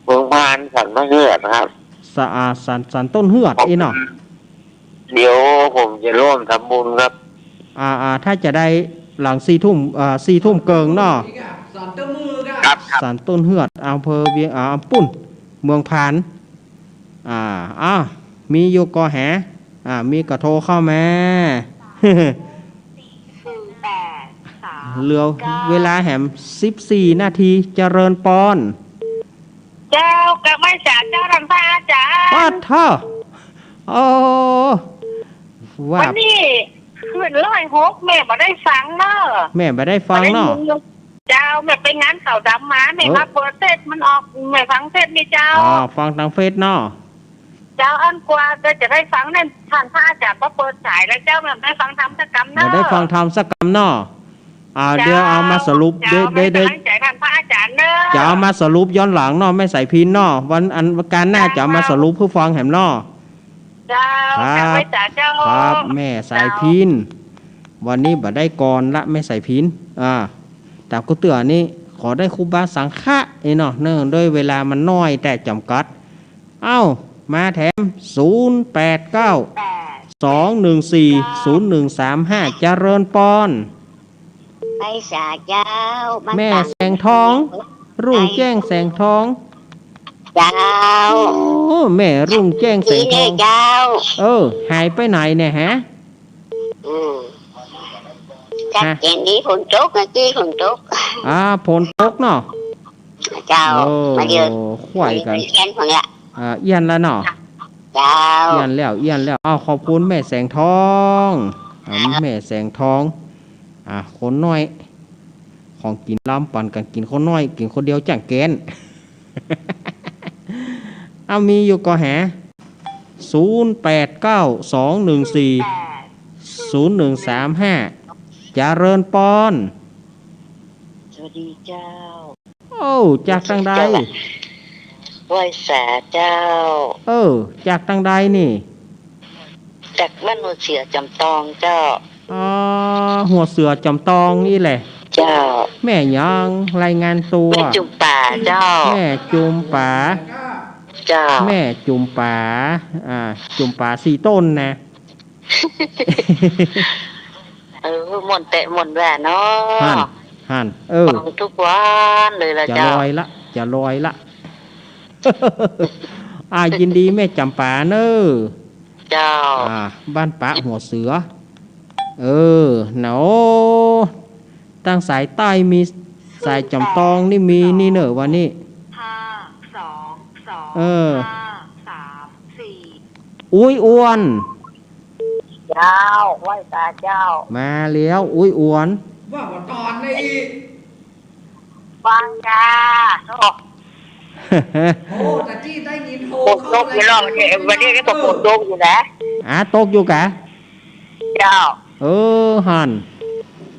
เมืองพาน สันต้นเฮือดครับ สะ อ่า สัน สันต้นเฮือดอี้เนาะ เดี๋ยวผมจะร่วมทำบุญครับ อ่า อ่า ถ้าจะได้หลังสี่ทุ่ม เอ่อ สี่ทุ่มเกิ่งเนาะ ครับ ครับ สันต้นเฮือด อำเภอเวียง อ่า ปุ้น เมืองพาน อ่า อ้าว มีอยู่ก่อแห อ่า มีก็โทรเข้ามา เหลือเวลาแหมสิบสี่นาที เจริญปอน เจ้า กราบไหว้สาเจ้าต้านพระอาจ๋ารย์ ป๊าดเถาะ โอ้ ว่า วันนี้ขึ้นร้อยหก แม่บ่ได้ฟังเนาะ แม่บ่ได้ฟังเนาะ บ่ได้ยิน เจ้า แม่ไปงานขาวดำมา แม่ เออ มาเปิดเฟซมันออก แม่ฟังเฟซนี่เจ้า อ๋อ ฟังตางเฟซเนาะ เจ้า อันกว่าจะ จะได้ฟังเนี่ย ต้านพระอาจ๋ารย์บ่เปิดสายแล้วเจ้า แม่บ่ได้ฟังธรรมสักกำเนาะ บ่ได้ฟังธรรมสักกำเนาะ อ่า เจ้า เดี๋ยวเอามาสรุป เจ้า เดี๋ยว เดี๋ยว เดี๋ยว แม่กำลังใจ๋ต้านพระอาจ๋ารย์เนาะ จะเอามาสรุปย้อนหลังเนาะ แม่สายพิณเนาะ วันอังคารหน้า เจ้า จะเอามาสรุปหื้อฟังแหมเนาะ เจ้า ครับ กราบไหว้สาเจ้า ครับ แม่สายพิณ เจ้า วันนี้บ่ได้กลอนละ แม่สายพิณ อ่า ต๋ามกู้เตื้อนี้ ขอได้ครูบาสังฆะเอ้ยเนาะ เนื่องด้วยเวลามันน้อยแต่จ๋ำกัด เอ้า มาแถม ศูนย์แปดเก้า สองหนึ่งสี่ ศูนย์หนึ่งสามห้า เจริญปอน ไหว้สาเจ้า แม่แสงทอง รุ่งแจ้งแสงทอง เจ้า โอ้ แม่รุ่งแจ้งแสงทอง ดีเนี่ยเจ้า เออ หายไปไหนเนี่ยฮะ อืม ชัดเจนดี ฝนตก เมื่อกี้ฝนตก อ่า ฝนตกเนาะ เจ้า โอ้ มาเยือน ขวายกั๋น เอี้ยนฝนละ อ่า เอี้ยนแล้วเนาะ เจ้า เอี้ยนแล้ว เอี้ยนแล้ว เอา ขอบคุณแม่แสงทอง อ่า แม่แสงทอง อ่า คนน้อย ของกิ๋นลำปั๋นกั๋นกิ๋น คนน้อยกิ๋นคนเดียวจ้างแกน เอา มีอยู่ก่อแห ศูนย์แปดเก้า สองหนึ่งสี่ ศูนย์หนึ่งสามห้า เจริญปอน สวัสดีเจ้า โอ้ จากตางใด ไหว้สาเจ้า เออ จากตางใดนี่ จากบ้านหัวเสือจ๋ำตองเจ้า อ๋อ หัวเสือจ๋ำตองอี้แหละ เจ้า แม่หยัง รายงานตั๋ว แม่จุ่มป๋าเจ้า แม่จุ่มป๋า เจ้า แม่จุ่มป๋า อ่า จุ่มป๋าสี่ต้นนะ เออ ม่วนแต๊ม่วนว่าเนาะ หั้น หั้น เออ ฟังกู้วันเลยละ จะ เจ้า ลอยละ จะลอยละ อ่า ยินดีแม่จ๋ำป๋าเน่อ เจ้า อ่า บ้านปะหัวเสือ เออ เนาะ ตางสายใต้มี สายจ๋ำตองนี่มีนี่เน่อ วันนี้ ห้าสองสอง เออ ห้าสามสี่ อุ๊ยอ้วน เจ้า ไหว้สาเจ้า มาแล้ว อุ๊ยอ้วน ว่าบ่ตอนนี้ ฟังจ้า โอ้ โอ้ ตะกี้ได้ยินโทร ฝนตกอยู่เนาะ เข้า วันนี้ วันนี้ก็ฝนตกอยู่นะ อ่า ตกอยู่กะ เจ้า เออ หั้น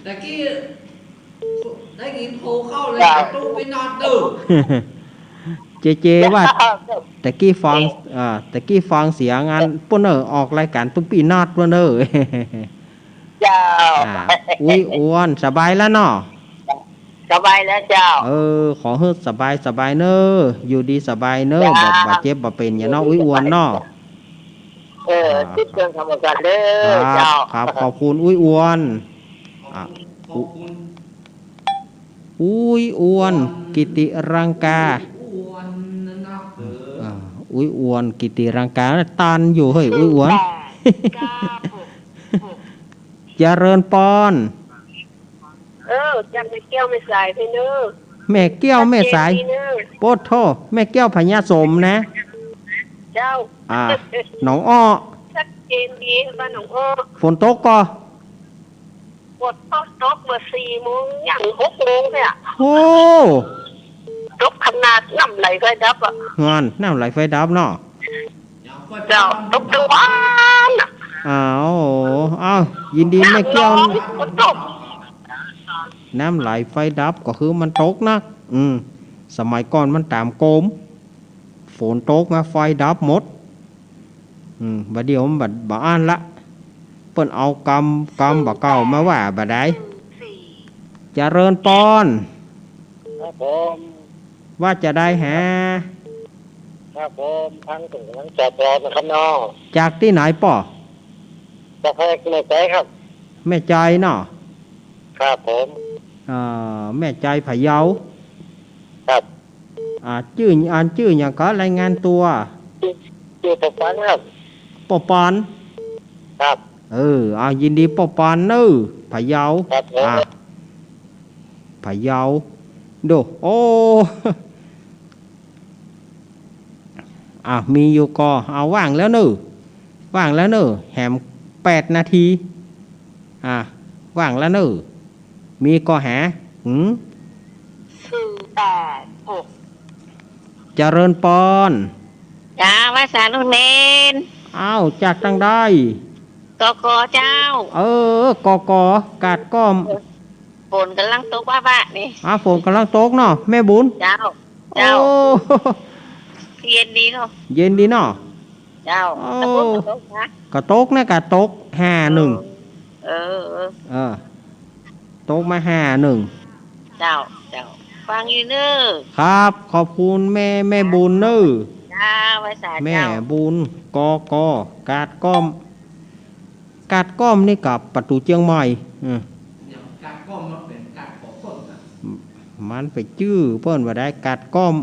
ตะกี้ได้ยินโทรเข้าเลย เจ้า ตู้ไปนอนตื่น เจเจว่า ตะกี้ฟัง อ่า ตะกี้ฟังเสียงอันปุ้นเน่อ ออกรายก๋านตุ๊ปี้นอดปุ้นเน่อ เจ้า อ่า อุ๊ยอ้วน สบายแล้วเนาะ สบายแล้วเจ้า เออ ขอหื้อสบายสบายเน่อ อยู่ดีสบายเน่อ เจ้า บ่ บ่เจ็บบ่เป๋นหยังเนาะ อุ๊ยอ้วนเนาะ เออ อ่า ติดเครื่องทำประกันเด้อ ครับ เจ้า ครับ ขอบคุณอุ๊ยอ้วน อ่ะ ขอบคุณ อุ๊ยอ้วน กิติรังกา อ่า อุ๊ยอ้วน กิติรังกา ตันอยู่เฮ้ย อุ๊ยอ้วน เจริญปอน เออ จากแม่แก้วแม่สายไปเน่อ แม่แก้วแม่สาย ชัดเจนดีเน่อ โป๊ดโธ่ แม่แก้วพญาสมนะ เจ้า อ่า หนองอ้อ ชัดเจนดี บ้านหนองอ้อ ฝนตกก่อ ฝนตก ตกเมื่อสี่โมง ยังหกโมงเนี่ย โอ้ ตกขนาดน้ำไหลไฟดับอะ หั้น น้ำไหลไฟดับเนาะ เจ้า ตกตึงวันอะ อ้าว อ้าว ยินดีแม่แก้ว น้ำน้อย ฝนตก น้ำไหลไฟดับก็คือมันตกนัก อืม สมัยก่อนมันต๋ามโกม ฝนตกมาไฟดับหมด อืม บ่าเดี่ยวมันบ่ บ่อั้นละ เปิ้นเอากำ กำบ่าเก่ามาว่าบ่ได้ เจริญปอน ครับผม ว่าจะใดแห ครับผม ฟังเป๋นก๋ำลังใจ๋ตลอดนะครับเนาะ จากตี้ไหนป้อ จากแม่ใจ๋ครับ แม่ใจ๋เนาะ ครับผม อ่า แม่ใจ๋พะเยา ครับ อ่า จื้อ อันจื้อหยังก็ รายงานตั๋ว จื้อ จื้อป้อปานครับ ป้อปาน ครับ เออ อ่า ยินดีป้อปานเน่อ พะเยา ครับผม อ่า พะเยา โด โอ้ อ่ะ มีอยู่ก่อ เอา ว่างแล้วเน่อ ว่างแล้วเน่อ แหมแปดนาที อ่ะ ว่างแล้วเน่อ มีก่อหา หืม สี่แปดหก เจริญปอน เจ้า ไหว้สาลุงเณร อ้าว จากตังใด กก เจ้า เออ กก กาดก้อม ฝนก่ำลังตกว้าๆ นี่ อ่ะ ฝนก่ำลังตกเนาะ แม่บุญ เจ้า เจ้า โอ้ เย็นดีเนาะ เย็นดีเนาะ เจ้า โอ้ ตะโกนกระตกนะ กระตกนะ กระตก ห้าหนึ่ง เออ เออ เออ เออ ตกมา ห้าหนึ่ง เจ้า เจ้า ฟังอยู่เน่อ ครับ ขอบคุณแม่ แม่บุญเน่อ เจ้า ไหว้สา แม่ เจ้า บุญ กก กาดก้อม กาดก้อมนี่กับประตู๋เจียงใหม่ อืม กาดก้อมมันเป๋นกาดของเปิ้นน่ะ มันไปจื้อเปิ้นว่าได้ กาดก้อม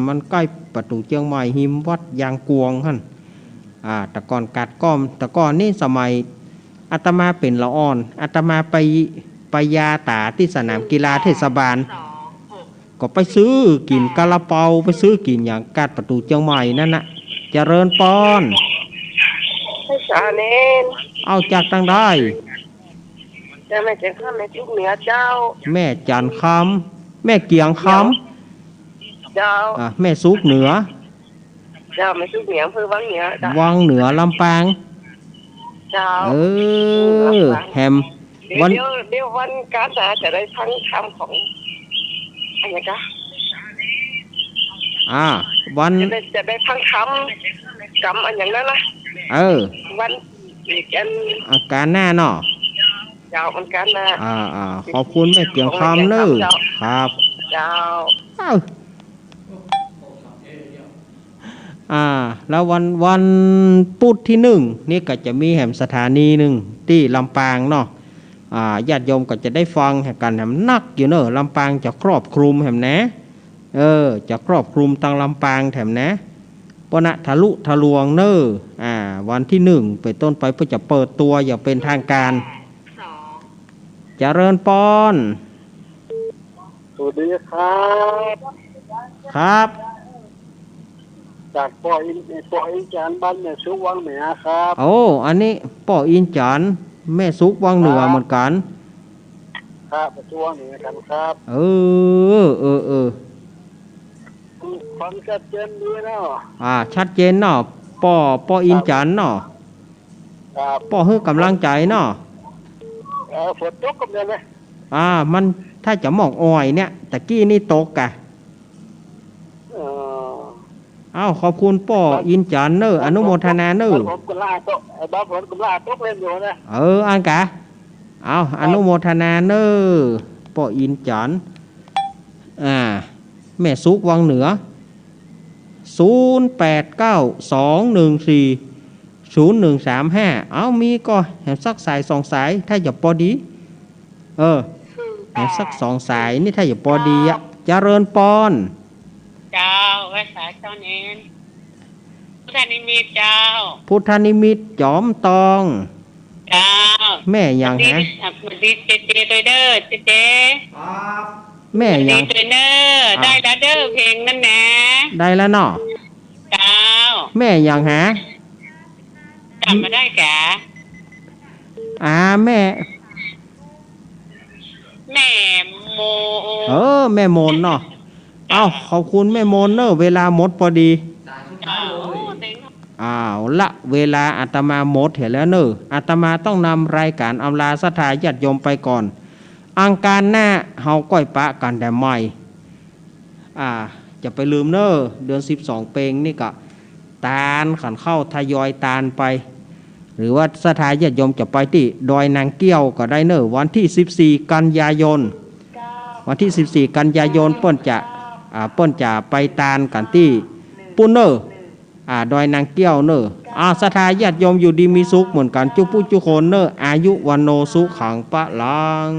มันใก้ประตู๋เจียงใหม่ ฮิมวัดยางกวงหั้น อ่า แต่ก่อนกาดก้อม แต่ก่อนนี่สมัยอาตมาเป๋นละอ่อน อาตมาไป ไปยาต๋าตี้สนามกีฬาเทศบาล ก็ไปซื้อกิ๋นกาลาเปา ไปซื้อกิ๋นหยังกาดประตู๋เจียงใหม่นั่นน่ะ เจริญปอน ไหว้สาเณร เอา จากตังใด เจ้า แม่จั๋นคำ แม่สุกเหนือเจ้า แม่จั๋นคำ แม่เกียงคำ เจ้า อ่ะ แม่สุกเหนือ เจ้า แม่สุกเหนือ อำเภอวังเหนือเจ้า วังเหนือ ลำปาง เจ้า เออ ลำปาง แหม เดี๋ยว วัน เดี๋ยว เดี๋ยววันก๋านหน้าจะได้ฟังธรรมของ อันนี้กะ อ่า วัน จะได้ จะได้ฟังธรรมกำอันอย่างนั้นนะ เออ วันอีกอัน อ่ะ ก๋านหน้าเนาะ เจ้า วันก๋านหน้า อ่า อ่า ขอบคุณแม่เกียงคำเน่อ เจ้า ครับ เจ้า เอ้า อ่า แล้ววัน วันปุธตี้หนึ่งนี่ก็จะมีแหมสถานีนึ่งตี้ลำปางเนาะ อ่า ญาติโยมก็จะได้ฟังกั๋นแหมนักอยู่เน่อ ลำปางจะครอบคลุมแหมนะ เออ จะครอบคลุมตังลำปางแหมนะ เปิ้นนะ ทะลุทะลวงเน่อ อ่า วันตี้หนึ่งเป๋นต้นไปเปิ้นจะเปิดตั๋วอย่างเป๋นทางก๋าน เจริญปอน สวัสดีครับ ครับ จากป้ออิน ป้ออินจั๋น บ้านแม่สุกวังเหนือครับ โอ้ อันนี้ป้ออินจั๋น แม่สุกวังเหนือเหมือนกั๋น ครับ แม่สุกวังเหนือกั๋นครับ เออ เออ เออ ฟังชัดเจนดีเนาะ อ่า ชัดเจนเนาะ ป้อ ป้ออินจั๋นเนาะ ครับ ป้อหื้อก๋ำลังใจ๋เนาะ เออ ฝนตกกำลังเลย อ่า มันถ้าจะหมอกอ่อยเนี่ย ตะกี้นี่ตกกะ เออ เอ้า ขอบคุณป้ออินจั๋นเน่อ อนุโมทนาเน่อ บ้านผมก็ล่าตก ไอ้บ้านผมก็ล่าตกเล่นอยู่นะ เออ อันกะ เอ้า ครับ อนุโมทนาเน่อ ป้ออินจั๋น อ่า แม่สุกวังเหนือ ศูนย์แปดเก้า สองหนึ่งสี่ ศูนย์หนึ่งสามห้า เอ้า มีก่อแหมสักสายสองสาย ถ้าจะปอดี เออ แหมสักสองสายนี่ ถ้าจะปอดีอะ เจ้า เจริญปอน เจ้า ไหว้สาเจ้าเณร พุทธนิมิตเจ้า พุทธนิมิตจอมตอง เจ้า แม่หยังฮะ สวัสดี สวัสดีเจเจตวยเน่อ เจเจ ครับ แม่หยัง สวัสดีตวยเน่อ อ่ะ ได้แล้วเน่อ เพลงนั้นนะ ได้แล้วเนาะ เจ้า แม่หยังฮะ จ๋ำบ่ได้กะ อ่า แม่ แม่มน เออ แม่มนเนาะ เอ้า ขอบคุณแม่มนเน่อ เวลาหมดปอดี เจ้า เอาละ เวลาอาตมาหมดเหียแล้วเน่อ อาตมาต้องนำรายก๋านอำลาศรัทธาญาติโยมไปก่อน อังคารหน้าเฮาก้อยปะกั๋นแถมใหม่ อ่า จะไปลืมเน่อ เดือนสิบสองเปงนี่ก็ตานขันข้าวทยอยตานไป หรือว่าศรัทธาญาติโยมจะไปตี้ดอยนางเกี้ยวก็ได้เน่อ วันตี้สิบสี่กันยายน วันตี้สิบสี่กันยายนเปิ้นจะ อ่า เปิ้นจะไปตานกั๋นตี้ปุ้นเน่อ อ่า ดอยนางแก้วเน่อ อ่า ศรัทธาญาติโยมอยู่ดีมีสุขเหมือนกั๋นจุ๊ผู้จุ๊คนเน่อ อายุ วัณโณ สุขัง พลัง